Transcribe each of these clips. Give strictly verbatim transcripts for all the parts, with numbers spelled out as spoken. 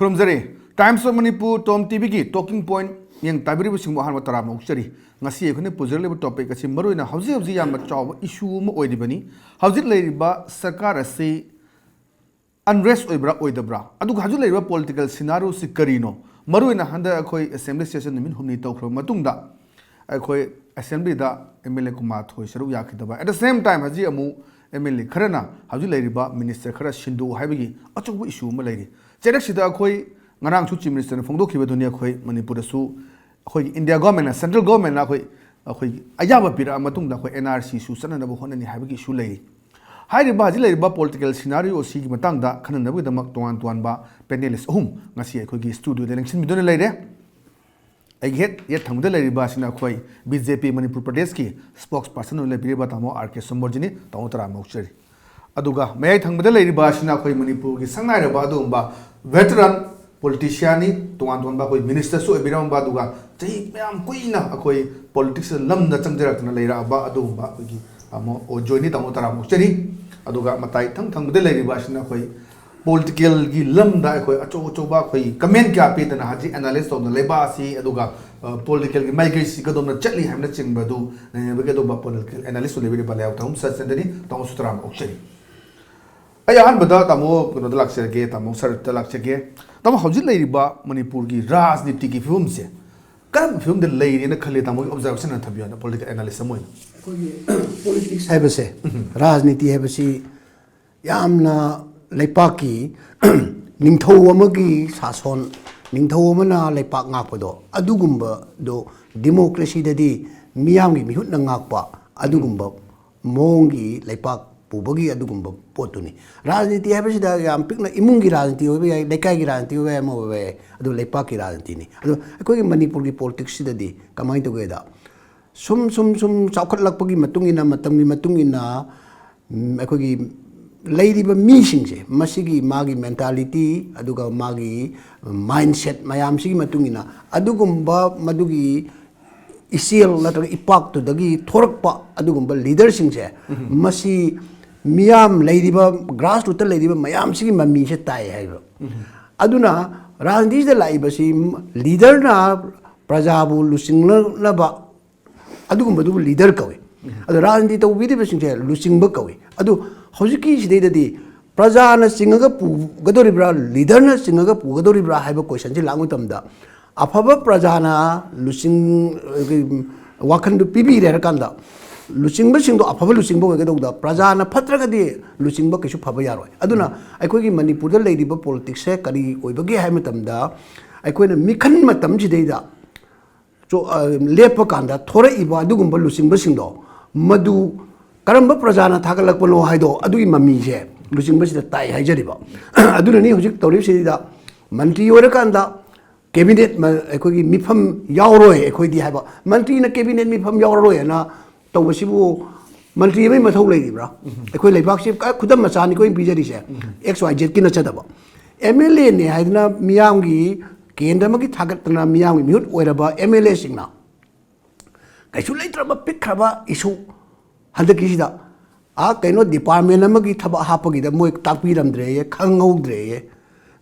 ꯈꯨꯔꯨꯝꯖꯔꯤ꯫ Times of Manipur, Tom ꯇꯤꯚꯤꯒꯤ talking point ꯌꯦꯡ ꯇꯥꯕꯤꯔꯤꯕꯁꯤꯡꯕꯨ ꯑꯍꯥꯟꯕ ꯇꯔꯥꯝꯅ ꯑꯣꯛꯆꯔꯤ꯫ ꯉꯁꯤ ꯑꯩꯈꯣꯏꯅ ꯄꯨꯖꯔꯛꯂꯤꯕ topic ꯑꯁꯤ ꯃꯔꯨꯑꯣꯏꯅ ꯍꯧꯖꯤꯛ ꯍꯧꯖꯤꯛ ꯌꯥꯝꯅ ꯆꯥꯎꯕ issue ꯑꯃ ꯑꯣꯏꯔꯤꯕꯅꯤ꯫ ꯍꯧꯖꯤꯛ ꯂꯩꯔꯤꯕ ꯁꯔꯀꯥꯔ ꯑꯁꯤ unrest ꯑꯣꯏꯕ꯭ꯔꯥ ꯑꯣꯏꯗꯕ꯭ꯔꯥ, ꯑꯗꯨꯒ ꯍꯧꯖꯤꯛ ꯂꯩꯔꯤꯕ political scenario ꯁꯤ ꯀꯔꯤꯅꯣ? ꯃꯔꯨꯑꯣꯏꯅ ꯍꯟꯗꯛ ꯑꯩꯈꯣꯏ assembly session ꯅꯨꯃꯤꯠ ꯍꯨꯝꯅꯤ ꯇꯧꯈ꯭ꯔꯕ ꯃꯇꯨꯡꯗ ꯑꯩꯈꯣꯏ assembly ꯗ MLA ꯀꯨꯟꯃꯥꯊꯣꯏ ꯁꯔꯨꯛ ꯌꯥꯈꯤꯗꯕ, at the same time ꯍꯧꯖꯤꯛ ꯑꯃꯨꯛ MLA ꯈꯔꯅ ꯍꯧꯖꯤꯛ ꯂꯩꯔꯤꯕ minister ꯈꯔ ꯁꯤꯟꯗꯣꯛꯎ ꯍꯥꯏꯕꯒꯤ ꯑꯆꯧꯕ issue ꯑꯃ ꯂꯩꯔꯤ꯫ ꯆꯩꯔꯛꯁꯤꯗ ꯑꯩꯈꯣꯏ ꯉꯔꯥꯡꯁꯨ Chief Minister ꯅ ꯐꯣꯡꯗꯣꯛꯈꯤꯕꯗꯨꯅꯤ, ꯑꯩꯈꯣꯏ ꯃꯅꯤꯄꯨꯔꯗꯁꯨ ꯑꯩꯈꯣꯏꯒꯤ India government ꯅ, central government ꯅ ꯑꯩꯈꯣꯏ, ꯑꯩꯈꯣꯏꯒꯤ ꯑꯌꯥꯕ ꯄꯤꯔꯛꯑ ꯃꯇꯨꯡꯗ ꯑꯩꯈꯣꯏ NRC ꯁꯨ ꯆꯠꯅꯅꯕ ꯍꯣꯠꯅꯅꯤ ꯍꯥꯏꯕꯒꯤ issue ꯂꯩꯔꯤ꯫ ꯍꯥꯏꯔꯤꯕ ꯍꯧꯖꯤꯛ ꯂꯩꯔꯤꯕ political scenario ꯑꯁꯤꯒꯤ ꯃꯇꯥꯡꯗ ꯈꯟꯅꯅꯕꯒꯤꯗꯃꯛ ꯇꯣꯉꯥꯟ ꯇꯣꯉꯥꯟꯕ panelist ꯑꯍꯨꯝ ꯉꯁꯤ ꯑꯩꯈꯣꯏꯒꯤ studio ꯗ ꯂꯦꯡꯁꯤꯟꯕꯤꯗꯨꯅ ꯂꯩꯔꯦ꯫ ꯑꯩꯒꯤ ꯍꯦꯛ ꯌꯦꯠ ꯊꯪꯕꯗ ꯂꯩꯔꯤꯕ ꯑꯁꯤꯅ ꯑꯩꯈꯣꯏ BJP ꯃꯅꯤꯄꯨꯔ ꯄ꯭ꯔꯗꯦꯁꯀꯤ spokesperson ꯑꯣꯏꯅ ꯂꯩꯕꯤꯔꯤꯕ ꯇꯥꯃꯣ R K ꯁꯣꯃꯣꯔꯖꯤꯅꯤ꯫ ꯇꯥꯃꯣ ꯇꯔꯥꯝꯅ ꯑꯣꯛꯆꯔꯤ꯫ ꯑꯗꯨꯒ ꯃꯌꯥꯏ ꯊꯪꯕꯗ ꯂꯩꯔꯤꯕ ꯑꯁꯤꯅ ꯑꯩꯈꯣꯏ ꯃꯅꯤꯄꯨꯔꯒꯤ ꯁꯛꯅꯥꯏꯔꯕ ꯑꯗꯨꯒꯨꯝꯕ veteran politician ꯅꯤ, ꯇꯣꯉꯥꯟ ꯇꯣꯉꯥꯟꯕ ꯑꯩꯈꯣꯏ minister ꯁꯨ ꯑꯣꯏꯕꯤꯔꯝꯕ, ꯑꯗꯨꯒ ꯆꯍꯤ ꯃꯌꯥꯝ ꯀꯨꯏꯅ ꯑꯩꯈꯣꯏ politics ꯂꯝꯗ ꯆꯪꯖꯔꯛꯇꯅ ꯂꯩꯔꯛꯑꯕ ꯑꯗꯨꯒꯨꯝꯕ ꯑꯩꯈꯣꯏꯒꯤ ꯇꯥꯃꯣ ꯑꯣ ꯖꯣꯏꯅꯤ꯫ ꯇꯥꯃꯣ ꯇꯔꯥꯝꯅ ꯑꯣꯛꯆꯔꯤ꯫ ꯑꯗꯨꯒ ꯃꯇꯥꯏ ꯊꯪ ꯊꯪꯕꯗ ꯂꯩꯔꯤꯕ ꯑꯁꯤꯅ ꯑꯩꯈꯣꯏ political ꯒꯤ ꯂꯝꯗ ꯑꯩꯈꯣꯏ ꯑꯆꯧ ꯑꯆꯧꯕ ꯑꯩꯈꯣꯏ comment ꯀꯌꯥ ꯄꯤꯗꯅ ꯍꯧꯖꯤꯛ analyse ꯇꯧꯗꯅ ꯂꯩꯕꯥꯛ ꯑꯁꯤ, ꯑꯗꯨꯒ, ꯑ, political ꯒꯤ ꯃꯥꯏꯀꯩꯁꯤ ꯀꯗꯣꯝꯅ ꯆꯠꯂꯤ ꯍꯥꯏꯕꯅꯆꯤꯡꯕ ꯑꯗꯨ ꯅꯩꯅꯕꯒꯤ ꯑꯗꯨꯒꯨꯝꯕ political analyst ꯑꯣꯏꯕꯤꯔꯤꯕ ꯂꯩꯌꯥꯎ ꯊꯥꯍꯨꯝ ꯁꯆꯦꯟꯗ꯭ꯔꯅꯤ꯫ ꯇꯥꯃꯣꯁꯨ ꯇꯔꯥꯝꯅ ꯑꯣꯛꯆꯔꯤ꯫ ꯑꯩ ꯑꯍꯥꯟꯕꯗ ꯇꯥꯃꯣ ꯀꯩꯅꯣꯗ ꯂꯥꯛꯆꯔꯒꯦ, ꯇꯥꯃꯣ ꯁꯔꯠꯇ ꯂꯥꯛꯆꯒꯦ꯫ ꯇꯥꯃꯣ, ꯍꯧꯖꯤꯛ ꯂꯩꯔꯤꯕ ꯃꯅꯤꯄꯨꯔꯒꯤ ꯔꯥꯖꯅꯤꯇꯤꯒꯤ ꯐꯤꯕꯝꯁꯦ ꯀꯔꯝꯕ ꯐꯤꯕꯝꯗ ꯂꯩꯔꯦꯅ ꯈꯜꯂꯤ, ꯇꯥꯃꯣꯒꯤ observation ꯑꯃ ꯊꯝꯕꯤꯌꯨꯅꯦ, political analyst ꯑꯃ ꯑꯣꯏꯅ꯫ ꯑꯩꯈꯣꯏꯒꯤ politics ꯍꯥꯏꯕꯁꯦ, ꯔꯥꯖꯅꯤꯇꯤ ꯍꯥꯏꯕꯁꯤ ꯌꯥꯝꯅ ꯂꯩꯄꯥꯛꯀꯤ ꯅꯤꯡꯊꯧ ꯑꯃꯒꯤ ꯁꯥꯁꯣꯟ, ꯅꯤꯡꯊꯧ ꯑꯃꯅ ꯂꯩꯄꯥꯛ ꯉꯥꯛꯄꯗꯣ, ꯑꯗꯨꯒꯨꯝꯕꯗꯣ democracy ꯗꯗꯤ ꯃꯤꯌꯥꯝꯒꯤ ꯃꯤꯍꯨꯠꯅ ꯉꯥꯛꯄ ꯑꯗꯨꯒꯨꯝꯕ ꯃꯑꯣꯡꯒꯤ ꯂꯩꯄꯥꯛ ꯄꯨꯕꯒꯤ ꯑꯗꯨꯒꯨꯝꯕ ꯄꯣꯠꯇꯨꯅꯤ꯫ ꯔꯥꯖꯅꯤꯇꯤ ꯍꯥꯏꯕꯁꯤꯗ ꯌꯥꯝ ꯄꯤꯛꯅ ꯏꯃꯨꯡꯒꯤ ꯔꯥꯖꯅꯤꯇꯤ ꯑꯣꯏꯕ ꯌꯥꯏ, ꯂꯩꯀꯥꯏꯒꯤ ꯔꯥꯖꯅꯤꯇꯤ ꯑꯣꯏꯕ ꯌꯥꯏ, ꯑꯃ ꯑꯣꯏꯕ ꯌꯥꯏ, ꯑꯗꯨ ꯂꯩꯄꯥꯛꯀꯤ ꯔꯥꯖꯅꯤꯇꯤꯅꯤ꯫ ꯑꯗꯣ ꯑꯩꯈꯣꯏꯒꯤ ꯃꯅꯤꯄꯨꯔꯒꯤ politics ꯁꯤꯗꯗꯤ ꯀꯃꯥꯏꯅ ꯇꯧꯒꯦꯗ, ꯁꯨꯝ ꯁꯨꯝ ꯁꯨꯝ ꯆꯥꯎꯈꯠꯂꯛꯄꯒꯤ ꯃꯇꯨꯡ ꯏꯟꯅ, ꯃꯇꯝꯒꯤ ꯃꯇꯨꯡ ꯏꯟꯅ, ꯎꯝ, ꯑꯩꯈꯣꯏꯒꯤ ꯂꯩꯔꯤꯕ ꯃꯤꯁꯤꯡꯁꯦ, ꯃꯁꯤꯒꯤ ꯃꯥꯒꯤ mentality, ꯑꯗꯨꯒ ꯃꯥꯒꯤ mindset ꯃꯌꯥꯝꯁꯤꯒꯤ ꯃꯇꯨꯡ ꯏꯟꯅ ꯑꯗꯨꯒꯨꯝꯕ ꯃꯗꯨꯒꯤ ꯏꯆꯦꯜ ꯅꯠꯇ꯭ꯔꯒ ꯏꯄꯥꯛꯇꯨꯗꯒꯤ ꯊꯣꯔꯛꯄ ꯑꯗꯨꯒꯨꯝꯕ leader ꯁꯤꯡꯁꯦ, ꯃꯁꯤ ꯃꯤꯌꯥꯝ ꯂꯩꯔꯤꯕ grassroot ꯇ ꯂꯩꯔꯤꯕ ꯃꯌꯥꯝꯁꯤꯒꯤ ꯃꯃꯤꯁꯦ ꯇꯥꯏ ꯍꯥꯏꯕ꯫ ꯑꯗꯨꯅ ꯔꯥꯖꯅꯤꯇꯤꯁꯤꯗ ꯂꯥꯛꯏꯕꯁꯤ ꯂꯤꯗꯔꯅ ꯄ꯭ꯔꯖꯥꯕꯨ ꯂꯨꯆꯤꯡꯅꯅꯕ ꯑꯗꯨꯒꯨꯝꯕꯗꯨꯕꯨ ꯂꯤꯗꯔ ꯀꯧꯏ꯫ ꯑꯗꯣ ꯔꯥꯖꯅꯤꯇꯤ ꯇꯧꯕꯤꯔꯤꯕꯁꯤꯡꯁꯦ ꯂꯨꯆꯤꯡꯕ ꯀꯧꯏ꯫ ꯑꯗꯨ ꯍꯧꯖꯤꯛꯀꯤ ꯁꯤꯗꯩꯗꯗꯤ ꯄ꯭ꯔꯖꯥꯅ ꯆꯤꯡꯉꯒ ꯄꯨꯒꯗꯧꯔꯤꯕ꯭ꯔꯥ, ꯂꯤꯗꯔꯅ ꯆꯤꯡꯉꯒ ꯄꯨꯒꯗꯧꯔꯤꯕ꯭ꯔꯥ ꯍꯥꯏꯕ ꯀꯣꯏꯁꯟꯁꯤ ꯂꯥꯛꯄ ꯃꯇꯝꯗ, ꯑꯐꯕ ꯄ꯭ꯔꯖꯥꯅ ꯂꯨꯆꯤꯡ ꯋꯥꯈꯟꯗꯨ ꯄꯤꯕꯤꯔꯦ ꯍꯥꯏꯔꯀꯥꯟꯗ, ꯂꯨꯆꯤꯡꯕꯁꯤꯡꯗꯣ ꯑꯐꯕ ꯂꯨꯆꯤꯡꯕ ꯑꯣꯏꯒꯗꯧꯕꯗ, ꯄ꯭ꯔꯖꯥꯅ ꯐꯠꯇ꯭ꯔꯒꯗꯤ ꯂꯨꯆꯤꯡꯕ ꯀꯩꯁꯨ ꯐꯕ ꯌꯥꯔꯣꯏ꯫ ꯑꯗꯨꯅ ꯑꯩꯈꯣꯏꯒꯤ ꯃꯅꯤꯄꯨꯔꯗ ꯂꯩꯔꯤꯕ ꯄꯣꯂꯤꯇꯤꯛꯁꯁꯦ ꯀꯔꯤ ꯑꯣꯏꯕꯒꯦ ꯍꯥꯏꯕ ꯃꯇꯝꯗ, ꯑꯩꯈꯣꯏꯅ ꯃꯤꯈꯟ ꯃꯇꯝꯁꯤꯗꯩꯗ ꯆꯣ-, ꯑ, ꯂꯦꯞꯄ ꯀꯥꯟꯗ ꯊꯣꯔꯛꯏꯕ ꯑꯗꯨꯒꯨꯝꯕ ꯂꯨꯆꯤꯡꯕꯁꯤꯡꯗꯣ, ꯃꯗꯨ ꯀꯔꯝꯕ ꯄ꯭ꯔꯖꯥꯅ ꯊꯥꯒꯠꯂꯛꯄꯅꯣ ꯍꯥꯏꯗꯣ, ꯑꯗꯨꯒꯤ ꯃꯃꯤꯁꯦ ꯂꯨꯆꯤꯡꯕꯁꯤꯗ ꯇꯥꯏ ꯍꯥꯏꯖꯔꯤꯕ꯫ ꯑꯗꯨꯅꯅꯤ ꯍꯧꯖꯤꯛ ꯇꯧꯔꯤꯕꯁꯤꯗ ꯃꯟꯇ꯭ꯔꯤ ꯑꯣꯏꯔꯀꯥꯟꯗ ꯀꯦꯕꯤꯅꯦꯠ ꯃ-, ꯑꯩꯈꯣꯏꯒꯤ ꯃꯤꯐꯝ ꯌꯥꯎꯔꯣꯏ ꯑꯩꯈꯣꯏꯗꯤ ꯍꯥꯏꯕ꯫ ꯃꯟꯇ꯭ꯔꯤꯅ ꯀꯦꯕꯤꯅꯦꯠ ꯃꯤꯐꯝ ꯌꯥꯎꯔꯔꯣꯏ ꯍꯥꯏꯅ ꯇꯧꯕꯁꯤꯕꯨ ꯃꯟꯇ꯭ꯔꯤ ꯑꯃꯒꯤ ꯃꯊꯧ ꯂꯩꯔꯤꯕ꯭ꯔꯥ? ꯑꯩꯈꯣꯏ ꯂꯩꯕꯥꯛꯁꯤ ꯀ-, ꯈꯨꯗꯝ ꯃꯆꯥꯅꯤꯀꯣ ꯑꯩꯅ ꯄꯤꯖꯔꯤꯁꯦ, ꯑꯦꯛꯁ ꯋꯥꯏ ꯖꯦꯠꯀꯤ ꯅꯠꯆꯗꯕ꯫ ꯑꯦꯝ ꯑꯦꯜ ꯑꯦꯅꯦ ꯍꯥꯏꯗꯅ ꯃꯤꯌꯥꯝꯒꯤ ꯀꯦꯟꯗ꯭ꯔ ꯑꯃꯒꯤ ꯊꯥꯒꯠꯇꯅ ꯃꯤꯌꯥꯝꯒꯤ ꯃꯤꯍꯨꯠ ꯑꯣꯏꯔꯕ ꯑꯦꯝ ꯑꯦꯜ ꯑꯦꯁꯤꯡꯅ ꯀꯩꯁꯨ ꯂꯩꯇ꯭ꯔꯕ ꯄꯤꯛꯈ꯭ꯔꯕ ꯏꯁꯨ ꯍꯟꯗꯛꯀꯤꯁꯤꯗ, ꯑꯥ, ꯀꯩꯅꯣ, ꯗꯤꯄꯥꯔꯠꯃꯦꯟ ꯑꯃꯒꯤ ꯊꯕꯛ ꯍꯥꯞꯄꯒꯤꯗ ꯃꯣꯏ ꯇꯥꯛꯄꯤꯔꯝꯗ꯭ꯔꯦꯌꯦ, ꯈꯪꯍꯧꯗ꯭ꯔꯦꯌꯦ꯫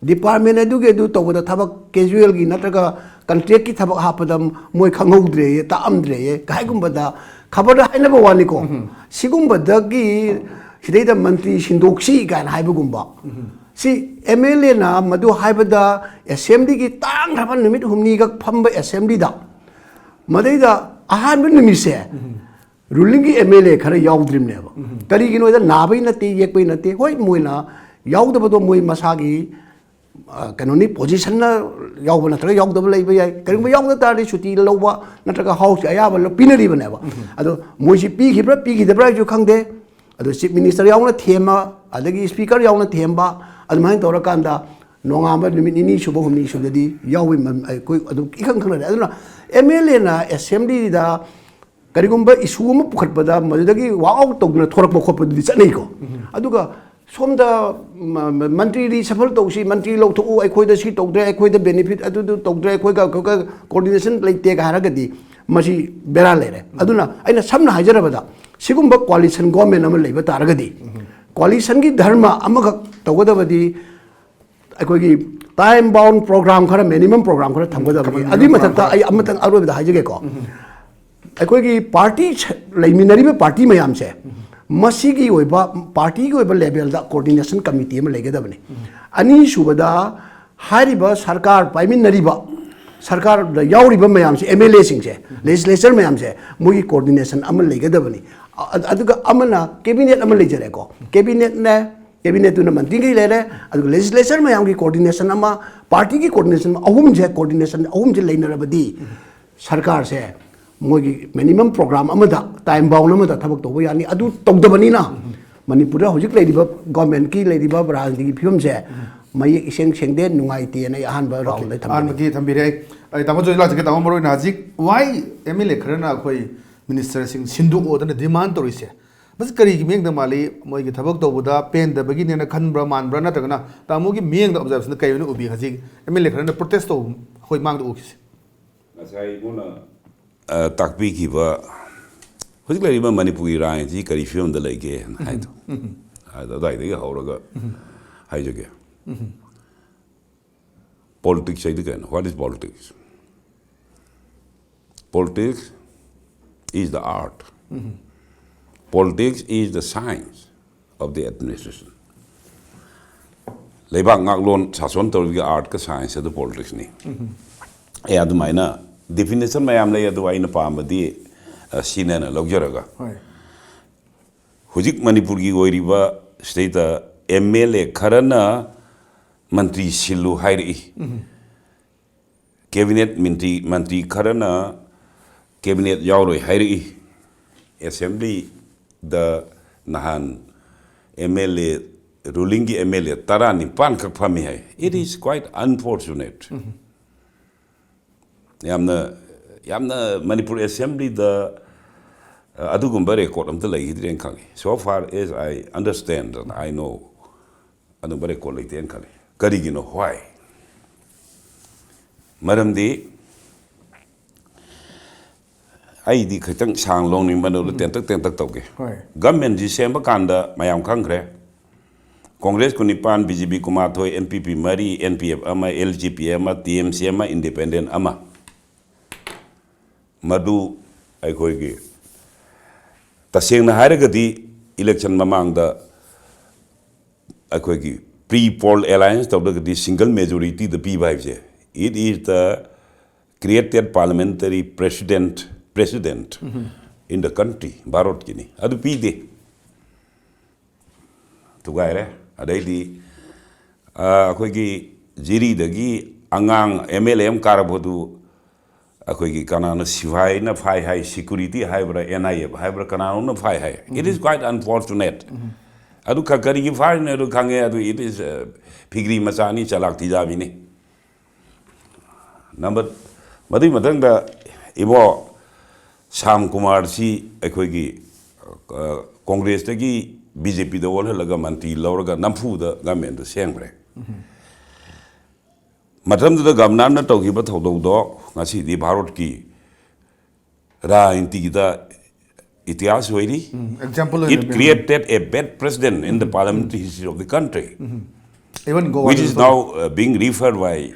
ꯗꯤꯄꯥꯔꯠꯃꯦꯟ ꯑꯗꯨꯒꯤ ꯑꯗꯨ ꯇꯧꯕꯗ ꯊꯕꯛ ꯀꯦꯖꯨꯋꯦꯜꯒꯤ ꯅꯠꯇ꯭ꯔꯒ ꯀꯟꯇ꯭ꯔꯦꯛꯀꯤ ꯊꯕꯛ ꯍꯥꯞꯄꯗ ꯃꯣꯏ ꯈꯪꯍꯧꯗ꯭ꯔꯦꯌꯦ, ꯇꯥꯛꯑꯝꯗ꯭ꯔꯦꯌꯦ ꯍꯥꯏꯒꯨꯝꯕꯗ ꯈꯕꯔꯗ ꯍꯥꯏꯅꯕ ꯋꯥꯅꯤꯀꯣ꯫ ꯁꯤꯒꯨꯝꯕꯗꯒꯤ ꯁꯤꯗꯩꯗ ꯃꯟꯇ꯭ꯔꯤ ꯁꯤꯟꯗꯣꯛꯁꯤ ꯀꯥꯏꯅ ꯍꯥꯏꯕꯒꯨꯝꯕ꯫ ꯁꯤ ꯑꯦꯝ ꯑꯦꯜ ꯑꯦꯅ ꯃꯗꯨ ꯍꯥꯏꯕꯗ ꯑꯦꯁꯦꯝꯕ꯭ꯂꯤꯒꯤ ꯇꯥꯡꯈ꯭ꯔꯕ ꯅꯨꯃꯤꯠ ꯍꯨꯝꯅꯤꯈꯛ ꯐꯝꯕ ꯑꯦꯁꯦꯝꯕ꯭ꯂꯤꯗ ꯃꯗꯩꯗ ꯑꯍꯥꯟꯕ ꯅꯨꯃꯤꯠꯁꯦ ꯔꯨꯂꯤꯡꯒꯤ ꯑꯦꯝ ꯑꯦꯜ ꯑꯦ ꯈꯔ ꯌꯥꯎꯗ꯭ꯔꯤꯕꯅꯦꯕ꯫ ꯀꯔꯤꯒꯤꯅꯣ ꯍꯥꯏꯗ ꯅꯥꯕꯩ ꯅꯠꯇꯦ, ꯌꯦꯛꯄꯩ ꯅꯠꯇꯦ꯫ ꯍꯣꯏ, ꯃꯣꯏꯅ ꯌꯥꯎꯗꯕꯗꯣ ꯃꯣꯏ ꯃꯁꯥꯒꯤ, ꯑ, ꯀꯩꯅꯣꯅꯤ, ꯄꯣꯖꯤꯁꯟꯅ ꯌꯥꯎꯕ ꯅꯠꯇ꯭ꯔꯒ ꯌꯥꯎꯗꯕ ꯂꯩꯕ ꯌꯥꯏ꯫ ꯀꯔꯤꯒꯨꯝꯕ ꯌꯥꯎꯗ ꯇꯥꯔꯗꯤ ꯁꯨꯇꯤ ꯂꯧꯕ ꯅꯠꯇ꯭ꯔꯒ ꯍꯥꯎꯁꯀꯤ ꯑꯌꯥꯕ ꯂꯧ-, ꯄꯤꯅꯔꯤꯕꯅꯦꯕ꯫ ꯑꯗꯣ ꯃꯣꯏꯁꯤ ꯄꯤꯈꯤꯕ꯭ꯔꯥ ꯄꯤꯈꯤꯗꯕ꯭ꯔꯥ ꯍꯥꯏꯁꯨ ꯈꯪꯗꯦ꯫ ꯑꯗꯣ ꯆꯤꯐ ꯃꯤꯅꯤꯁꯇꯔ ꯌꯥꯎꯅ ꯊꯦꯝꯕ, ꯑꯗꯒꯤ ꯁ꯭ꯄꯤꯀꯔ ꯌꯥꯎꯅ ꯊꯦꯝꯕ, ꯑꯗꯨꯃꯥꯏꯅ ꯇꯧꯔꯀꯥꯟꯗ ꯅꯣꯡꯉꯥꯟꯕ ꯅꯨꯃꯤꯠ ꯅꯤꯅꯤ ꯁꯨꯕ, ꯍꯨꯝꯅꯤ ꯁꯨꯕꯗꯗꯤ ꯌꯥꯎꯕꯩ ꯃꯝ-, ꯑꯩꯈꯣꯏ ꯑꯗꯨꯝ ꯏꯈꯪ ꯈꯪꯅꯔꯦ꯫ ꯑꯗꯨꯅ ꯑꯦꯝ ꯑꯦꯜ ꯑꯦꯅ ꯑꯦꯁꯦꯝꯕ꯭ꯂꯤꯗ ꯀꯔꯤꯒꯨꯝꯕ ꯏꯁꯨ ꯑꯃ ꯄꯨꯈꯠꯄꯗ ꯃꯗꯨꯗꯒꯤ ꯋꯥꯛ ꯑꯥꯎꯠ ꯇꯧꯗꯨꯅ ꯊꯣꯔꯛꯄ ꯈꯣꯠꯄꯗꯨꯗꯤ ꯆꯠꯅꯩꯀꯣ꯫ ꯑꯗꯨꯒ ꯁꯣꯝꯗ ꯃ-, ꯃ-, ꯃꯟꯇ꯭ꯔꯤ ꯔꯤꯁꯐꯜ ꯇꯧꯁꯤ, ꯃꯟꯇ꯭ꯔꯤ ꯂꯧꯊꯣꯛꯎ, ꯑꯩꯈꯣꯏꯗ ꯁꯤ ꯇꯧꯗ꯭ꯔꯦ, ꯑꯩꯈꯣꯏꯗ ꯕꯦꯅꯤꯐꯤꯠ ꯑꯗꯨꯗꯨ ꯇꯧꯗ꯭ꯔꯦ, ꯑꯩꯈꯣꯏꯒ, ꯑꯩꯈꯣꯏꯒ ꯀꯣꯑꯣꯔꯗꯤꯅꯦꯁꯟ ꯂꯩꯇꯦꯒ ꯍꯥꯏꯔꯒꯗꯤ ꯃꯁꯤ ꯕꯦꯔꯥ ꯂꯩꯔꯦ꯫ ꯑꯗꯨꯅ ꯑꯩꯅ ꯁꯝꯅ ꯍꯥꯏꯖꯔꯕꯗ, ꯁꯤꯒꯨꯝꯕ ꯀꯣꯑꯥꯂꯤꯁꯟ ꯒꯣꯔꯃꯦꯟ ꯑꯃ ꯂꯩꯕ ꯇꯥꯔꯒꯗꯤ, ꯀꯣꯑꯥꯂꯤꯁꯟꯒꯤ ꯙꯔꯃ ꯑꯃꯈꯛ ꯇꯧꯒꯗꯕꯗꯤ ꯑꯩꯈꯣꯏꯒꯤ time bound program ꯈꯔ, minimum program ꯈꯔ ꯊꯝꯒꯗꯕꯅꯤ꯫ Minimum ꯑꯗꯨꯒꯤ ꯃꯊꯛꯇ program ꯑꯩ ꯑꯃꯇꯪ ꯑꯔꯣꯏꯕꯗ ꯍꯥꯏꯖꯒꯦꯀꯣ꯫ ꯑꯩꯈꯣꯏꯒꯤ ꯄꯥꯔꯇꯤ ꯁ-, ꯂꯩꯃꯤꯟꯅꯔꯤꯕ ꯄꯥꯔꯇꯤ ꯃꯌꯥꯝꯁꯦ, ꯃꯁꯤꯒꯤ ꯑꯣꯏꯕ ꯄꯥꯔꯇꯤꯒꯤ ꯑꯣꯏꯕ ꯂꯦꯚꯦꯜꯗ coordination committee ꯑꯃ ꯂꯩꯒꯗꯕꯅꯤ꯫ ꯑꯅꯤꯁꯨꯕꯗ, ꯍꯥꯏꯔꯤꯕ ꯁꯔꯀꯥꯔ ꯄꯥꯏꯃꯤꯟꯅꯔꯤꯕ, ꯁꯔꯀꯥꯔꯗ ꯌꯥꯎꯔꯤꯕ ꯃꯌꯥꯝꯁꯦ, ꯑꯦꯝ ꯑꯦꯜ ꯑꯦꯁꯤꯡꯁꯦ, ꯂꯦꯖꯤꯁꯂꯦꯆꯔ ꯃꯌꯥꯝꯁꯦ, ꯃꯣꯏꯒꯤ coordination ꯑꯃ ꯂꯩꯒꯗꯕꯅꯤ꯫ ꯑ-, ꯑꯗꯨꯒ ꯑꯃꯅ ꯀꯦꯕꯤꯅꯦꯠ ꯑꯃ ꯂꯩꯖꯔꯦꯀꯣ, ꯀꯦꯕꯤꯅꯦꯠꯅꯦ, ꯀꯦꯕꯤꯅꯦꯠꯇꯨꯅ ꯃꯟꯇ꯭ꯔꯤꯈꯩ ꯂꯩꯔꯦ, ꯑꯗꯨꯒ ꯂꯦꯖꯤꯁꯂꯦꯆꯔ ꯃꯌꯥꯝꯒꯤ coordination ꯑꯃ, ꯄꯥꯔꯇꯤꯒꯤ coordination ꯑꯍꯨꯝꯁꯦ, coordination ꯑꯍꯨꯝꯁꯦ ꯂꯩꯅꯔꯕꯗꯤ ꯁꯔꯀꯥꯔꯁꯦ ꯃꯣꯏꯒꯤ minimum program ꯑꯃꯗ, time bound ꯑꯃꯗ ꯊꯕꯛ ꯇꯧꯕ ꯌꯥꯅꯤ꯫ ꯑꯗꯨ ꯇꯧꯗꯕꯅꯤꯅ ꯃꯅꯤꯄꯨꯔꯗ ꯍꯧꯖꯤꯛ ꯂꯩꯔꯤꯕ ꯒꯣꯔꯃꯦꯟꯠꯀꯤ ꯂꯩꯔꯤꯕ ꯔꯥꯖꯅꯤꯇꯤꯒꯤ ꯐꯤꯕꯝꯁꯦ ꯃꯌꯦꯛ ꯏꯁꯦꯡ ꯁꯦꯡꯗꯦ, ꯅꯨꯡꯉꯥꯏꯇꯦꯅ ꯑꯩ ꯑꯍꯥꯟꯕ ꯔꯥꯎꯟꯗ ꯊꯝꯖꯅꯤꯡꯉꯤ꯫ ꯑꯍꯥꯟꯕꯒꯤ ꯊꯝꯕꯤꯔꯦ ꯑꯩ꯫ ꯑꯩ ꯇꯥꯃꯣ ꯖꯣꯏ ꯂꯥꯛꯆꯒꯦ꯫ ꯇꯥꯃꯣ, ꯃꯔꯨ ꯑꯣꯏꯅ ꯍꯧꯖꯤꯛ why M L A ꯈꯔꯅ ꯑꯩꯈꯣꯏ ꯃꯤꯅꯤꯁꯇꯔꯁꯤꯡ ꯁꯤꯟꯗꯣꯛꯑꯣꯗꯅ demand ꯇꯧꯔꯤꯁꯦ, ꯃꯁꯤ ꯀꯔꯤꯒꯤ ꯃꯤꯠꯌꯦꯡꯗ ꯃꯥꯜꯂꯤ? ꯃꯣꯏꯒꯤ ꯊꯕꯛ ꯇꯧꯕꯗ ꯄꯦꯟꯗꯕꯒꯤꯅꯦꯅ ꯈꯟꯕ꯭ꯔꯥ, ꯃꯥꯟꯕ꯭ꯔꯥ, ꯅꯠꯇ꯭ꯔꯒꯅ ꯇꯥꯃꯣꯒꯤ ꯃꯤꯠꯌꯦꯡꯗ, observationꯗ ꯀꯩ ꯑꯣꯏꯅ ꯎꯕꯤ? ꯍꯧꯖꯤꯛ M L A ꯈꯔꯅ protest ꯇꯧꯕ ꯑꯩꯈꯣꯏ ꯃꯥꯡꯗ ꯎꯈꯤꯁꯦ꯫ ꯉꯁꯥꯏ ꯏꯕꯨꯡꯅ ꯑ, ꯇꯥꯛꯄꯤꯈꯤꯕ ꯍꯧꯖꯤꯛ ꯂꯩꯔꯤꯕ ꯃꯅꯤꯄꯨꯔꯒꯤ ꯔꯥꯖꯅꯤꯇꯤ ꯀꯔꯤ ꯐꯤꯕꯝꯗ ꯂꯩꯒꯦꯅ ꯍꯥꯏꯗꯣ, ꯑꯗ ꯑꯗꯨꯋꯥꯏꯗꯒꯤ ꯍꯧꯔꯒ ꯍꯥꯏꯖꯒꯦ꯫ Politics ꯍꯥꯏꯗꯤ ꯀꯩꯅꯣ? What is politics? Politics is the art. Politics is the science of the administration. ꯂꯩꯕꯥꯛ ꯉꯥꯛꯂꯣꯟ ꯁꯥꯁꯣꯟ ꯇꯧꯔꯤꯕꯒꯤ artꯀ science ꯑꯗꯨ politicsꯅꯤ꯫ ꯑꯦ, ꯑꯗꯨꯃꯥꯏꯅ definition ꯃꯌꯥꯝ ꯂꯩ, ꯑꯗꯨ ꯑꯩꯅ ꯄꯥꯝꯕꯗꯤ, ꯑ, ꯁꯤꯅꯦꯅ ꯂꯧꯖꯔꯒ꯫ ꯍꯣꯏ꯫ ꯍꯧꯖꯤꯛ ꯃꯅꯤꯄꯨꯔꯒꯤ ꯑꯣꯏꯔꯤꯕ ꯁꯤꯗꯩꯗ M L A ꯈꯔꯅ ꯃꯟꯇ꯭ꯔꯤ ꯁꯤꯜꯂꯨ ꯍꯥꯏꯔꯛꯏ꯫ ꯀꯦꯕꯤꯅꯦꯠ ꯃꯟꯇ꯭ꯔꯤ, ꯃꯟꯇ꯭ꯔꯤ ꯈꯔꯅ ꯀꯦꯕꯤꯅꯦꯠ ꯌꯥꯎꯔꯣꯏ ꯍꯥꯏꯔꯛꯏ꯫ ꯑꯦꯁꯦꯝꯕ꯭ꯂꯤꯗ ꯅꯍꯥꯟ M L A, rulingꯒꯤ M L A ꯇꯔꯥꯅꯤꯄꯥꯟ ꯈꯛ ꯐꯝꯃꯤ ꯍꯥꯏ꯫ It is quite unfortunate. ꯌꯥꯝꯅ, ꯌꯥꯝꯅ ꯃꯅꯤꯄꯨꯔ ꯑꯦꯁꯦꯝꯕ꯭ꯂꯤꯗ, ꯑ, ꯑꯗꯨꯒꯨꯝꯕ record ꯑꯝꯇ ꯂꯩꯈꯤꯗ꯭ꯔꯦꯅ ꯈꯪꯉꯤ꯫ So far as I understand and I know, ꯑꯗꯨꯝꯕ record ꯂꯩꯇꯦꯅ ꯈꯜꯂꯤ꯫ ꯀꯔꯤꯒꯤꯅꯣ? Why? ꯃꯔꯝꯗꯤ ꯑꯩꯗꯤ ꯈꯤꯇꯪ ꯁꯥꯡ ꯂꯣꯡꯅꯤꯡꯕ, ꯑꯗꯨ ꯇꯦꯟꯇꯛ ꯇꯦꯟꯇꯛ ꯇꯧꯒꯦ꯫ ꯍꯣꯏ꯫ Governmentꯁꯤ ꯁꯦꯝꯕ ꯀꯥꯟꯗ ꯃꯌꯥꯝ ꯈꯪꯈ꯭ꯔꯦ꯫ ꯀꯣꯡꯒ꯭ꯔꯦꯁ ꯀꯨꯟꯅꯤꯄꯥꯟ, ꯕꯤ ꯖꯦ ꯄꯤ ꯀꯨꯟꯃꯥꯊꯣꯏ, ꯑꯦꯟ ꯄꯤ ꯄꯤ ꯃꯔꯤ, ꯑꯦꯟ ꯄꯤ ꯑꯦꯐ ꯑꯃ, ꯑꯦꯜ ꯖꯦ ꯄꯤ ꯑꯃ, ꯇꯤ ꯑꯦꯝ ꯁꯤ ꯑꯃ, ꯏꯟꯗꯤꯄꯦꯟꯗꯦꯟ ꯑꯃ꯫ ꯃꯗꯨ ꯑꯩꯈꯣꯏꯒꯤ ꯇꯁꯦꯡꯅ ꯍꯥꯏꯔꯒꯗꯤ ꯏꯂꯦꯛꯁꯟ ꯃꯃꯥꯡꯗ ꯑꯩꯈꯣꯏꯒꯤ ꯄ꯭ꯔꯤ ꯄꯣꯜ ꯑꯦꯂꯥꯏꯟꯁ ꯇꯧꯗ꯭ꯔꯒꯗꯤ ꯁꯤꯡꯒꯜ ꯃꯦꯖꯣꯔꯤꯇꯤꯗ ꯄꯤꯕ ꯍꯥꯏꯕꯁꯦ, it is the created parliamentary precedent, precedent in the country, ꯚꯥꯔꯠꯀꯤꯅꯤ꯫ ꯑꯗꯨ ꯄꯤꯗꯦ꯫ ꯊꯨꯒꯥꯏꯔꯦ꯫ ꯑꯗꯩꯗꯤ, ꯑ, ꯑꯩꯈꯣꯏꯒꯤ ꯖꯤꯔꯤꯗꯒꯤ ꯑꯉꯥꯡ ꯑꯦꯝ ꯑꯦꯜ ꯑꯦ ꯑꯃ ꯀꯥꯔꯛꯄꯗꯨ ꯑꯩꯈꯣꯏꯒꯤ ꯀꯅꯥꯅ ꯁꯤꯐꯥꯏꯅ ꯐꯥꯏ ꯍꯥꯏ, ꯁꯤꯀ꯭ꯌꯨꯔꯤꯇꯤ ꯍꯥꯏꯕ꯭ꯔꯥ, ꯑꯦꯟ ꯑꯥꯏ ꯑꯦ ꯍꯥꯏꯕ꯭ꯔꯥ, ꯀꯅꯥꯅꯣꯝꯅ ꯐꯥꯏ ꯍꯥꯏ꯫ It is quite unfortunate. ꯑꯗꯨ ꯈ-, ꯀꯔꯤꯒꯤ ꯐꯥꯔꯤꯅꯣ ꯑꯗꯨ ꯈꯪꯉꯦ, ꯑꯗꯨ it is, ꯑ, ꯐꯤꯒ꯭ꯔꯤ ꯃꯆꯥꯅꯤ, ꯆꯂꯥꯛ ꯊꯤꯖꯥꯕꯤꯅꯤ꯫ ꯅꯝꯕꯔ, ꯃꯗꯨꯒꯤ ꯃꯊꯪꯗ ꯏꯕꯣ ꯁꯥꯝ ꯀꯨꯃꯥꯔꯁꯤ ꯑꯩꯈꯣꯏꯒꯤ, ꯑ, ꯀꯣꯡꯒ꯭ꯔꯦꯁꯇꯒꯤ ꯕꯤ ꯖꯦ ꯄꯤꯗ ꯑꯣꯜꯍꯜꯂꯒ ꯃꯟꯇ꯭ꯔꯤ ꯂꯧꯔꯒ ꯅꯝꯐꯨꯗ ꯒꯃꯦꯟꯗꯨ ꯁꯦꯝꯈ꯭ꯔꯦ꯫ ꯃꯇꯝꯗꯨꯗ ꯒꯕꯅꯔꯅ ꯇꯧꯈꯤꯕ ꯊꯧꯗꯧꯗꯣ ꯉꯁꯤꯗꯤ ꯚꯥꯔꯠꯀꯤ ꯔꯥꯖꯅꯤꯇꯤꯒꯤꯗ ꯏꯇꯤꯍꯥꯁ ꯑꯣꯏꯔꯤ꯫ Example It ꯑꯣꯏꯅ created a bad precedent in the parliamentary history of the country, even Goa which is now, uh, being referred by,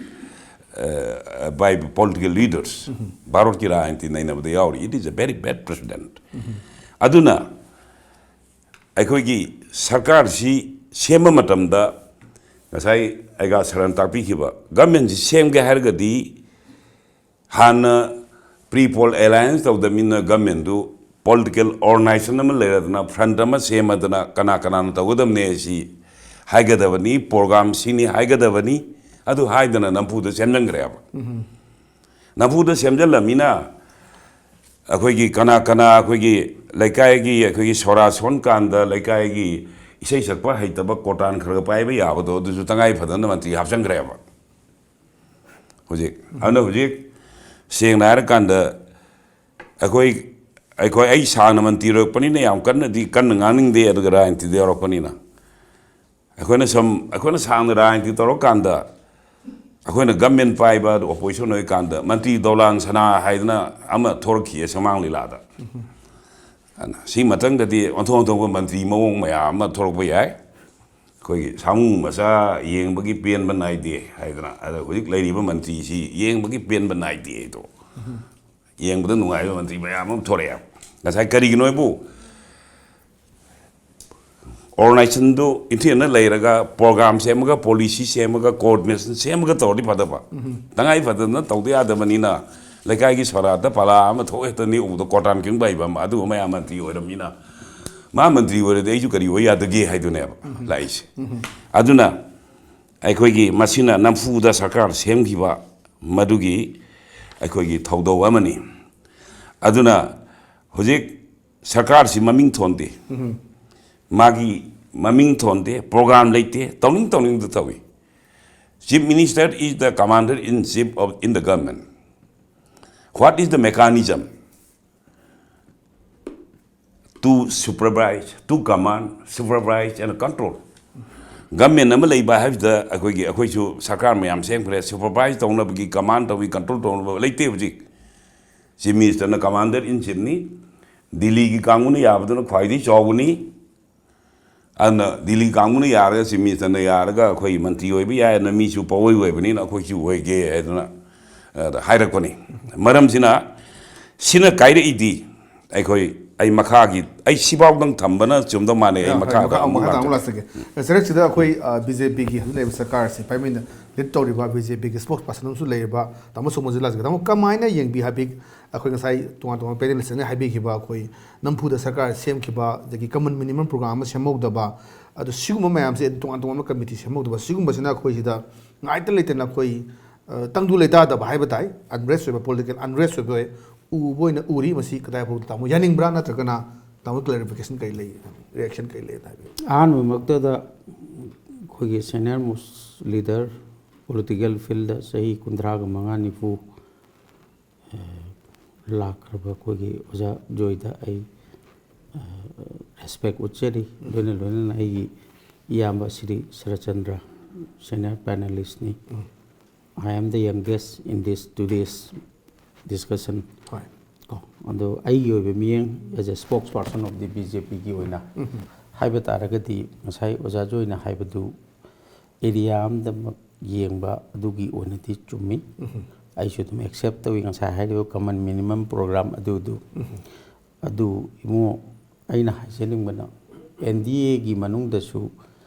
uh, by political leaders. ꯚꯥꯔꯠꯀꯤ ꯔꯥꯖꯅꯤꯇꯤ ꯅꯩꯅꯕꯗ ꯌꯥꯎꯔꯤ꯫ It is a very bad precedent. ꯑꯗꯨꯅ ꯑꯩꯈꯣꯏꯒꯤ ꯁꯔꯀꯥꯔꯁꯤ ꯁꯦꯝꯕ ꯃꯇꯝꯗ ꯉꯁꯥꯏ ꯑꯩꯒ ꯁꯔꯟ ꯇꯥꯛꯄꯤꯈꯤꯕ ꯒꯃꯦꯟꯁꯤ ꯁꯦꯝꯒꯦ ꯍꯥꯏꯔꯒꯗꯤ ꯍꯥꯟꯅ ꯄ꯭ꯔꯤ ꯄꯣꯜ ꯑꯦꯂꯥꯏꯟꯁ ꯇꯧꯗꯕꯅꯤꯅ ꯒꯃꯦꯟꯗꯨ ꯄꯣꯂꯤꯇꯤꯀꯦꯜ ꯑꯣꯔꯒꯅꯥꯏꯖꯦꯁꯟ ꯑꯃ ꯂꯩꯔꯗꯅ ꯐ꯭ꯔꯟꯠ ꯑꯃ ꯁꯦꯝꯃꯗꯅ ꯀꯅꯥ ꯀꯅꯥꯅ ꯇꯧꯒꯗꯕꯅꯦ ꯁꯤ ꯍꯥꯏꯒꯗꯕꯅꯤ, ꯄ꯭ꯔꯣꯒ꯭ꯔꯥꯝ ꯁꯤꯅꯤ ꯍꯥꯏꯒꯗꯕꯅꯤ, ꯑꯗꯨ ꯍꯥꯏꯗꯅ ꯅꯝꯐꯨꯗ ꯁꯦꯝꯖꯤꯟꯈ꯭ꯔꯦꯕ꯫ ꯅꯝꯐꯨꯗ ꯁꯦꯝꯖꯤꯜꯂꯃꯤꯅ ꯑꯩꯈꯣꯏꯒꯤ ꯀꯅꯥ ꯀꯅꯥ ꯑꯩꯈꯣꯏꯒꯤ ꯂꯩꯀꯥꯏꯒꯤ ꯑꯩꯈꯣꯏꯒꯤ ꯁꯣꯔꯥ ꯁꯣꯟꯀꯥꯟꯗ ꯂꯩꯀꯥꯏꯒꯤ ꯏꯁꯩ ꯁꯛꯄ ꯍꯩꯇꯕ ꯀꯣꯇꯥꯟ ꯈꯔ ꯈꯔ ꯄꯥꯏꯕ ꯌꯥꯕꯗꯣ ꯑꯗꯨꯁꯨ ꯇꯉꯥꯏ ꯐꯗꯅ ꯃꯟꯇ꯭ꯔꯤ ꯍꯥꯞꯆꯤꯟꯈ꯭ꯔꯦꯕ꯫ ꯍꯧꯖꯤꯛ ꯑꯗꯨꯅ ꯍꯧꯖꯤꯛ ꯁꯦꯡꯅ ꯍꯥꯏꯔꯀꯥꯟꯗ ꯑꯩꯈꯣꯏ, ꯑꯩꯈꯣꯏ, ꯑꯩ ꯁꯥꯡꯅ ꯃꯟꯇ꯭ꯔꯤ ꯑꯣꯏꯔꯛꯄꯅꯤꯅ ꯌꯥꯝ ꯀꯟꯅꯗꯤ ꯀꯟꯅ ꯉꯥꯡꯅꯤꯡꯗꯦ, ꯑꯗꯨꯒ ꯔꯥꯖꯅꯤꯇꯤꯗ ꯌꯥꯎꯔꯛꯄꯅꯤꯅ ꯑꯩꯈꯣꯏꯅ ꯁꯨꯝ, ꯑꯩꯈꯣꯏꯅ ꯁꯥꯡꯅ ꯔꯥꯖꯅꯤꯇꯤ ꯇꯧꯔꯀꯥꯟꯗ ꯑꯩꯈꯣꯏꯅ ꯒꯃꯦꯟ ꯄꯥꯏꯕ, ꯑꯗꯨ ꯑꯣꯄꯣꯖꯤꯁꯟ ꯑꯣꯏꯀꯥꯟꯗ ꯃꯟꯇ꯭ꯔꯤ ꯗꯣꯂꯥꯟ ꯁꯅꯥ ꯍꯥꯏꯗꯅ ꯑꯃ ꯊꯣꯔꯛꯈꯤꯌꯦ ꯁꯨꯃꯥꯡ ꯂꯤꯂꯥꯗ꯫ ꯑꯗꯨꯅ ꯁꯤ ꯃꯊꯪꯗꯗꯤ ꯑꯣꯟꯊꯣꯛ ꯑꯣꯟꯊꯣꯛꯄ ꯃꯟꯇ꯭ꯔꯤ ꯃꯑꯣꯡ ꯃꯌꯥꯝ ꯑꯃ ꯊꯣꯔꯛꯄ ꯌꯥꯏ꯫ ꯑꯩꯈꯣꯏꯒꯤ ꯁꯥꯃꯨ ꯃꯆꯥ ꯌꯦꯡꯕꯒꯤ ꯄꯦꯟꯕ ꯅꯥꯏꯗꯦ ꯍꯥꯏꯗꯅ, ꯑꯗ ꯍꯧꯖꯤꯛ ꯂꯩꯔꯤꯕ ꯃꯟꯇ꯭ꯔꯤꯁꯤ ꯌꯦꯡꯕꯒꯤ ꯄꯦꯟꯕ ꯅꯥꯏꯗꯦ ꯍꯥꯏꯗꯣ, ꯌꯦꯡꯕꯗ ꯅꯨꯡꯉꯥꯏꯕ ꯃꯟꯇ꯭ꯔꯤ ꯃꯌꯥꯝ ꯑꯃ ꯊꯣꯔꯛꯑꯦ꯫ ꯉꯁꯥꯏ ꯀꯔꯤꯒꯤꯅꯣ ꯍꯥꯏꯕꯨ, ꯑꯣꯔꯒꯅꯥꯏꯖꯦꯁꯟꯗꯨ ꯏꯟꯊꯤꯅ ꯂꯩꯔꯒ, ꯄ꯭ꯔꯣꯒ꯭ꯔꯥꯝ ꯁꯦꯝꯃꯒ, ꯄꯣꯂꯤꯁꯤ ꯁꯦꯝꯃꯒ, ꯀꯣꯑꯣꯔꯗꯤꯅꯦꯁꯟ ꯁꯦꯝꯃꯒ ꯇꯧꯔꯗꯤ ꯐꯗꯕ꯫ ꯇꯉꯥꯏ ꯐꯗꯅ ꯇꯧꯗ ꯌꯥꯗꯕꯅꯤꯅ, ꯂꯩꯀꯥꯏꯒꯤ ꯁꯣꯔꯥꯠꯇ ꯄꯂꯥ ꯑꯃ ꯊꯣꯛ ꯍꯦꯛꯇ ꯅꯦꯛꯎꯕꯗ ꯀꯣꯔꯇꯥꯟ ꯈꯤꯡꯕ ꯍꯩꯕ ꯑꯃ, ꯑꯗꯨꯒꯨꯝꯕ ꯃꯌꯥꯝ ꯃꯟꯇ꯭ꯔꯤ ꯑꯣꯏꯔꯝꯅꯤꯅ, ꯃꯥ ꯃꯟꯇ꯭ꯔꯤ ꯑꯣꯏꯔꯗꯤ ꯑꯩꯁꯨ ꯀꯔꯤ ꯑꯣꯏ ꯌꯥꯗꯒꯦ ꯍꯥꯏꯗꯨꯅꯦꯕ ꯂꯥꯛꯏꯁꯦ꯫ ꯑꯗꯨꯅ ꯑꯩꯈꯣꯏꯒꯤ ꯃꯁꯤꯅ ꯅꯝꯐꯨꯗ ꯁꯔꯀꯥꯔ ꯁꯦꯝꯈꯤꯕ ꯃꯗꯨꯒꯤ ꯑꯩꯈꯣꯏꯒꯤ ꯊꯧꯗꯧ ꯑꯃꯅꯤ꯫ ꯑꯗꯨꯅ ꯍꯧꯖꯤꯛ ꯁꯔꯀꯥꯔꯁꯤ ꯃꯃꯤꯡ ꯊꯣꯟꯗꯦ, ꯃꯥꯒꯤ ꯃꯃꯤꯡ ꯊꯣꯟꯗꯦ, ꯄ꯭ꯔꯣꯒ꯭ꯔꯥꯝ ꯂꯩꯇꯦ, ꯇꯧꯅꯤꯡ ꯇꯧꯅꯤꯡꯗ ꯇꯧꯏ꯫ Chief Minister is the commander in chief of in the government. What is the mechanism to supervise, to command, supervise and control? Government ꯑꯃ ꯂꯩꯕ ꯍꯥꯏꯕꯁꯤꯗ ꯑꯩꯈꯣꯏꯒꯤ, ꯑꯩꯈꯣꯏꯁꯨ ꯁꯔꯀꯥꯔ ꯃꯌꯥꯝ ꯁꯦꯝꯈ꯭ꯔꯦ, ꯁꯨꯄꯔꯚꯥꯏꯁ ꯇꯧꯅꯕꯒꯤ, ꯀꯃꯥꯟ ꯇꯧꯕꯒꯤ, ꯀꯟꯇ꯭ꯔꯣꯜ ꯇꯧꯅꯕ ꯂꯩꯇꯦ ꯍꯧꯖꯤꯛ꯫ ꯆꯤꯐ ꯃꯤꯅꯤꯁꯇꯔꯅ ꯀꯃꯥꯟꯗꯔ ꯏꯟ ꯆꯤꯐꯅꯤ, ꯗꯤꯜꯂꯤꯒꯤ ꯀꯥꯡꯕꯨꯅ ꯌꯥꯕꯗꯨꯅ ꯈ꯭ꯋꯥꯏꯗꯒꯤ ꯆꯥꯎꯕꯅꯤ꯫ ꯑꯗꯨꯅ ꯗꯤꯜꯂꯤ ꯀꯥꯡꯕꯨꯅ ꯌꯥꯔꯒ, ꯆꯤꯐ ꯃꯤꯅꯤꯁꯇꯔꯅ ꯌꯥꯔꯒ ꯑꯩꯈꯣꯏ ꯃꯟꯇ꯭ꯔꯤ ꯑꯣꯏꯕ ꯌꯥꯏ, ꯑꯗꯨꯅ ꯃꯤꯁꯨ ꯄꯣꯠꯑꯣꯏ ꯑꯣꯏꯕꯅꯤꯅ ꯑꯩꯈꯣꯏꯁꯨ ꯑꯣꯏꯒꯦ ꯍꯥꯏꯗꯨꯅ, ꯑ, ꯍꯥꯏꯔꯛꯄꯅꯤ꯫ ꯃꯔꯝꯁꯤꯅ, ꯁꯤꯅ ꯀꯥꯏꯔꯛꯏꯗꯤ ꯑꯩꯈꯣꯏ, ꯑꯩ ꯃꯈꯥꯒꯤ, ꯑꯩ ꯁꯤꯐꯥꯎꯗꯪ ꯊꯝꯕꯅ ꯆꯨꯝꯗꯧ ꯃꯥꯜꯂꯦ꯫ ꯑꯩ ꯌꯥꯝ ꯐꯔꯦ, ꯃꯈꯥꯗ ꯃꯈꯥ, ꯑꯃꯨꯛ ꯃꯈꯥ ꯇꯥ ꯑꯃꯨꯛ ꯂꯥꯛꯆꯒꯦ꯫ ꯂꯥꯛꯆꯔꯛꯁꯤꯗ ꯑꯩꯈꯣꯏ, ꯑ, ꯕꯤ ꯖꯦ ꯄꯤꯒꯤ ꯍꯧꯖꯤꯛ ꯂꯩꯔꯤꯕ ꯁꯔꯀꯥꯔꯁꯤ ꯄꯥꯏꯃꯤꯟꯅ ꯂꯤꯗ ꯇꯧꯔꯤꯕ ꯕꯤ ꯖꯦ ꯄꯤꯒꯤ ꯁ꯭ꯄꯣꯛꯁ ꯄꯥꯔꯁꯟ ꯑꯃꯁꯨ ꯂꯩꯔꯤꯕ ꯇꯥꯃꯣ ꯁꯣꯃꯣꯟꯁꯨ ꯂꯥꯛꯆꯒꯦ꯫ ꯇꯥꯃꯣ, ꯀꯃꯥꯏꯅ ꯌꯦꯡꯕꯤ ꯍꯥꯏꯕꯤ, ꯑꯩꯈꯣꯏ ꯉꯁꯥꯏ ꯇꯣꯉꯥꯟ ꯇꯣꯉꯥꯟꯕ ꯄꯦꯅꯦꯂꯤꯁꯁꯤꯡꯅ ꯍꯥꯏꯕꯤꯈꯤꯕ ꯑꯩꯈꯣꯏ ꯅꯝꯐꯨꯗ ꯁꯔꯀꯥꯔ ꯁꯦꯝꯈꯤꯕ, ꯑꯗꯒꯤ ꯀꯃꯟ ꯃꯤꯅꯤꯃꯝ ꯄ꯭ꯔꯣꯒ꯭ꯔꯥꯝ ꯑꯃ ꯁꯦꯝꯍꯧꯗꯕ, ꯑꯗꯨ ꯁꯤꯒꯨꯝꯕ ꯃꯌꯥꯝꯁꯦ ꯇꯣꯉꯥꯟ ꯇꯣꯉꯥꯟꯕ ꯀꯃꯤꯇꯤ ꯁꯦꯝꯍꯧꯗꯕ, ꯁꯤꯒꯨꯝꯕꯁꯤꯅ ꯑꯩꯈꯣꯏ ꯁꯤꯗ ꯉꯥꯏꯇ ꯂꯩꯇꯅ ꯑꯩꯈꯣꯏ, ꯑ, ꯇꯪꯗꯨ ꯂꯩꯇꯥꯗꯕ ꯍꯥꯏꯕ ꯇꯥꯏ, ꯑꯟꯔꯦꯁ ꯑꯣꯏꯕ, ꯄꯣꯂꯤꯇꯤꯀꯦꯜ ꯑꯟꯔꯦꯁ ꯑꯣꯏꯕ ꯑꯣꯏ-, ꯎꯕ ꯑꯣꯏꯅ ꯎꯔꯤ꯫ ꯃꯁꯤ ꯀꯗꯥꯏ ꯐꯥꯎꯕ ꯇꯥꯃꯣ ꯌꯥꯅꯤꯡꯕ꯭ꯔꯥ, ꯅꯠꯇ꯭ꯔꯒꯅ ꯇꯥꯃꯣ ꯀ꯭ꯂꯦꯔꯤꯐꯤꯀꯦꯁꯟ ꯀꯔꯤ ꯂꯩ, ꯔꯤꯌꯦꯛꯁꯟ ꯀꯔꯤ ꯂꯩ ꯍꯥꯏꯕꯤꯌꯨ꯫ ꯑꯍꯥꯟꯕꯃꯛꯇꯗ ꯑꯩꯈꯣꯏꯒꯤ ꯁꯦꯅꯤꯌꯔ ꯃꯣꯁ ꯂꯤꯗꯔ, ꯄꯣꯂꯤꯇꯤꯀꯦꯜ ꯐꯤꯜꯗ ꯆꯍꯤ ꯀꯨꯟꯊ꯭ꯔꯥꯒ ꯃꯉꯥ, ꯅꯤꯐꯨ, ꯑ, ꯂꯥꯛꯈ꯭ꯔꯕ ꯑꯩꯈꯣꯏꯒꯤ ꯑꯣꯖꯥ ꯖꯣꯏꯗ ꯑꯩ, ꯑ, ꯔꯦꯁꯄꯦꯛ ꯎꯠꯆꯔꯤ꯫ ꯂꯣꯏꯅ ꯂꯣꯏꯅꯅ ꯑꯩꯒꯤ ꯏꯌꯥꯝꯕ ꯁ꯭ꯔꯤ ꯁꯔꯠꯆꯟꯗ꯭ꯔ, ꯁꯦꯅꯤꯌꯔ ꯄꯦꯅꯦꯂꯤꯁꯅꯤ꯫ Um. I am the youngest in this today's discussion꯫ ꯍꯣꯏ꯫ ꯀꯣ, ꯑꯗꯣ ꯑꯩꯒꯤ ꯑꯣꯏꯕ ꯃꯤꯠꯌꯦꯡ, as a spokesperson of the B J P ꯒꯤ ꯑꯣꯏꯅ, ꯎꯝ꯫ ꯍꯥꯏꯕ ꯇꯥꯔꯒꯗꯤ ꯉꯁꯥꯏ ꯑꯣꯖꯥ ꯖꯣꯏꯅ ꯍꯥꯏꯕꯗꯨ ꯑꯦꯔꯤꯌꯥ ꯑꯃꯗꯃꯛ ꯌꯦꯡꯕ ꯑꯗꯨꯒꯤ ꯑꯣꯏꯅꯗꯤ ꯆꯨꯝꯃꯤ꯫ ꯑꯩꯁꯨ ꯑꯗꯨꯝ ꯑꯦꯛꯁꯦꯞ ꯇꯧꯏ꯫ ꯉꯁꯥꯏ ꯍꯥꯏꯔꯤꯕ ꯀꯃꯟ ꯃꯤꯅꯤꯃꯝ ꯄ꯭ꯔꯣꯒ꯭ꯔꯥꯝ ꯑꯗꯨꯗꯨ꯫ ꯑꯗꯨ ꯏꯕꯨꯡꯉꯣ, ꯑꯩꯅ ꯍꯥꯏꯖꯅꯤꯡꯕꯅ, ꯑꯦꯟ ꯗꯤ ꯑꯦꯒꯤ ꯃꯅꯨꯡꯗꯁꯨ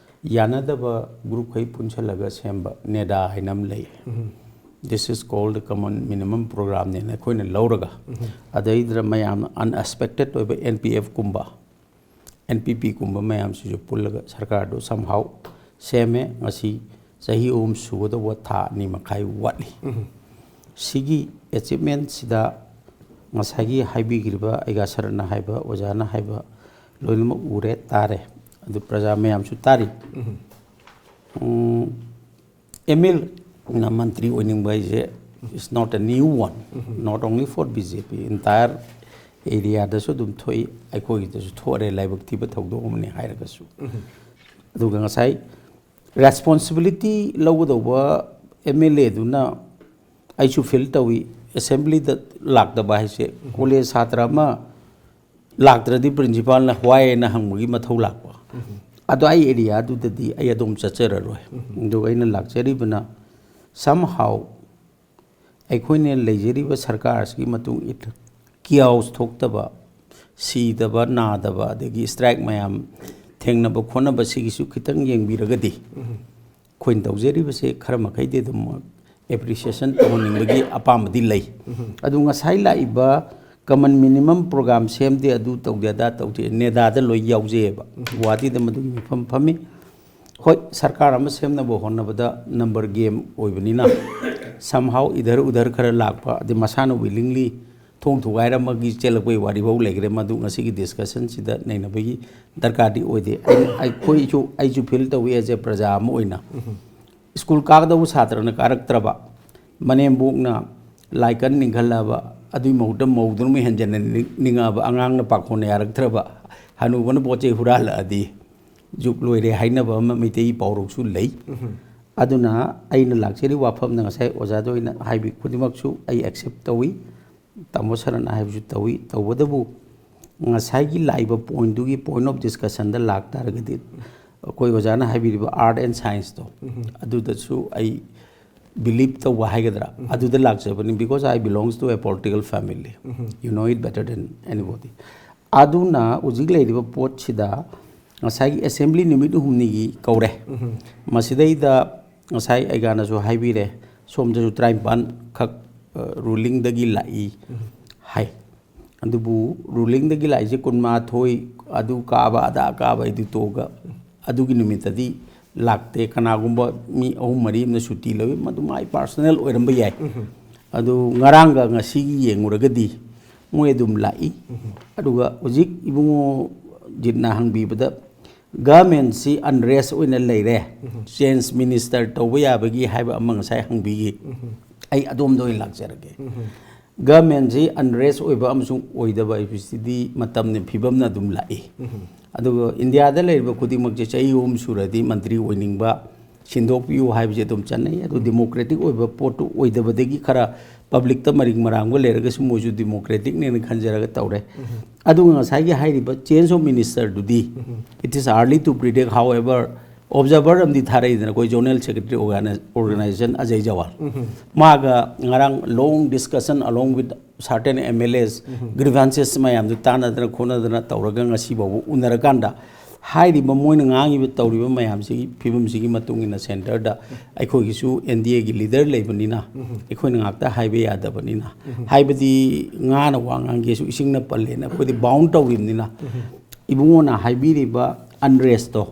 ꯌꯥꯅꯗꯕ ꯒ꯭ꯔꯨꯞꯈꯩ ꯄꯨꯟꯁꯤꯜꯂꯒ ꯁꯦꯝꯕ ꯅꯦꯗꯥ ꯍꯥꯏꯅ ꯑꯃ ꯂꯩ꯫ This is called common minimum programꯅꯦꯅ ꯑꯩꯈꯣꯏꯅ ꯂꯧꯔꯒ, ꯑꯗꯩꯗꯨꯗ ꯃꯌꯥꯝꯅ ꯑꯟꯑꯦꯛꯁꯄꯦꯛꯇꯦꯠ ꯑꯣꯏꯕ ꯑꯦꯟ ꯄꯤ ꯑꯦꯐꯀꯨꯝꯕ, ꯑꯦꯟ ꯄꯤ ꯄꯤꯒꯨꯝꯕ ꯃꯌꯥꯝꯁꯤꯁꯨ ꯄꯨꯜꯂꯒ ꯁꯔꯀꯥꯔꯗꯨ somehow ꯁꯦꯝꯃꯦ꯫ ꯉꯁꯤ ꯆꯍꯤ ꯑꯍꯨꯝ ꯁꯨꯒꯗꯧꯕ ꯊꯥ ꯑꯅꯤ ꯃꯈꯥꯏ ꯋꯥꯠꯂꯤ꯫ ꯁꯤꯒꯤ ꯑꯦꯆꯤꯞꯃꯦꯟꯁꯤꯗ ꯉꯁꯥꯏꯒꯤ ꯍꯥꯏꯕꯤꯈ꯭ꯔꯤꯕ ꯑꯩꯒꯥ ꯁꯔꯠꯅ ꯍꯥꯏꯕ, ꯑꯣꯖꯥꯅ ꯍꯥꯏꯕ ꯂꯣꯏꯅꯃꯛ ꯎꯔꯦ, ꯇꯥꯔꯦ꯫ ꯑꯗꯨ ꯄ꯭ꯔꯖꯥ ꯃꯌꯥꯝꯁꯨ ꯇꯥꯔꯤ꯫ ꯑꯦꯝ ꯑꯦꯜ ꯑꯦꯅ ꯃꯟꯇ꯭ꯔꯤ ꯑꯣꯏꯅꯤꯡꯕ ꯍꯥꯏꯁꯦ is not a new one, not only for B J P, entire areaꯗꯁꯨ ꯑꯗꯨꯝ ꯊꯣꯛꯏ, ꯑꯩꯈꯣꯏꯒꯤꯗꯁꯨ ꯊꯣꯛꯑꯔꯦ, ꯂꯥꯏꯕꯛ ꯊꯤꯕ ꯊꯧꯗꯣꯛ ꯑꯃꯅꯤ ꯍꯥꯏꯔꯒꯁꯨ꯫ ꯑꯗꯨꯒ ꯉꯁꯥꯏ ꯔꯦꯁꯄꯣꯟꯁꯤꯕꯤꯂꯤꯇꯤ ꯂꯧꯒꯗꯧꯕ ꯑꯦꯝ ꯑꯦꯜ ꯑꯦꯗꯨꯅ ꯑꯩꯁꯨ ꯐꯤꯜ ꯇꯧꯏ, ꯑꯦꯁꯦꯝꯕ꯭ꯂꯤꯗ ꯂꯥꯛꯇꯕ ꯍꯥꯏꯁꯦ꯫ ꯀꯣꯂꯦꯖ ꯁꯥꯇ꯭ꯔ ꯑꯃ ꯂꯥꯛꯇ꯭ꯔꯗꯤ ꯄ꯭ꯔꯤꯟꯁꯤꯄꯥꯜꯅ why ꯍꯥꯏꯅ ꯍꯪꯕꯒꯤ ꯃꯊꯧ ꯂꯥꯛꯄ꯫ ꯑꯗꯣ ꯑꯩ ꯑꯦꯔꯤꯌꯥꯗꯨꯗꯗꯤ ꯑꯩ ꯑꯗꯨꯝ ꯆꯠꯆꯔꯔꯣꯏ꯫ ꯑꯗꯨꯒ ꯑꯩꯅ ꯂꯥꯛꯆꯔꯤꯕꯅ somehow ꯑꯩꯈꯣꯏꯅ ꯂꯩꯖꯔꯤꯕ ꯁꯔꯀꯥꯔꯁꯤꯒꯤ ꯃꯇꯨꯡ ꯏꯟꯅ ꯀꯤꯌꯥꯎꯁ ꯊꯣꯛꯇꯕ, ꯁꯤꯗꯕ, ꯅꯥꯗꯕ, ꯑꯗꯒꯤ ꯁ꯭ꯇ꯭ꯔꯥꯏꯛ ꯃꯌꯥꯝ ꯊꯦꯡꯅꯕ ꯈꯣꯠꯅꯕ ꯁꯤꯒꯤꯁꯨ ꯈꯤꯇꯪ ꯌꯦꯡꯕꯤꯔꯒꯗꯤ ꯑꯩꯈꯣꯏꯅ ꯇꯧꯖꯔꯤꯕꯁꯦ ꯈꯔ ꯃꯈꯩꯗꯤ ꯑꯗꯨꯝ ꯑꯦꯄ꯭ꯔꯤꯁꯤꯌꯦꯁꯟ ꯇꯧꯍꯟꯅꯤꯡꯕꯒꯤ ꯑꯄꯥꯝꯕꯗꯤ ꯂꯩ꯫ ꯑꯗꯨ ꯉꯁꯥꯏ ꯂꯥꯛꯏꯕ ꯀꯃꯟ ꯃꯤꯅꯤꯃꯝ ꯄ꯭ꯔꯣꯒ꯭ꯔꯥꯝ ꯁꯦꯝꯗꯦ, ꯑꯗꯨ ꯇꯧꯗꯦ, ꯑꯗꯥ ꯇꯧꯗꯦ, ꯅꯦꯗꯥꯗ ꯂꯣꯏ ꯌꯥꯎꯖꯩꯑꯕ꯫ ꯒꯨꯍꯥꯇꯤꯗ ꯃꯗꯨꯒꯤ ꯃꯤꯐꯝ ꯐꯝꯃꯤ꯫ ꯍꯣꯏ, ꯁꯔꯀꯥꯔ ꯑꯃ ꯁꯦꯝꯅꯕ ꯍꯣꯠꯅꯕꯗ ꯅꯝꯕꯔ ꯒꯦꯝ ꯑꯣꯏꯕꯅꯤꯅ somehow ꯏꯙꯔ ꯎꯙꯔ ꯈꯔ ꯂꯥꯛꯄ, ꯑꯗꯩ ꯃꯁꯥꯅ willingly ꯊꯣꯡ ꯊꯨꯒꯥꯏꯔꯝꯃꯒꯤ ꯆꯦꯜꯂꯛꯄꯒꯤ ꯋꯥꯔꯤꯐꯥꯎ ꯂꯩꯈ꯭ꯔꯦ꯫ ꯃꯗꯨ ꯉꯁꯤꯒꯤ ꯗꯤꯁꯀꯁꯟꯁꯤꯗ ꯅꯩꯅꯕꯒꯤ ꯗꯔꯀꯥꯔꯗꯤ ꯑꯣꯏꯗꯦ꯫ ꯑꯩ, ꯑꯩꯈꯣꯏꯁꯨ, ꯑꯩꯁꯨ ꯐꯤꯜ ꯇꯧꯏ as a ꯄ꯭ꯔꯖꯥ ꯑꯃ ꯑꯣꯏꯅ꯫ ꯁ꯭ꯀꯨꯜ ꯀꯥꯒꯗꯧꯕ ꯁꯥꯇ꯭ꯔꯅ ꯀꯥꯔꯛꯇ꯭ꯔꯕ, ꯃꯅꯦꯝꯕꯣꯛꯅ ꯂꯥꯏ ꯀꯟ ꯅꯤꯡꯈꯠꯂꯛꯑꯕ, ꯑꯗꯨꯒꯤ ꯃꯍꯨꯠꯇ ꯃꯧꯗꯨꯅ ꯑꯃꯨꯛ ꯍꯦꯟꯖꯟꯅ ꯅꯤꯡ-, ꯅꯤꯡꯉꯛꯑꯕ, ꯑꯉꯥꯡꯅ ꯄꯥꯈꯣꯟ ꯌꯥꯔꯛꯇ꯭ꯔꯕ, ꯍꯅꯨꯕꯅ ꯄꯣꯠ ꯆꯩ ꯍꯨꯔꯥꯜꯂꯛꯑꯗꯤ ꯖꯨꯛ ꯂꯣꯏꯔꯦ ꯍꯥꯏꯅꯕ ꯑꯃ ꯃꯩꯇꯩꯒꯤ ꯄꯥꯎꯔꯧꯁꯨ ꯂꯩ꯫ ꯑꯗꯨꯅ ꯑꯩꯅ ꯂꯥꯛꯆꯔꯤꯕ ꯋꯥꯐꯝꯅ ꯉꯁꯥꯏ ꯑꯣꯖꯥꯗ ꯑꯣꯏꯅ ꯍꯥꯏꯕꯤ ꯈꯨꯗꯤꯡꯃꯛꯁꯨ ꯑꯩ ꯑꯦꯛꯁꯦꯞ ꯇꯧꯏ, ꯇꯥꯃꯣ ꯁꯔꯠꯅ ꯍꯥꯏꯕꯁꯨ ꯇꯧꯏ꯫ ꯇꯧꯕꯇꯕꯨ ꯉꯁꯥꯏꯒꯤ ꯂꯥꯛꯏꯕ ꯄꯣꯏꯟꯗꯨꯒꯤ ꯄꯣꯏꯟ ꯑꯣꯐ ꯗꯤꯁꯀꯁꯟꯗ ꯂꯥꯛꯇꯥꯔꯒꯗꯤ, ꯑꯩꯈꯣꯏ ꯑꯣꯖꯥꯅ ꯍꯥꯏꯕꯤꯔꯤꯕ ꯑꯥꯔꯠ ꯑꯦꯟ ꯁꯥꯏꯟꯁꯇꯣ, ꯑꯗꯨꯗꯁꯨ ꯑꯩ ꯕꯤꯂꯤꯞ ꯇꯧꯕ ꯍꯥꯏꯒꯗ꯭ꯔꯥ, ꯑꯗꯨꯗ ꯂꯥꯛꯆꯕꯅꯤ, because I belongs to a political family. You know it better than anybody. ꯑꯗꯨꯅ ꯍꯧꯖꯤꯛ ꯂꯩꯔꯤꯕ ꯄꯣꯠꯁꯤꯗ ꯉꯁꯥꯏꯒꯤ ꯑꯦꯁꯦꯝꯕ꯭ꯂꯤ ꯅꯨꯃꯤꯠ ꯍꯨꯝꯅꯤꯒꯤ ꯀꯧꯔꯦ꯫ ꯃꯁꯤꯗꯩꯗ ꯉꯁꯥꯏ ꯑꯩꯒꯥꯅꯁꯨ ꯍꯥꯏꯕꯤꯔꯦ, ꯁꯣꯝꯗꯁꯨ ꯇꯔꯥꯅꯤꯄꯥꯟ ꯈꯛ ꯔꯨꯂꯤꯡꯗꯒꯤ ꯂꯥꯛꯏ ꯍꯥꯏ꯫ ꯑꯗꯨꯕꯨ ꯔꯨꯂꯤꯡꯗꯒꯤ ꯂꯥꯛꯏꯁꯦ ꯀꯨꯟꯃꯥꯊꯣꯏ, ꯑꯗꯨ ꯀꯥꯕ ꯑꯗꯥ ꯀꯥꯕ ꯑꯩꯗꯨ ꯇꯣꯛꯑꯒ ꯑꯗꯨꯒꯤ ꯅꯨꯃꯤꯠꯇꯗꯤ ꯂꯥꯛꯇꯦ꯫ ꯀꯅꯥꯒꯨꯝꯕ ꯃꯤ ꯑꯍꯨꯝ ꯃꯔꯤ ꯑꯃꯅ ꯁꯨꯇꯤ ꯂꯧꯏ, ꯃꯗꯨ ꯃꯥꯏ ꯄꯥꯔꯁꯣꯅꯦꯜ ꯑꯣꯏꯔꯝꯕ ꯌꯥꯏ꯫ ꯑꯗꯨ ꯉꯔꯥꯡꯒ ꯉꯁꯤꯒꯤ ꯌꯦꯡꯉꯨꯔꯒꯗꯤ ꯃꯣꯏ ꯑꯗꯨꯝ ꯂꯥꯛꯏ꯫ ꯑꯗꯨꯒ ꯍꯧꯖꯤꯛ ꯏꯕꯨꯡꯉꯣ ꯖꯤꯠꯅ ꯍꯪꯕꯤꯕꯗ, ꯒꯚꯔꯟꯃꯦꯟꯁꯤ ꯑꯟꯔꯦꯁ ꯑꯣꯏꯅ ꯂꯩꯔꯦ, ꯆꯦꯟꯖ ꯃꯤꯅꯤꯁꯇꯔ ꯇꯧꯕ ꯌꯥꯕꯒꯤ ꯍꯥꯏꯕ ꯑꯃ ꯉꯁꯥꯏ ꯍꯪꯕꯤꯈꯤ꯫ ꯑꯩ ꯑꯗꯣꯝꯗ ꯑꯣꯏꯅ ꯂꯥꯛꯆꯔꯒꯦ꯫ ꯒꯚꯔꯟꯃꯦꯟꯁꯤ ꯑꯟꯔꯦꯁ ꯑꯣꯏꯕ ꯑꯃꯁꯨꯡ ꯑꯣꯏꯗꯕ ꯍꯥꯏꯕꯁꯤꯗꯤ ꯃꯇꯝꯅ ꯐꯤꯕꯝꯅ ꯑꯗꯨꯝ ꯂꯥꯛꯏ꯫ ꯑꯗꯨꯒ ꯏꯟꯗꯤꯌꯥꯗ ꯂꯩꯔꯤꯕ ꯈꯨꯗꯤꯡꯃꯛꯁꯦ ꯆꯍꯤ ꯑꯍꯨꯝ ꯁꯨꯔꯗꯤ ꯃꯟꯇ꯭ꯔꯤ ꯑꯣꯏꯅꯤꯡꯕ, ꯁꯤꯟꯗꯣꯛꯄꯤꯌꯨ ꯍꯥꯏꯕꯁꯦ ꯑꯗꯨꯝ ꯆꯠꯅꯩ꯫ ꯑꯗꯨ ꯗꯦꯃꯣꯀ꯭ꯔꯦꯇꯤꯛ ꯑꯣꯏꯕ ꯄꯣꯠꯇꯨ ꯑꯣꯏꯗꯕꯗꯒꯤ ꯈꯔ ꯄꯕ꯭ꯂꯤꯛꯇ ꯃꯔꯤꯡ ꯃꯔꯥꯡꯕ ꯂꯩꯔꯒꯁꯨ ꯃꯣꯏꯁꯨ ꯗꯦꯃꯣꯀ꯭ꯔꯦꯇꯤꯛꯅꯦꯅ ꯈꯟꯖꯔꯒ ꯇꯧꯔꯦ꯫ ꯑꯗꯨꯒ ꯉꯁꯥꯏꯒꯤ ꯍꯥꯏꯔꯤꯕ change of minister ꯗꯨꯗꯤ, it is early to predict, however, observer ꯑꯃꯗꯤ ꯊꯥꯔꯛꯏꯗꯅ, ꯑꯩꯈꯣꯏ ꯖꯣꯅꯦꯜ ꯁꯦꯀ꯭ꯔꯦꯇꯔꯤ ꯑꯣꯔꯒꯅꯥꯏꯖꯦꯁꯟ ꯑꯖꯌ ꯖꯋꯥꯜ, ꯃꯥꯒ ꯉꯔꯥꯡ long discussion along with certain M L As, grievances ꯃꯌꯥꯝꯗꯨ ꯇꯥꯟꯅꯗꯅ ꯈꯣꯠꯅꯗꯅ ꯇꯧꯔꯒ ꯉꯁꯤ ꯐꯥꯎꯕ ꯎꯅꯔꯀꯥꯟꯗ, ꯍꯥꯏꯔꯤꯕ ꯃꯣꯏꯅ ꯉꯥꯡꯉꯤꯕ ꯇꯧꯔꯤꯕ ꯃꯌꯥꯝꯁꯤꯒꯤ ꯐꯤꯕꯝꯁꯤꯒꯤ ꯃꯇꯨꯡ ꯏꯟꯅ ꯁꯦꯟꯇꯔꯗ ꯑꯩꯈꯣꯏꯒꯤꯁꯨ N D A ꯒꯤ ꯂꯤꯗꯔ ꯂꯩꯕꯅꯤꯅ, ꯑꯩꯈꯣꯏꯅ ꯉꯥꯛꯇ ꯍꯥꯏꯕ ꯌꯥꯗꯕꯅꯤꯅ, ꯍꯥꯏꯕꯗꯤ ꯉꯥꯅ ꯋꯥ ꯉꯥꯡꯒꯦꯁꯨ ꯏꯁꯤꯡꯅ ꯄꯜꯂꯦꯅ ꯑꯩꯈꯣꯏꯗꯤ ꯕꯥꯎꯟ ꯇꯧꯔꯤꯕꯅꯤꯅ, ꯏꯕꯨꯡꯉꯣꯅ ꯍꯥꯏꯕꯤꯔꯤꯕ ꯑꯟꯔꯦꯁꯇꯣ,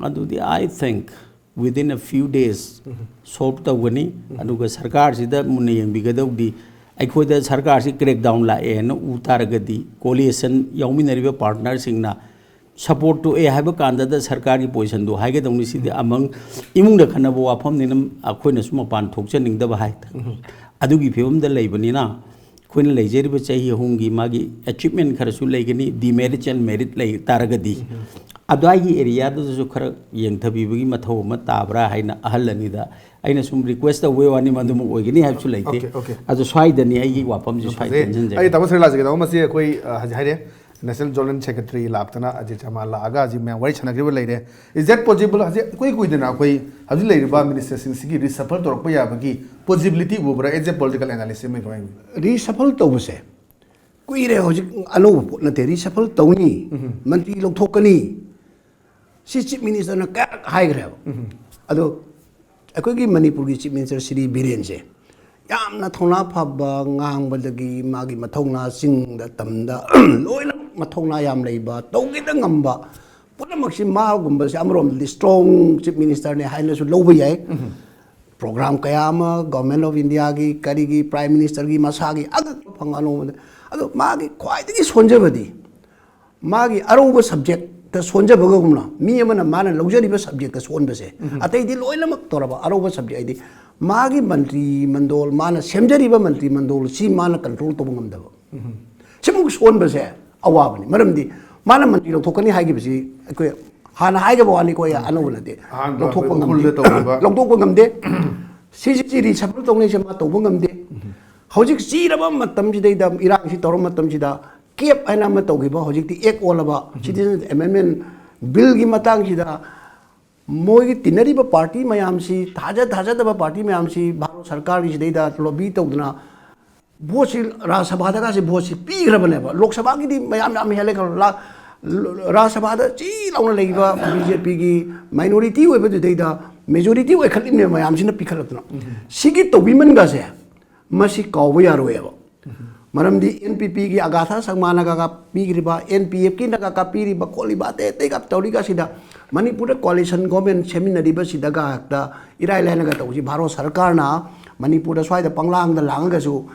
ꯑꯗꯨꯗꯤ I think within a few days solve ꯇꯧꯒꯅꯤ꯫ ꯑꯗꯨꯒ ꯁꯔꯀꯥꯔꯁꯤꯗ ꯃꯨꯟꯅ ꯌꯦꯡꯕꯤꯒꯗꯧꯗꯤ, ꯑꯩꯈꯣꯏꯗ ꯁꯔꯀꯥꯔꯁꯤ crackdown ꯂꯥꯛꯑꯦꯅ ꯎ ꯇꯥꯔꯒꯗꯤ, coalition ꯌꯥꯎꯃꯤꯟꯅꯔꯤꯕ ꯄꯥꯔꯠꯅꯔꯁꯤꯡꯅ ꯁꯄꯣꯔꯠ ꯇꯣꯛꯑꯦ ꯍꯥꯏꯕ ꯀꯥꯟꯗꯗ ꯁꯔꯀꯥꯔꯒꯤ ꯄꯣꯖꯤꯁꯟꯗꯣ ꯍꯥꯏꯒꯗꯧꯅꯤ꯫ ꯁꯤꯗꯤ ꯑꯃꯪ ꯏꯃꯨꯡꯗ ꯈꯠꯅꯕ ꯋꯥꯐꯝꯅꯤꯅ ꯑꯩꯈꯣꯏꯅꯁꯨ ꯃꯄꯥꯟ ꯊꯣꯛꯆꯅꯤꯡꯗꯕ ꯍꯥꯏꯇꯥꯔꯦ꯫ ꯑꯗꯨꯒꯤ ꯐꯤꯕꯝꯗ ꯂꯩꯕꯅꯤꯅ, ꯑꯩꯈꯣꯏꯅ ꯂꯩꯖꯔꯤꯕ ꯆꯍꯤ ꯑꯍꯨꯝꯒꯤ ꯃꯥꯒꯤ achievement ꯈꯔꯁꯨ ꯂꯩꯒꯅꯤ, demerits and merit ꯂꯩ ꯇꯥꯔꯒꯗꯤ, ꯑꯗ꯭ꯋꯥꯏꯒꯤ ꯑꯦꯔꯤꯌꯥꯗꯨꯗꯁꯨ ꯈꯔ ꯌꯦꯡꯊꯕꯤꯕꯒꯤ ꯃꯊꯧ ꯑꯃ ꯇꯥꯕ꯭ꯔꯥ ꯍꯥꯏꯅ ꯑꯍꯜ ꯑꯅꯤꯗ ꯑꯩꯅ ꯁꯨꯝ ꯔꯤꯀ꯭ꯋꯦꯁ ꯇꯧꯕꯩ ꯋꯥꯅꯤ, ꯃꯗꯨꯃꯛ ꯑꯣꯏꯒꯅꯤ ꯍꯥꯏꯕꯁꯨ ꯂꯩꯇꯦ꯫ Okay, okay. ꯑꯗꯣ ꯁ꯭ꯋꯥꯏꯗꯅꯤ ꯑꯩꯒꯤ ꯋꯥꯐꯝꯁꯤ ꯁ꯭ꯋꯥꯏ ꯐꯖꯩ꯫ ꯇꯦꯟꯁꯤꯟꯖꯒꯦ꯫ ꯑꯩ ꯇꯥꯃꯣ ꯁꯔꯤꯂꯥꯜꯁꯦ ꯀꯩꯅꯣꯝꯃ ꯃꯁꯤ ꯑꯩꯈꯣꯏ, ꯑ, ꯍꯧꯖꯤꯛ ꯍꯥꯏꯔꯦ꯫ National Joint Secretary ꯂꯥꯛꯇꯅ ꯑꯖꯤꯠ ꯆꯥꯃꯥ ꯂꯥꯛꯑꯒ ꯍꯧꯖꯤꯛ ꯃꯌꯥꯝ ꯋꯥꯔꯤ ꯁꯥꯟꯅꯈ꯭ꯔꯤꯕ ꯂꯩꯔꯦ꯫ Is that possible? ꯍꯧꯖꯤꯛ ꯏꯀꯨꯏ ꯀꯨꯏꯗꯅ ꯑꯩꯈꯣꯏ ꯍꯧꯖꯤꯛ ꯂꯩꯔꯤꯕ minister ꯁꯤꯡꯁꯤꯒꯤ reshuffle ꯇꯧꯔꯛꯄ ꯌꯥꯕꯒꯤ possibility ꯎꯕ꯭ꯔꯥ? As a political analyst ꯑꯃ ꯑꯣꯏꯅ꯫ Reshuffle ꯇꯧꯕꯁꯦ ꯀꯨꯏꯔꯦ, ꯍꯧꯖꯤꯛ ꯑꯅꯧꯕ ꯄꯣꯠ ꯅꯠꯇꯦ꯫ Reshuffle ꯇꯧꯅꯤ, ꯃꯟꯇ꯭ꯔꯤ ꯂꯧꯊꯣꯛꯀꯅꯤ, ꯁꯤ Chief Minister ꯅ ꯀꯌꯥꯔꯛ ꯍꯥꯏꯈ꯭ꯔꯦꯕ꯫ ꯑꯗꯣ ꯑꯩꯈꯣꯏꯒꯤ ꯃꯅꯤꯄꯨꯔꯒꯤ Chief Minister ꯁ꯭ꯔꯤ ꯕꯤꯔꯦꯟꯁꯦ ꯌꯥꯝꯅ ꯊꯧꯅꯥ ꯐꯕ, ꯉꯥꯡꯕꯗꯒꯤ ꯃꯥꯒꯤ ꯃꯊꯧꯅꯥ ꯆꯤꯡꯗ ꯇꯝꯗ ꯂꯣꯏꯅ ꯃꯊꯧꯅꯥ ꯌꯥꯝ ꯂꯩꯕ, ꯇꯧꯒꯦꯗ ꯉꯝꯕ, ꯄꯨꯝꯅꯃꯛꯁꯤ ꯃꯥꯒꯨꯝꯕꯁꯦ ꯑꯃꯔꯣꯝꯗꯗꯤ strong Chief Minister ꯅꯦ ꯍꯥꯏꯅꯁꯨ ꯂꯧꯕ ꯌꯥꯏ꯫ Program ꯀꯌꯥ ꯑꯃ Government of India ꯒꯤ, ꯀꯔꯤꯒꯤ, Prime Minister ꯒꯤ ꯃꯁꯥꯒꯤ ꯑꯉꯛꯄ ꯐꯪ ꯑꯅꯧꯕꯗ꯫ ꯑꯗꯣ ꯃꯥꯒꯤ ꯈ꯭ꯋꯥꯏꯗꯒꯤ ꯁꯣꯟꯖꯕꯗꯤ ꯃꯥꯒꯤ ꯑꯔꯧꯕ subject ꯇ ꯁꯣꯟꯖꯕꯒꯨꯝꯅ ꯃꯤ ꯑꯃꯅ ꯃꯥꯅ ꯂꯧꯖꯔꯤꯕ subject ꯇ ꯁꯣꯟꯕꯁꯦ꯫ ꯑꯇꯩꯗꯤ ꯂꯣꯏꯅꯃꯛ ꯇꯧꯔꯕ, ꯑꯔꯧꯕ subject ꯍꯥꯏꯗꯤ ꯃꯥꯒꯤ ꯃꯟꯇ꯭ꯔꯤ ꯃꯟꯗꯣꯜ, ꯃꯥꯅ ꯁꯦꯝꯖꯔꯤꯕ ꯃꯟꯇ꯭ꯔꯤ ꯃꯟꯗꯣꯜ ꯁꯤ ꯃꯥꯅ control ꯇꯧꯕ ꯉꯝꯗꯕ꯫ ꯁꯤꯃꯨꯛ ꯁꯣꯟꯕꯁꯦ ꯑꯋꯥꯕꯅꯤ꯫ ꯃꯔꯝꯗꯤ ꯃꯥꯅ ꯃꯟꯇ꯭ꯔꯤ ꯂꯧꯊꯣꯛꯀꯅꯤ ꯍꯥꯏꯈꯤꯕꯁꯤ ꯑꯩꯈꯣꯏ ꯍꯥꯟꯅ ꯍꯥꯏꯈꯤꯕ ꯋꯥꯅꯤꯀꯣ, ꯑꯩ ꯑꯅꯧꯕ ꯅꯠꯇꯦ꯫ ꯑꯍꯥꯟꯕ ꯂꯧꯊꯣꯛꯄ ꯑꯩꯈꯣꯏ ꯉꯝꯗꯦ꯫ ꯎꯈ꯭ꯔꯨꯜꯗ ꯇꯧꯈꯤꯕ꯫ ꯂꯧꯊꯣꯛꯄ ꯉꯝꯗꯦ꯫ ꯁꯤꯁꯤ ꯁꯤ reshuffle ꯇꯧꯅꯩꯁꯦ ꯃꯥ ꯇꯧꯕ ꯉꯝꯗꯦ꯫ ꯍꯧꯖꯤꯛ ꯆꯤꯔꯕ ꯃꯇꯝꯁꯤꯗꯩꯗ, ꯏꯔꯥꯡꯁꯤ ꯇꯧꯔꯕ ꯃꯇꯝꯁꯤꯗ, ꯀꯦꯞ ꯍꯥꯏꯅ ꯑꯃ ꯇꯧꯈꯤꯕ, ꯍꯧꯖꯤꯛꯇꯤ ꯑꯦꯛ ꯑꯣꯜꯂꯕ Citizen Amendment Bill ꯒꯤ ꯃꯇꯥꯡꯁꯤꯗ ꯃꯣꯏꯒꯤ ꯇꯤꯟꯅꯔꯤꯕ party ꯃꯌꯥꯝꯁꯤ, ꯊꯥꯖ ꯊꯥꯖꯗꯕ party ꯃꯌꯥꯝꯁꯤ ꯚꯥꯔꯠ ꯁꯔꯀꯥꯔꯒꯤ ꯁꯤꯗꯩꯗ lobby ꯇꯧꯗꯅ vote ꯁꯤ ꯔꯥꯖ꯭ꯌ ꯁꯚꯥꯗꯒꯁꯦ vote ꯁꯤ ꯄꯤꯈ꯭ꯔꯕꯅꯦꯕ꯫ ꯂꯣꯛ ꯁꯚꯥꯒꯤꯗꯤ ꯃꯌꯥꯝ ꯌꯥꯝ ꯍꯦꯜꯂꯦ ꯈꯜꯂꯣ꯫ ꯂꯥ-, ꯔꯥꯖ꯭ꯌ ꯁꯚꯥꯗ ꯆꯤ ꯂꯥꯎꯅ ꯂꯩꯔꯤꯕ BJP ꯒꯤ minority ꯑꯣꯏꯕꯗꯨꯗꯩꯗ majority ꯑꯣꯏꯈꯠꯂꯤꯕꯅꯦꯕ ꯃꯌꯥꯝꯁꯤꯅ ꯄꯤꯈꯠꯂꯛꯇꯅ꯫ ꯁꯤꯒꯤ ꯇꯧꯕꯤꯃꯟꯒꯁꯦ ꯃꯁꯤ ꯀꯥꯎꯕ ꯌꯥꯔꯣꯏꯕ꯫ ꯃꯔꯝꯗꯤ NPP ꯒꯤ ꯑꯒꯥꯊꯥ ꯁꯪꯃꯥꯅꯒ ꯄꯤꯈ꯭ꯔꯤꯕ, NPF ꯀꯤꯅꯒ ꯄꯤꯔꯤꯕ ꯈꯣꯠꯂꯤꯕ, ꯑꯇꯩ ꯑꯇꯩꯒ ꯇꯧꯔꯤꯒ ꯁꯤꯗ ꯃꯅꯤꯄꯨꯔꯗ coalition government ꯁꯦꯝꯃꯤꯟꯅꯔꯤꯕ ꯁꯤꯗꯒ ꯍꯦꯛꯇ ꯏꯔꯥꯏ ꯂꯥꯏꯅꯒ ꯇꯧꯁꯤ꯫ ꯚꯥꯔꯠ ꯁꯔꯀꯥꯔꯅ ꯃꯅꯤꯄꯨꯔꯗ ꯁ꯭ꯋꯥꯏꯗ ꯄꯪꯂꯥꯡꯗ ꯂꯥꯡꯉꯒꯁꯨ,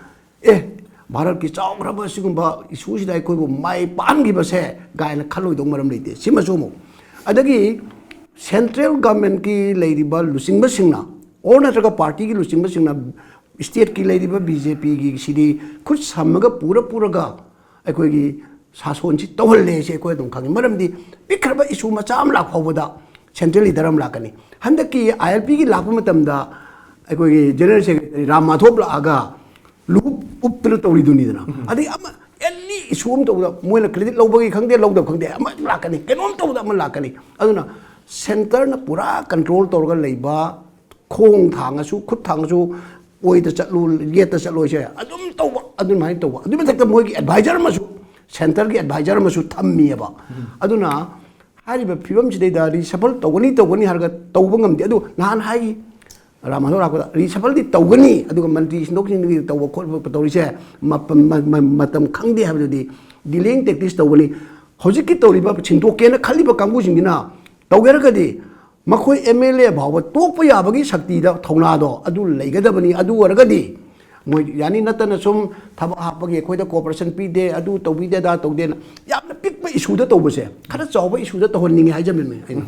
ꯑꯦ, ꯚꯥꯔꯠꯀꯤ ꯆꯥꯎꯈ꯭ꯔꯕ ꯁꯤꯒꯨꯝꯕ issue ꯁꯤꯗ ꯑꯩꯈꯣꯏꯕꯨ ꯃꯥꯏ ꯄꯥꯛꯍꯟꯈꯤꯕꯁꯦ ꯀꯥꯏꯅ ꯈꯜꯂꯣꯏꯗꯧ ꯃꯔꯝ ꯂꯩꯇꯦ꯫ ꯁꯤꯃꯁꯨ ꯑꯃꯨꯛ꯫ ꯑꯗꯒꯤ central government ꯀꯤ ꯂꯩꯔꯤꯕ ꯂꯨꯆꯤꯡꯕꯁꯤꯡꯅ, or ꯅꯠꯇ꯭ꯔꯒ party ꯒꯤ ꯂꯨꯆꯤꯡꯕꯁꯤꯡꯅ state ꯀꯤ ꯂꯩꯔꯤꯕ BJP ꯒꯤ ꯁꯤꯗꯤ ꯈꯨꯠ ꯁꯝꯃꯒ ꯄꯨꯔ ꯄꯨꯔꯒ ꯑꯩꯈꯣꯏꯒꯤ ꯁꯥꯁꯣꯟꯁꯤ ꯇꯧꯍꯜꯂꯦ ꯁꯤ ꯑꯩꯈꯣꯏ ꯑꯗꯨꯝ ꯈꯪꯉꯤ꯫ ꯃꯔꯝꯗꯤ ꯄꯤꯛꯈ꯭ꯔꯕ issue ꯃꯆꯥ ꯑꯃ ꯂꯥꯛ ꯐꯥꯎꯕꯗ central leader ꯑꯃ ꯂꯥꯛꯀꯅꯤ꯫ ꯍꯟꯗꯛꯀꯤ ILP ꯒꯤ ꯂꯥꯛꯄ ꯃꯇꯝꯗ ꯑꯩꯈꯣꯏꯒꯤ General Secretary ꯔꯥꯝ ꯃꯥꯙꯣꯞ ꯂꯥꯛꯑꯒ ꯂꯨ ꯎꯞꯇꯅ ꯇꯧꯔꯤꯗꯨꯅꯤꯗꯅ꯫ ꯑꯗꯩ ꯑꯃ any ꯏꯁꯨ ꯑꯃ ꯇꯧꯕꯗ ꯃꯣꯏꯅ ꯀ꯭ꯔꯦꯗꯤꯠ ꯂꯧꯕꯒꯤ ꯈꯪꯗꯦ, ꯂꯧꯗꯕ ꯈꯪꯗꯦ, ꯑꯃ ꯂꯥꯛꯀꯅꯤ, ꯀꯩꯅꯣꯝ ꯇꯧꯕꯗ ꯑꯃ ꯂꯥꯛꯀꯅꯤ꯫ ꯑꯗꯨꯅ ꯁꯦꯟꯇꯔꯅ ꯄꯨꯔꯥ ꯀꯟꯇ꯭ꯔꯣꯜ ꯇꯧꯔꯒ ꯂꯩꯕ, ꯈꯣꯡ ꯊꯥꯡꯉꯁꯨ, ꯈꯨꯠ ꯊꯥꯡꯉꯁꯨ, ꯑꯣꯏꯗ ꯆꯠꯂꯨ, ꯌꯦꯠꯇ ꯆꯠꯂꯣꯏꯁꯦ ꯑꯗꯨꯝ ꯇꯧꯕ, ꯑꯗꯨꯃꯥꯏꯅ ꯇꯧꯕ꯫ ꯑꯗꯨꯒꯤ ꯃꯊꯛꯇ ꯃꯣꯏꯒꯤ ꯑꯦꯗꯚꯥꯏꯖꯔ ꯑꯃꯁꯨ, ꯁꯦꯟꯇꯔꯒꯤ ꯑꯦꯗꯚꯥꯏꯖꯔ ꯑꯃꯁꯨ ꯊꯝꯃꯤꯑꯕ꯫ ꯑꯗꯨꯅ ꯍꯥꯏꯔꯤꯕ ꯐꯤꯕꯝꯁꯤꯗꯩꯗ ꯔꯤꯁꯐꯜ ꯇꯧꯒꯅꯤ, ꯇꯧꯒꯅꯤ ꯍꯥꯏꯔꯒ ꯇꯧꯕ ꯉꯝꯗꯦ꯫ ꯑꯗꯨ ꯅꯍꯥꯟ ꯍꯥꯏꯈꯤ, ꯔꯥꯝ ꯃꯥꯙꯕ ꯂꯥꯛꯄꯗ ꯔꯤꯁꯐꯜꯗꯤ ꯇꯧꯒꯅꯤ, ꯑꯗꯨꯒ ꯃꯟꯇ꯭ꯔꯤ ꯁꯤꯟꯗꯣꯛ ꯁꯤꯟꯖꯤꯟꯒꯤ ꯇꯧꯕ ꯈꯣꯠꯄ ꯇꯧꯔꯤꯁꯦ ꯃꯄ-, ꯃ-, ꯃ-, ꯃꯇꯝ ꯈꯪꯗꯦ ꯍꯥꯏꯕꯗꯨꯗꯤ ꯗꯤꯂꯦꯌꯤꯡ ꯇꯦꯛꯇꯤꯛꯁ ꯇꯧꯒꯅꯤ꯫ ꯍꯧꯖꯤꯛꯀꯤ ꯇꯧꯔꯤꯕ ꯁꯤꯟꯗꯣꯛꯀꯦꯅ ꯈꯜꯂꯤꯕ ꯀꯥꯡꯕꯨꯁꯤꯡꯁꯤꯅ ꯇꯧꯒꯦ ꯍꯥꯏꯔꯒꯗꯤ ꯃꯈꯣꯏ ꯑꯦꯝ ꯑꯦꯜ ꯑꯦ ꯐꯥꯎꯕ ꯇꯣꯛꯄ ꯌꯥꯕꯒꯤ ꯁꯛꯇꯤꯗ, ꯊꯧꯅꯥꯗꯣ ꯑꯗꯨ ꯂꯩꯒꯗꯕꯅꯤ꯫ ꯑꯗꯨ ꯑꯣꯏꯔꯒꯗꯤ ꯃꯣꯏ ꯌꯥꯅꯤ, ꯅꯠꯇꯅ ꯁꯨꯝ ꯊꯕꯛ ꯍꯥꯞꯄꯒꯤ ꯑꯩꯈꯣꯏꯗ ꯀꯣꯑꯣꯄꯔꯦꯁꯟ ꯄꯤꯗꯦ, ꯑꯗꯨ ꯇꯧꯕꯤꯗꯦ, ꯑꯗꯥ ꯇꯧꯗꯦꯅ ꯌꯥꯝꯅ ꯄꯤꯛꯄ ꯏꯁꯨꯗ ꯇꯧꯕꯁꯦ ꯈꯔ ꯆꯥꯎꯕ ꯏꯁꯨꯗ ꯇꯧꯍꯟꯅꯤꯡꯉꯦ ꯍꯥꯏꯖꯕꯅꯦ ꯑꯩꯅ꯫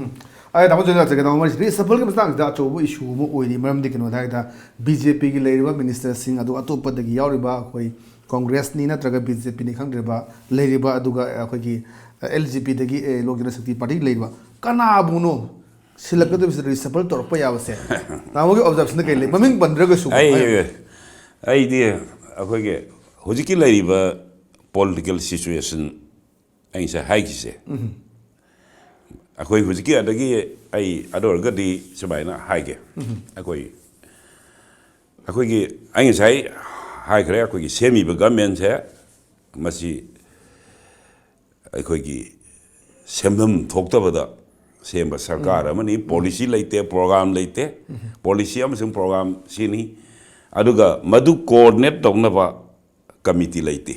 ꯑꯩ ꯇꯥꯃꯣ ꯖꯣꯏꯅꯥꯊ ꯀꯩꯅꯣ ꯑꯃ ꯔꯤꯁꯐꯜꯒꯤ ꯃꯇꯥꯡꯁꯤꯗ ꯑꯆꯧꯕ ꯏꯁꯨ ꯑꯃ ꯑꯣꯏꯔꯤ꯫ ꯃꯔꯝꯗꯤ ꯀꯩꯅꯣꯗ ꯍꯥꯏꯗ ꯕꯤ ꯖꯦ ꯄꯤꯒꯤ ꯂꯩꯔꯤꯕ ꯃꯤꯅꯤꯁꯇꯔꯁꯤꯡ ꯑꯗꯨ ꯑꯇꯣꯞꯄꯗꯒꯤ ꯌꯥꯎꯔꯤꯕ ꯑꯩꯈꯣꯏ ꯀꯣꯡꯒ꯭ꯔꯦꯁꯅꯤ ꯅꯠꯇ꯭ꯔꯒ ꯕꯤ ꯖꯦ ꯄꯤꯅꯤ ꯈꯪꯗ꯭ꯔꯤꯕ ꯂꯩꯔꯤꯕ, ꯑꯗꯨꯒ ꯑꯩꯈꯣꯏꯒꯤ ꯑꯦꯜ ꯖꯦ ꯄꯤꯗꯒꯤ ꯂꯣꯛ ꯖꯅ ꯁꯛꯇꯤ ꯄꯥꯔꯇꯤ ꯂꯩꯔꯤꯕ ꯀꯅꯥꯕꯨꯅꯣ ꯁꯤꯜꯂꯛꯀꯗꯕꯁꯤꯗ ꯔꯤꯁꯐꯜ ꯇꯧꯔꯛꯄ ꯌꯥꯕꯁꯦ? ꯇꯥꯃꯣꯒꯤ ꯑꯣꯕꯖꯥꯔꯕꯦꯁꯟꯗ ꯀꯩ ꯂꯩ? ꯃꯃꯤꯡ ꯄꯟꯗ꯭ꯔꯒꯁꯨ꯫ ꯑꯩ ꯑꯩꯗꯤ ꯑꯩꯈꯣꯏꯒꯤ ꯍꯧꯖꯤꯛꯀꯤ ꯂꯩꯔꯤꯕ ꯄꯣꯂꯤꯇꯤꯀꯦꯜ ꯁꯤꯆꯨꯋꯦꯁꯟ ꯑꯩ ꯉꯁꯥꯏ ꯍꯥꯏꯈꯤꯁꯦ, ꯑꯩꯈꯣꯏ ꯍꯧꯖꯤꯛꯀꯤ ꯑꯗꯒꯤ ꯑꯩ ꯑꯗꯨ ꯑꯣꯏꯔꯒꯗꯤ ꯁꯨꯃꯥꯏꯅ ꯍꯥꯏꯒꯦ꯫ ꯑꯩꯈꯣꯏ ꯑꯩꯈꯣꯏꯒꯤ ꯑꯩ ꯉꯁꯥꯏ ꯍꯥꯏꯈ꯭ꯔꯦ, ꯑꯩꯈꯣꯏꯒꯤ ꯁꯦꯝꯃꯤꯕ ꯒꯃꯦꯟꯁꯦ ꯃꯁꯤ ꯑꯩꯈꯣꯏꯒꯤ ꯁꯦꯝꯐꯝ ꯊꯣꯛꯇꯕꯗ ꯁꯦꯝꯕ ꯁꯔꯀꯥꯔ ꯑꯃꯅꯤ꯫ ꯄꯣꯂꯤꯁꯤ ꯂꯩꯇꯦ, ꯄ꯭ꯔꯣꯒ꯭ꯔꯥꯝ ꯂꯩꯇꯦ꯫ ꯄꯣꯂꯤꯁꯤ ꯑꯃꯁꯨꯡ ꯄ꯭ꯔꯣꯒ꯭ꯔꯥꯝ ꯁꯤꯅꯤ, ꯑꯗꯨꯒ ꯃꯗꯨ ꯀꯣꯑꯣꯔꯗꯤꯅꯦꯠ ꯇꯧꯅꯕ ꯀꯃꯤꯇꯤ ꯂꯩꯇꯦ꯫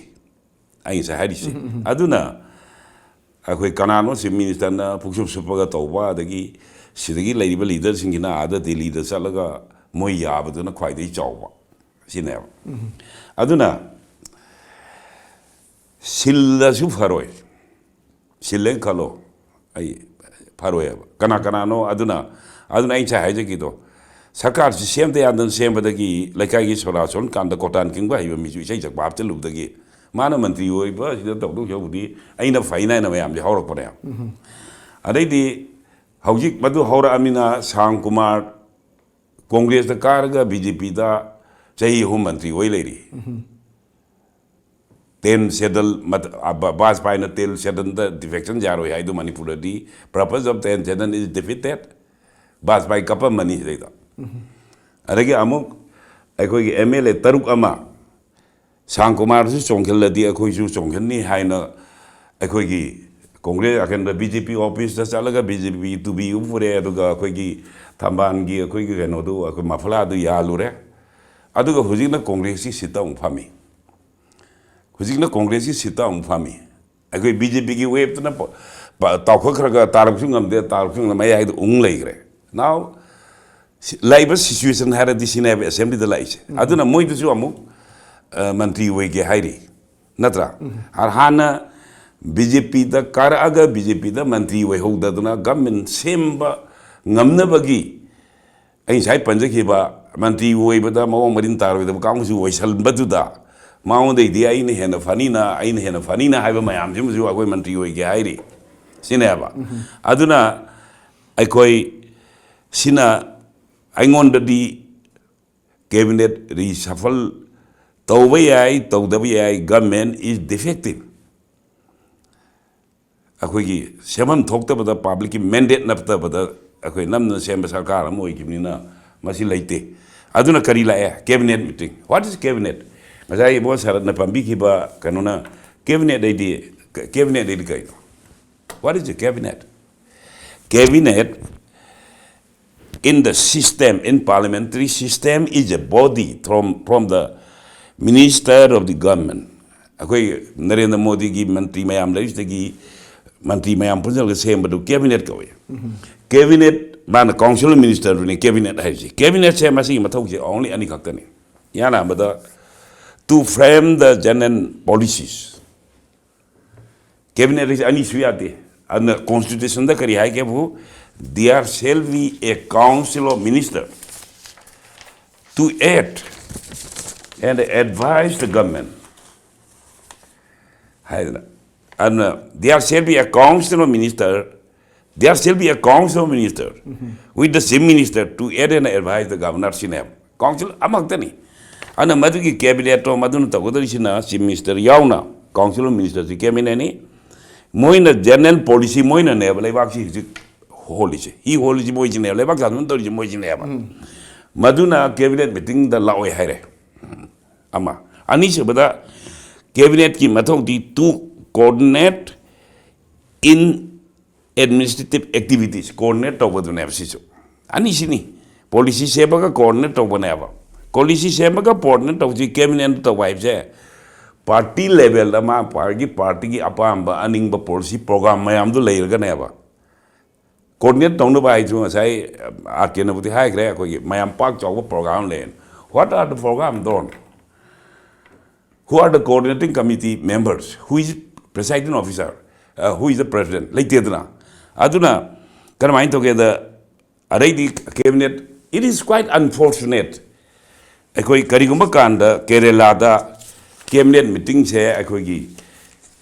ꯑꯩ ꯉꯁꯥꯏ ꯍꯥꯏꯔꯤꯁꯦ꯫ ꯑꯗꯨꯅ ꯑꯩꯈꯣꯏ ꯀꯅꯥꯅꯣ ꯆꯤꯐ ꯃꯤꯅꯤꯁꯇꯔꯅ ꯄꯨꯛꯁꯨꯞ ꯁꯨꯞꯄꯒ ꯇꯧꯕ, ꯑꯗꯒꯤ ꯁꯤꯗꯒꯤ ꯂꯩꯔꯤꯕ ꯂꯤꯗꯔꯁꯤꯡꯁꯤꯅ ꯑꯥꯗ ꯗꯤꯜꯂꯤꯗ ꯆꯠꯂꯒ ꯃꯣꯏ ꯌꯥꯕꯗꯨꯅ ꯈ꯭ꯋꯥꯏꯗꯒꯤ ꯆꯥꯎꯕ ꯁꯤꯅꯦꯕ꯫ ꯑꯗꯨꯅ ꯁꯤꯜꯂꯁꯨ ꯐꯔꯣꯏ, ꯁꯤꯜꯂꯦꯅ ꯈꯜꯂꯣ, ꯑꯩ ꯐꯔꯣꯏꯕ꯫ ꯀꯅꯥ ꯀꯅꯥꯅꯣ ꯑꯗꯨꯅ, ꯑꯗꯨꯅ ꯑꯩ ꯉꯁꯥꯏ ꯍꯥꯏꯖꯈꯤꯗꯣ, ꯁꯔꯀꯥꯔꯁꯤ ꯁꯦꯝꯗ ꯌꯥꯗꯅ ꯁꯦꯝꯕꯗꯒꯤ ꯂꯩꯀꯥꯏꯒꯤ ꯁꯣꯔꯥ ꯁꯣꯟ ꯀꯥꯟꯗ ꯀꯣꯇꯥꯟ ꯈꯤꯡꯕ ꯍꯩꯕ ꯃꯤꯁꯨ ꯏꯁꯩ ꯁꯛꯄ ꯍꯥꯞꯆꯤꯜꯂꯨꯕꯗꯒꯤ ꯃꯥꯅ ꯃꯟꯇ꯭ꯔꯤ ꯑꯣꯏꯕ ꯁꯤꯗ ꯇꯧꯗꯧ ꯁꯔꯨꯛꯄꯨꯗꯤ ꯑꯩꯅ ꯐꯩꯅ ꯍꯥꯏꯅ ꯃꯌꯥꯝꯁꯦ ꯍꯧꯔꯛꯄꯅꯦ꯫ ꯑꯗꯩꯗꯤ ꯍꯧꯖꯤꯛ ꯃꯗꯨ ꯍꯧꯔꯛꯑꯃꯤꯅ ꯁꯥꯝ ꯀꯨꯃꯥꯔ ꯀꯣꯡꯒ꯭ꯔꯦꯁꯇ ꯀꯥꯔꯒ ꯕꯤ ꯖꯦ ꯄꯤꯗ ꯆꯍꯤ ꯑꯍꯨꯝ ꯃꯟꯇ꯭ꯔꯤ ꯑꯣꯏ ꯂꯩꯔꯤ꯫ ꯑꯦꯟ ꯁꯦꯗꯜ, ꯕꯥꯖꯄꯥꯏꯅ ꯇꯦꯟ ꯁꯦꯗꯜꯗ ꯗꯤꯐꯦꯛꯁꯟ ꯌꯥꯔꯣꯏ ꯍꯥꯏꯗꯨ ꯃꯅꯤꯄꯨꯔꯗꯗꯤ purpose of ten schedule is defeated. ꯕꯥꯖꯄꯥꯏ ꯀꯞꯄꯝꯃꯅꯤ ꯁꯤꯗꯩꯗ꯫ ꯑꯗꯒꯤ ꯑꯃꯨꯛ ꯑꯩꯈꯣꯏꯒꯤ ꯑꯦꯝ ꯑꯦꯜ ꯑꯦ ꯇꯔꯨꯛ ꯑꯃ ꯁꯥꯡ ꯀꯨꯃꯥꯔꯁꯨ ꯆꯣꯡꯁꯤꯜꯂꯗꯤ ꯑꯩꯈꯣꯏꯁꯨ ꯆꯣꯡꯁꯤꯟꯅꯤ ꯍꯥꯏꯅ ꯑꯩꯈꯣꯏꯒꯤ ꯀꯣꯡꯒ꯭ꯔꯦꯁ ꯑꯀꯟꯕ ꯕꯤ ꯖꯦ ꯄꯤ ꯑꯣꯐꯤꯁꯇ ꯆꯠꯂꯒ ꯕꯤ ꯖꯦ ꯄꯤ ꯇꯨꯕꯤ ꯑꯃ ꯄꯨꯔꯦ, ꯑꯗꯨꯒ ꯑꯩꯈꯣꯏꯒꯤ ꯊꯝꯕꯥꯜꯒꯤ ꯑꯩꯈꯣꯏꯒꯤ ꯀꯩꯅꯣꯗꯨ, ꯑꯩꯈꯣꯏ ꯃꯐꯂꯥꯗꯨ ꯌꯥꯜꯂꯨꯔꯦ꯫ ꯑꯗꯨꯒ ꯍꯧꯖꯤꯛꯅ ꯀꯣꯡꯒ꯭ꯔꯦꯁꯀꯤ ꯁꯤꯠꯇ ꯑꯃꯨꯛ ꯐꯝꯃꯤ꯫ ꯍꯧꯖꯤꯛꯅ ꯀꯣꯡꯒ꯭ꯔꯦꯁꯀꯤ ꯁꯤꯠꯇ ꯑꯃꯨꯛ ꯐꯝꯃꯤ꯫ ꯑꯩꯈꯣꯏ ꯕꯤ ꯖꯦ ꯄꯤꯒꯤ ꯋꯦꯞꯇꯨꯅ ꯄ-, ꯄ-, ꯇꯥꯎꯈꯠꯈ꯭ꯔꯒ ꯇꯥꯔꯛꯁꯨ ꯉꯝꯗꯦ, ꯇꯥꯔꯛꯁꯨ ꯉꯝꯗꯦ, ꯃꯌꯥꯏꯗ ꯎꯪ ꯂꯩꯈ꯭ꯔꯦ꯫ Now, ꯁꯤ-, ꯂꯩꯕ ꯁꯤꯆꯨꯋꯦꯁꯟ ꯍꯥꯏꯔꯗꯤ ꯁꯤꯅꯦꯕ ꯑꯦꯁꯦꯝꯕ꯭ꯂꯤꯗ ꯂꯥꯛꯏꯁꯦ꯫ ꯑꯗꯨꯅ ꯃꯣꯏꯗꯨꯁꯨ ꯑꯃꯨꯛ, ꯑ, ꯃꯟꯇ꯭ꯔꯤ ꯑꯣꯏꯒꯦ ꯍꯥꯏꯔꯤ, ꯅꯠꯇ꯭ꯔꯥ? ꯍꯥ-, ꯍꯥꯟꯅ ꯕꯤ ꯖꯦ ꯄꯤꯗ ꯀꯥꯔꯛꯑꯒ ꯕꯤ ꯖꯦ ꯄꯤꯗ ꯃꯟꯇ꯭ꯔꯤ ꯑꯣꯏꯍꯧꯗꯗꯅ ꯒꯚꯔꯟꯃꯦꯟ ꯁꯦꯝꯕ ꯉꯝꯅꯕꯒꯤ ꯑꯩ ꯉꯁꯥꯏ ꯄꯟꯖꯈꯤꯕ ꯃꯟꯇ꯭ꯔꯤ ꯑꯣꯏꯕꯗ ꯃꯑꯣꯡ ꯃꯔꯤꯟ ꯇꯥꯔꯣꯏꯗꯕ ꯀꯥꯡꯕꯨꯁꯨ ꯑꯣꯏꯁꯟꯕꯗꯨꯗ ꯃꯉꯣꯟꯗꯩꯗꯤ ꯑꯩꯅ ꯍꯦꯟꯅ ꯐꯅꯤꯅ, ꯑꯩꯅ ꯍꯦꯟꯅ ꯐꯅꯤꯅ ꯍꯥꯏꯕ ꯃꯌꯥꯝꯁꯤꯃꯁꯨ ꯑꯩꯈꯣꯏ ꯃꯟꯇ꯭ꯔꯤ ꯑꯣꯏꯒꯦ ꯍꯥꯏꯔꯤ꯫ ꯁꯤꯅꯦꯕ꯫ ꯑꯗꯨꯅ ꯑꯩꯈꯣꯏ ꯁꯤꯅ ꯑꯩꯉꯣꯟꯗꯗꯤ cabinet reshuffle ꯇꯧꯕ ꯌꯥꯏ, ꯇꯧꯗꯕ ꯌꯥꯏ, government is defective꯫ ꯑꯩꯈꯣꯏꯒꯤ ꯁꯦꯝꯐꯝ ꯊꯣꯛꯇꯕꯗ, ꯄꯥꯕ꯭ꯂꯤꯛꯀꯤ ꯃꯦꯟꯗꯦꯠ ꯅꯠꯇꯕꯗ ꯑꯩꯈꯣꯏ ꯅꯝꯅ ꯁꯦꯝꯕ ꯁꯔꯀꯥꯔ ꯑꯃ ꯑꯣꯏꯈꯤꯕꯅꯤꯅ ꯃꯁꯤ ꯂꯩꯇꯦ꯫ ꯑꯗꯨꯅ ꯀꯔꯤ ꯂꯥꯛꯑꯦ? Cabinet meeting. What is cabinet? ꯉꯁꯥꯏ ꯏꯕꯣ ꯁꯔꯠꯅ ꯄꯟꯕꯤꯈꯤꯕ ꯀꯩꯅꯣꯅ cabinet ꯍꯥꯏꯗꯤ, cabinet ꯍꯥꯏꯗꯤ ꯀꯩꯅꯣ? What is a cabinet? Cabinet in the system, in parliamentary system, is a body from, from the minister of the government. ꯑꯩꯈꯣꯏ ꯅꯔꯦꯟꯗ꯭ꯔ ꯃꯣꯗꯤꯒꯤ ꯃꯟꯇ꯭ꯔꯤ ꯃꯌꯥꯝ ꯂꯩꯔꯤꯁꯤꯗꯒꯤ ꯃꯟꯇ꯭ꯔꯤ ꯃꯌꯥꯝ ꯄꯨꯟꯁꯤꯜꯂꯒ ꯁꯦꯝꯕꯗꯨ cabinet ꯀꯧꯏ꯫ Cabinet, ꯃꯥꯅ council of ministerꯗꯨꯅꯤ cabinet ꯍꯥꯏꯔꯤꯁꯤ꯫ Cabinetꯁꯦ ꯃꯁꯤꯒꯤ ꯃꯊꯧꯁꯦ only ꯑꯅꯤꯈꯛꯇꯅꯤ꯫ ꯏꯍꯥꯟ ꯑꯍꯥꯟꯕꯗ, to frame the general policies. Cabinet ꯍꯥꯏꯁꯦ ꯑꯅꯤꯁꯨ ꯌꯥꯗꯦ꯫ ꯑꯗꯨꯅ constitutionꯗ ꯀꯔꯤ ꯍꯥꯏꯒꯦꯕꯨ, "There shall be a council of minister to aid and advise the government" ꯍꯥꯏꯗꯅ꯫ ꯑꯗꯨꯅ, "There shall be a council of minister, there shall be a council of minister with the chief minister to aid and advise the governor" ꯁꯤꯅꯦꯕ꯫ Council ꯑꯃꯈꯛꯇꯅꯤ꯫ ꯑꯗꯨꯅ ꯃꯗꯨꯒꯤ cabinet ꯇꯣ ꯃꯗꯨꯅ ꯇꯧꯒꯗꯧꯔꯤꯁꯤꯅ Chief Minister ꯌꯥꯎꯅ Council of Ministers ꯀꯤ cabinet ꯅꯤ꯫ ꯃꯣꯏꯅ general policy ꯃꯣꯏꯅꯅꯦꯕ ꯂꯩꯕꯥꯛꯁꯤ ꯍꯧꯖꯤꯛ ꯍꯣꯜꯂꯤꯁꯦ꯫ ꯍꯤ ꯍꯣꯜꯂꯤꯁꯤ ꯃꯣꯏꯁꯤꯅꯦꯕ, ꯂꯩꯕꯥꯛ ꯁꯥꯁꯟ ꯇꯧꯔꯤꯁꯤ ꯃꯣꯏꯁꯤꯅꯦꯕ꯫ ꯃꯗꯨꯅ cabinet meeting ꯗ ꯂꯥꯛꯑꯣꯏ ꯍꯥꯏꯔꯦ꯫ ꯑꯃ꯫ ꯑꯅꯤꯁꯨꯕꯗ, cabinet ꯀꯤ ꯃꯊꯧꯗꯤ to coordinate in administrative activities, coordinate ꯇꯧꯕꯗꯨꯅꯦꯕ ꯁꯤꯁꯨ꯫ ꯑꯅꯤꯁꯤꯅꯤ꯫ Policy ꯁꯦꯝꯃꯒ coordinate ꯇꯧꯕꯅꯦꯕ꯫ Policy ꯁꯦꯝꯃꯒ coordinate ꯇꯧꯕꯁꯤ cabinet ꯇꯧꯕ ꯍꯥꯏꯕꯁꯦ party level ꯗ ꯃꯥ ꯃꯥꯒꯤ party ꯒꯤ ꯑꯄꯥꯝꯕ ꯑꯅꯤꯡꯕ policy program ꯃꯌꯥꯝꯗꯨ ꯂꯩꯔꯒꯅꯦꯕ꯫ Coordinate ꯇꯧꯅꯕ ꯍꯥꯏꯁꯨ ꯉꯁꯥꯏ ꯑꯥꯔ ꯀꯦꯅꯕꯨꯗꯤ ꯍꯥꯏꯈ꯭ꯔꯦ, ꯑꯩꯈꯣꯏꯒꯤ ꯃꯌꯥꯝ ꯄꯥꯛ ꯆꯥꯎꯕ program ꯂꯩ꯫ What are the program done? Who are the coordinating committee members? Who is presiding officer? Uh, who is the president? ꯂꯩꯇꯦꯗꯅ꯫ ꯑꯗꯨꯅ ꯀꯔꯝꯍꯥꯏꯅ ꯇꯧꯒꯦꯗ, ꯑꯗꯩꯗꯤ cabinet, it is quite unfortunate꯫ ꯑꯩꯈꯣꯏ ꯀꯔꯤꯒꯨꯝꯕ ꯀꯥꯟꯗ ꯀꯦꯔꯦꯂꯥꯗ cabinet meeting ꯁꯦ ꯑꯩꯈꯣꯏꯒꯤ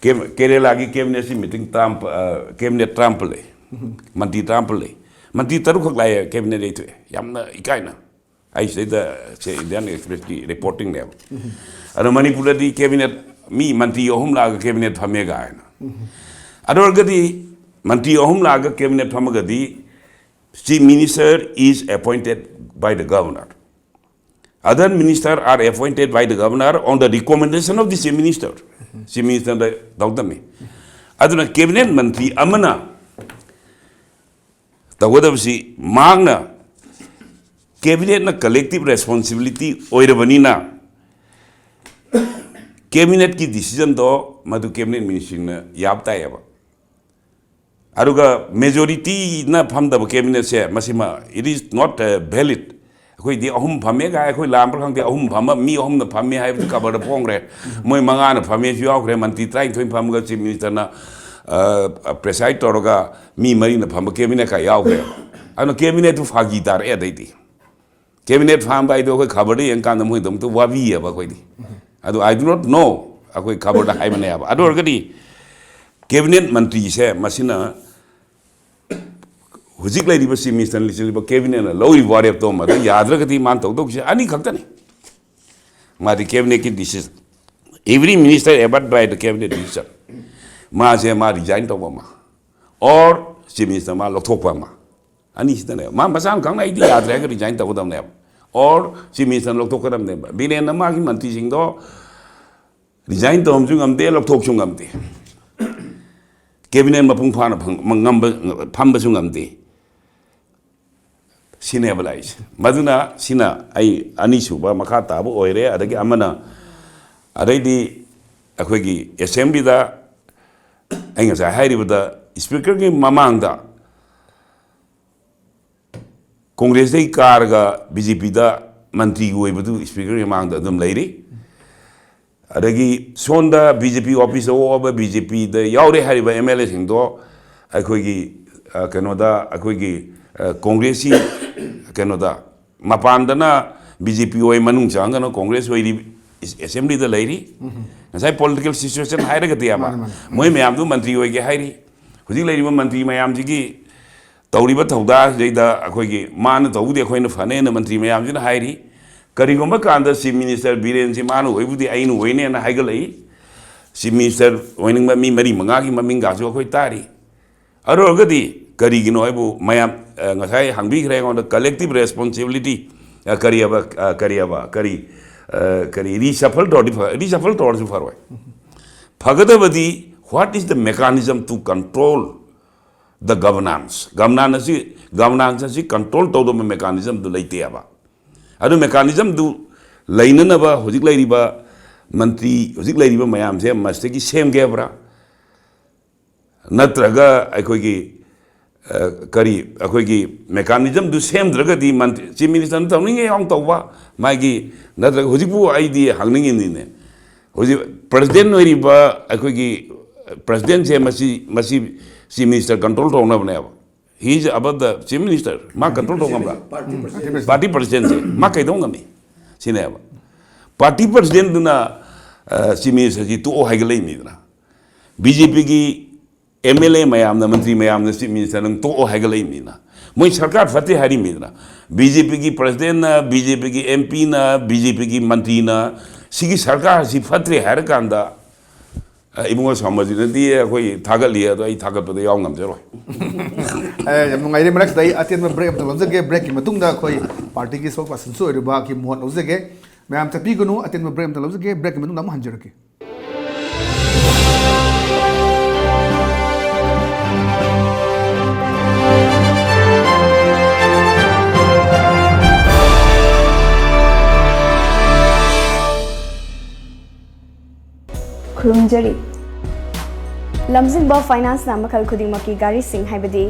ꯀꯦ-, ꯀꯦꯔꯦꯂꯥꯒꯤ cabinet ꯁꯤ meeting ꯇꯔꯥꯃꯥꯄꯜ, ꯑ, cabinet ꯇꯔꯥꯃꯥꯄꯜ ꯂꯩ, ꯃꯟꯇ꯭ꯔꯤ ꯇꯔꯥꯃꯥꯄꯜ ꯂꯩ, ꯃꯟꯇ꯭ꯔꯤ ꯇꯔꯨꯛꯈꯛ ꯂꯥꯛꯑꯦ cabinet ꯌꯩꯊꯣꯛꯑꯦ꯫ ꯌꯥꯝꯅ ꯏꯀꯥꯏꯅ꯫ ꯑꯩ ꯁꯤꯗꯩꯗ ꯁꯦ Indian Express ꯀꯤ reporting ꯅꯦꯕ꯫ ꯑꯗꯣ ꯃꯅꯤꯄꯨꯔꯗꯗꯤ cabinet, ꯃꯤ ꯃꯟꯇ꯭ꯔꯤ ꯑꯍꯨꯝ ꯂꯥꯛꯑꯒ cabinet ꯐꯝꯃꯦ ꯀꯥꯏꯅ꯫ ꯑꯗꯨ ꯑꯣꯏꯔꯒꯗꯤ ꯃꯟꯇ꯭ꯔꯤ ꯑꯍꯨꯝ ꯂꯥꯛꯑꯒ cabinet ꯐꯝꯃꯒꯗꯤ Chief Minister is appointed by the Governor. Other minister are appointed by the Governor on the recommendation of the Chief Minister. Chief Minister ꯗ ꯇꯧꯗꯝꯃꯤ꯫ ꯑꯗꯨꯅ cabinet ꯃꯟꯇ꯭ꯔꯤ ꯑꯃꯅ ꯇꯧꯒꯗꯕꯁꯤ ꯃꯍꯥꯛꯅ cabinet ꯅ collective responsibility ꯑꯣꯏꯔꯕꯅꯤꯅ cabinet ꯀꯤ decision ꯗꯣ ꯃꯗꯨ cabinet ministry ꯅ ꯌꯥꯕ ꯇꯥꯏꯌꯦꯕ꯫ ꯑꯗꯨꯒ majority ꯅ ꯐꯝꯗꯕ cabinet say ꯃꯁꯤꯃ it is not, uh, valid꯫ ꯑꯩꯈꯣꯏꯗꯤ ꯑꯍꯨꯝ ꯐꯝꯃꯦ ꯀꯥꯏ, ꯑꯩꯈꯣꯏ ꯂꯥꯟꯕ꯭ꯔꯥ ꯈꯪꯗꯦ, ꯑꯍꯨꯝ ꯐꯝꯃ, ꯃꯤ ꯑꯍꯨꯝꯅ ꯐꯝꯃꯤ ꯍꯥꯏꯕꯗꯨ ꯈꯕꯔꯗ ꯐꯣꯡꯈ꯭ꯔꯦ꯫ ꯃꯣꯏ ꯃꯉꯥꯅ ꯐꯝꯃꯦꯁꯨ ꯌꯥꯎꯈ꯭ꯔꯦ, ꯃꯟꯇ꯭ꯔꯤ ꯇꯔꯥꯅꯤꯊꯣꯏ ꯐꯝꯃꯒ Chief Minister ꯅ, ꯑ, preside ꯇꯧꯔꯒ ꯃꯤ ꯃꯔꯤꯅ ꯐꯝꯕ cabinet ꯀ ꯌꯥꯎꯈ꯭ꯔꯦ꯫ ꯑꯗꯨꯅ cabinet ꯇꯨ ꯐꯥꯒꯤ ꯇꯥꯔꯛꯑꯦ ꯑꯗꯩꯗꯤ꯫ Cabinet ꯐꯝꯕ ꯍꯥꯏꯗꯣ ꯑꯩꯈꯣꯏ ꯈꯕꯔꯗ ꯌꯦꯡꯀꯥꯟꯗ ꯃꯣꯏꯗꯃꯛꯇ ꯋꯥꯕꯤꯌꯦꯕ ꯑꯩꯈꯣꯏꯗꯤ꯫ ꯑꯗꯨ I do not know, ꯑꯩꯈꯣꯏ ꯈꯕꯔꯗ ꯍꯥꯏꯕꯅꯦꯕ꯫ ꯑꯗꯨ ꯑꯣꯏꯔꯒꯗꯤ cabinet ꯃꯟꯇ꯭ꯔꯤꯁꯦ ꯃꯁꯤꯅ ꯍꯧꯖꯤꯛ ꯂꯩꯔꯤꯕ Chief Minister ꯅ ꯂꯤꯆꯤꯜꯂꯤꯕ cabinet ꯅ ꯂꯧꯔꯤꯕ ꯋꯥꯔꯦꯞꯇꯣ ꯃꯗꯨ ꯌꯥꯗ꯭ꯔꯒꯗꯤ ꯃꯥꯅ ꯇꯧꯗꯧꯁꯦ ꯑꯅꯤ ꯈꯛꯇꯅꯤ꯫ ꯃꯥꯗꯤ ꯀꯦꯕꯤꯅꯦꯠꯀꯤ decision, every minister abide by the cabinet decision. ꯃꯥꯁꯦ ꯃꯥ resign ꯇꯧꯕ ꯑꯃ, or chief minister ꯃꯥ ꯂꯧꯊꯣꯛꯄ ꯑꯃ, ꯑꯅꯤꯁꯤꯗꯅꯦ꯫ ꯃꯥ ꯃꯁꯥꯅ ꯈꯪꯅ ꯑꯩꯗꯤ ꯌꯥꯗ꯭ꯔꯦ ꯍꯥꯏꯔꯒ resign ꯇꯧꯒꯗꯕꯅꯦꯕ, or chief minister ꯂꯧꯊꯣꯛꯀꯗꯕꯅꯦꯕ꯫ ꯕꯤꯔꯦꯟꯅ ꯃꯥꯒꯤ ꯃꯟꯇ꯭ꯔꯤꯁꯤꯡꯗꯣ resign ꯇꯧꯔꯝꯁꯨ ꯉꯝꯗꯦ, ꯂꯧꯊꯣꯛꯁꯨ ꯉꯝꯗꯦ꯫ ꯀꯦꯕꯤꯅꯦꯠ ꯃꯄꯨꯡ ꯐꯥꯅ ꯐꯪ-, ꯉꯝꯕ, ꯐꯝꯕꯁꯨ ꯉꯝꯗꯦ꯫ ꯁꯤꯅꯦꯕ ꯂꯥꯛꯏꯁꯦ꯫ ꯃꯗꯨꯅ ꯁꯤꯅ ꯑꯩ ꯑꯅꯤꯁꯨꯕ ꯃꯈꯥ ꯇꯥꯕ ꯑꯣꯏꯔꯦ꯫ ꯑꯗꯒꯤ ꯑꯃꯅ, ꯑꯗꯩꯗꯤ ꯑꯩꯈꯣꯏꯒꯤ assemblyꯗ ꯑꯩ ꯉꯁꯥꯏ ꯍꯥꯏꯔꯤꯕꯗ speakerꯒꯤ ꯃꯃꯥꯡꯗ ꯀꯣꯡꯒ꯭ꯔꯦꯁꯇꯒꯤ ꯀꯥꯔꯒ BJPꯗ ꯃꯟꯇ꯭ꯔꯤ ꯑꯣꯏꯕꯗꯨ speakerꯒꯤ ꯃꯃꯥꯡꯗ ꯑꯗꯨꯝ ꯂꯩꯔꯤ꯫ ꯑꯗꯒꯤ ꯁꯣꯝꯗ BJP officeꯇ ꯑꯣꯛꯑꯕ BJPꯗ ꯌꯥꯎꯔꯦ ꯍꯥꯏꯔꯤꯕ MLAꯁꯤꯡꯗꯣ ꯑꯩꯈꯣꯏꯒꯤ, ꯑ, ꯀꯩꯅꯣꯗ, ꯑꯩꯈꯣꯏꯒꯤ, ꯑ, ꯀꯣꯡꯒ꯭ꯔꯦꯁꯀꯤ ꯀꯩꯅꯣꯗ, ꯃꯄꯥꯟꯗꯅ BJP ꯑꯣꯏ, ꯃꯅꯨꯡ ꯆꯪꯉꯒꯅ ꯀꯣꯡꯒ꯭ꯔꯦꯁ ꯑꯣꯏꯔꯤ, assemblyꯗ ꯂꯩꯔꯤ꯫ ꯉꯁꯥꯏ political situation ꯍꯥꯏꯔꯒꯗꯤ ꯑꯃ, ꯃꯥꯅꯤ, ꯃꯥꯅꯤ꯫ ꯃꯣꯏ ꯃꯌꯥꯝꯗꯨ ꯃꯟꯇ꯭ꯔꯤ ꯑꯣꯏꯒꯦ ꯍꯥꯏꯔꯤ꯫ ꯍꯧꯖꯤꯛ ꯂꯩꯔꯤꯕ ꯃꯟꯇ꯭ꯔꯤ ꯃꯌꯥꯝꯁꯤꯒꯤ ꯇꯧꯔꯤꯕ ꯊꯧꯗꯥꯡꯁꯤꯗꯩꯗ ꯑꯩꯈꯣꯏꯒꯤ ꯃꯥꯅ ꯇꯧꯕꯗꯤ ꯑꯩꯈꯣꯏꯅ ꯐꯅꯦꯅ ꯃꯟꯇ꯭ꯔꯤ ꯃꯌꯥꯝꯁꯤꯅ ꯍꯥꯏꯔꯤ꯫ ꯀꯔꯤꯒꯨꯝꯕ ꯀꯥꯟꯗ chief minister ꯕꯤꯔꯦꯟꯁꯤ ꯃꯥꯅ ꯑꯣꯏꯕꯨꯗꯤ ꯑꯩꯅ ꯑꯣꯏꯅꯦꯅ ꯍꯥꯏꯒꯠꯂꯛꯏ꯫ Chief minister ꯑꯣꯏꯅꯤꯡꯕ ꯃꯤ ꯃꯔꯤ ꯃꯉꯥꯒꯤ ꯃꯃꯤꯡꯒꯁꯨ ꯑꯩꯈꯣꯏ ꯇꯥꯔꯤ꯫ ꯑꯗꯨ ꯑꯣꯏꯔꯒꯗꯤ ꯀꯔꯤꯒꯤꯅꯣ ꯍꯥꯏꯕꯨ ꯃꯌꯥꯝ, ꯑ, ꯉꯁꯥꯏ ꯍꯪꯕꯤꯈ꯭ꯔꯦ ꯑꯩꯉꯣꯟꯗ, collective responsibility, ꯑ, ꯀꯔꯤ ꯍꯥꯏꯕ, ꯑ, ꯀꯔꯤ ꯍꯥꯏꯕ, ꯀꯔꯤ, ꯑ, ꯀꯔꯤ reshuffle ꯇꯧꯔꯗꯤ ꯐ-, reshuffle ꯇꯧꯔꯁꯨ ꯐꯔꯣꯏ꯫ ꯐꯒꯗꯕꯗꯤ, what is the mechanism to control the governance? Governance ꯑꯁꯤ, governance ꯑꯁꯤ control ꯇꯧꯗꯕ mechanismꯗꯨ ꯂꯩꯇꯦ ꯍꯥꯏꯕ꯫ ꯑꯗꯨ mechanismꯗꯨ ꯂꯩꯅꯅꯕ ꯍꯧꯖꯤꯛ ꯂꯩꯔꯤꯕ ꯃꯟꯇ꯭ꯔꯤ, ꯍꯧꯖꯤꯛ ꯂꯩꯔꯤꯕ ꯃꯌꯥꯝꯁꯦ ꯃꯁꯤꯗꯒꯤ ꯁꯦꯝꯒꯦ ꯍꯥꯏꯕ꯭ꯔꯥ? ꯅꯠꯇ꯭ꯔꯒ ꯑꯩꯈꯣꯏꯒꯤ, ꯑ, ꯀꯔꯤ, ꯑꯩꯈꯣꯏꯒꯤ mechanismꯗꯨ ꯁꯦꯝꯗ꯭ꯔꯒꯗꯤ ꯃꯟꯇ꯭ꯔꯤ, chief ministerꯅ ꯇꯧꯅꯤꯡꯉꯦ ꯌꯥꯎꯅ ꯇꯧꯕ, ꯃꯥꯒꯤ, ꯅꯠꯇ꯭ꯔꯒ ꯍꯧꯖꯤꯛꯄꯨ ꯑꯩꯗꯤ ꯍꯪꯅꯤꯡꯉꯤꯅꯤꯅꯦ, ꯍꯧꯖꯤꯛ president ꯑꯣꯏꯔꯤꯕ ꯑꯩꯈꯣꯏꯒꯤ presidentꯁꯦ ꯃꯁꯤ, ꯃꯁꯤ chief minister control ꯇꯧꯅꯕꯅꯦꯕ꯫ He is above the chief minister. ꯃꯥ control ꯇꯧ ꯉꯝꯕ꯭ꯔꯥ? Party president꯫ Party presidentꯁꯦ ꯃꯥ ꯀꯩꯗꯧ ꯉꯝꯃꯤ? ꯁꯤꯅꯦꯕ꯫ Party presidentꯗꯨꯅ, ꯑ, chief ministerꯁꯤ ꯇꯣꯛꯑꯣ ꯍꯥꯏꯒꯠꯂꯛꯏꯅꯤꯗꯅ꯫ BJPꯒꯤ MLA ꯃꯌꯥꯝꯅ, ꯃꯟꯇ꯭ꯔꯤ ꯃꯌꯥꯝꯅ chief minister ꯅꯪ ꯇꯣꯛꯑꯣ ꯍꯥꯏꯒꯠꯂꯛꯏꯕꯅꯤꯅ, ꯃꯣꯏ ꯁꯔꯀꯥꯔ ꯐꯠꯇꯦ ꯍꯥꯏꯔꯤꯃꯤꯗꯅ, ꯕꯤ ꯖꯦ ꯄꯤꯒꯤ ꯄ꯭ꯔꯁꯤꯗꯦꯟꯅ, ꯕꯤ ꯖꯦ ꯄꯤꯒꯤ ꯑꯦꯝ ꯄꯤꯅ, ꯕꯤ ꯖꯦ ꯄꯤꯒꯤ ꯃꯟꯇ꯭ꯔꯤꯅ ꯁꯤꯒꯤ ꯁꯔꯀꯥꯔꯁꯤ ꯐꯠꯇ꯭ꯔꯦ ꯍꯥꯏꯔꯀꯥꯟꯗ, ꯑ, ꯏꯕꯨꯡꯉꯣ ꯁꯣꯃꯥꯖꯤꯠꯅꯗꯤ ꯑꯩꯈꯣꯏ ꯊꯥꯒꯠꯂꯤ, ꯑꯗꯣ ꯑꯩ ꯊꯥꯒꯠꯄꯗ ꯌꯥꯎ ꯉꯝꯖꯔꯣꯏ꯫ ꯑꯦ, ꯌꯥꯝ ꯅꯨꯡꯉꯥꯏꯔꯦ꯫ ꯃꯔꯛꯁꯤꯗ ꯑꯩ ꯑꯇꯦꯟꯕ ꯕ꯭ꯔꯦꯛ ꯑꯃꯇ ꯂꯧꯖꯒꯦ꯫ ꯕ꯭ꯔꯦꯛꯀꯤ ꯃꯇꯨꯡꯗ ꯑꯩꯈꯣꯏ ꯄꯥꯔꯇꯤꯒꯤ ꯁ꯭ꯄꯣꯛꯁ ꯄꯥꯔꯁꯟꯁꯨ ꯑꯣꯏꯔꯤꯕ ꯀꯤ ꯃꯣꯍꯣꯟ ꯂꯧꯖꯒꯦ꯫ ꯃꯌꯥꯝ ꯆꯠꯄꯤꯒꯅꯨ, ꯑꯇꯦꯟꯕ ꯕ꯭ꯔꯦꯛ ꯑꯃꯇ ꯂꯧꯖꯒꯦ꯫ ꯕ꯭ꯔꯦꯛꯀꯤ ꯃꯇꯨꯡꯗ ꯑꯃꯨꯛ ꯍꯟꯖꯔꯛꯀꯦ꯫ ꯈꯨꯔꯨꯝꯖꯔꯤ꯫ ꯂꯝꯖꯤꯡꯕ ꯐꯥꯏꯅꯥꯟꯁꯅ ꯃꯈꯜ ꯈꯨꯗꯤꯡꯃꯛꯀꯤ ꯒꯥꯔꯤꯁꯤꯡ, ꯍꯥꯏꯕꯗꯤ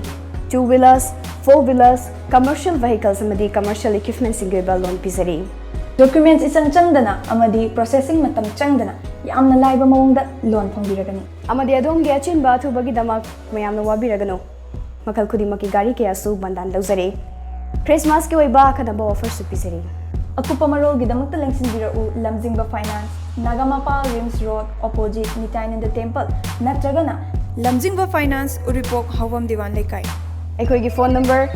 two wheelers, four wheelers, commercial vehicles ꯑꯃꯗꯤ commercial equipmentꯁꯤꯡꯒꯤ ꯑꯣꯏꯕ ꯂꯣꯟ ꯄꯤꯖꯔꯤ꯫ Documents ꯏꯆꯪ ꯆꯪꯗꯅ ꯑꯃꯗꯤ processing ꯃꯇꯝ ꯆꯪꯗꯅ ꯌꯥꯝꯅ ꯂꯥꯏꯕ ꯃꯑꯣꯡꯗ ꯂꯣꯟ ꯐꯪꯕꯤꯔꯒꯅꯤ꯫ ꯑꯃꯗꯤ ꯑꯗꯣꯝꯒꯤ ꯑꯆꯤꯟꯕ ꯑꯊꯨꯕꯒꯤꯗꯃꯛ ꯃꯌꯥꯝꯅ ꯋꯥꯕꯤꯔꯒꯅꯨ꯫ ꯃꯈꯜ ꯈꯨꯗꯤꯡꯃꯛꯀꯤ ꯒꯥꯔꯤ ꯀꯌꯥꯁꯨ ꯕꯟꯗꯥꯟ ꯂꯧꯖꯔꯦ꯫ ꯈ꯭ꯔꯤꯁꯃꯥꯁꯀꯤ ꯑꯣꯏꯕ ꯑꯈꯟꯅꯕ ꯑꯣꯐꯔꯁꯨ ꯄꯤꯖꯔꯤ꯫ ꯑꯀꯨꯞꯄ ꯃꯔꯣꯜꯒꯤꯗꯃꯛꯇ ꯂꯦꯡꯁꯤꯟꯕꯤꯔꯛꯎ, Lamjingba finance, Nagamapal RIMS road, opposite ꯅꯤꯇꯥꯏꯅꯟꯗ ꯇꯦꯝꯄꯜ ꯅꯠꯇ꯭ꯔꯒꯅ ꯂꯝꯖꯤꯡꯕ ꯐꯥꯏꯅꯥꯟꯁ, ꯎꯔꯤꯄꯣꯛ, ꯍꯥꯎꯕꯝ ꯗꯤꯋꯥꯟ ꯂꯩꯀꯥꯏ꯫ ꯑꯩꯈꯣꯏꯒꯤ phone number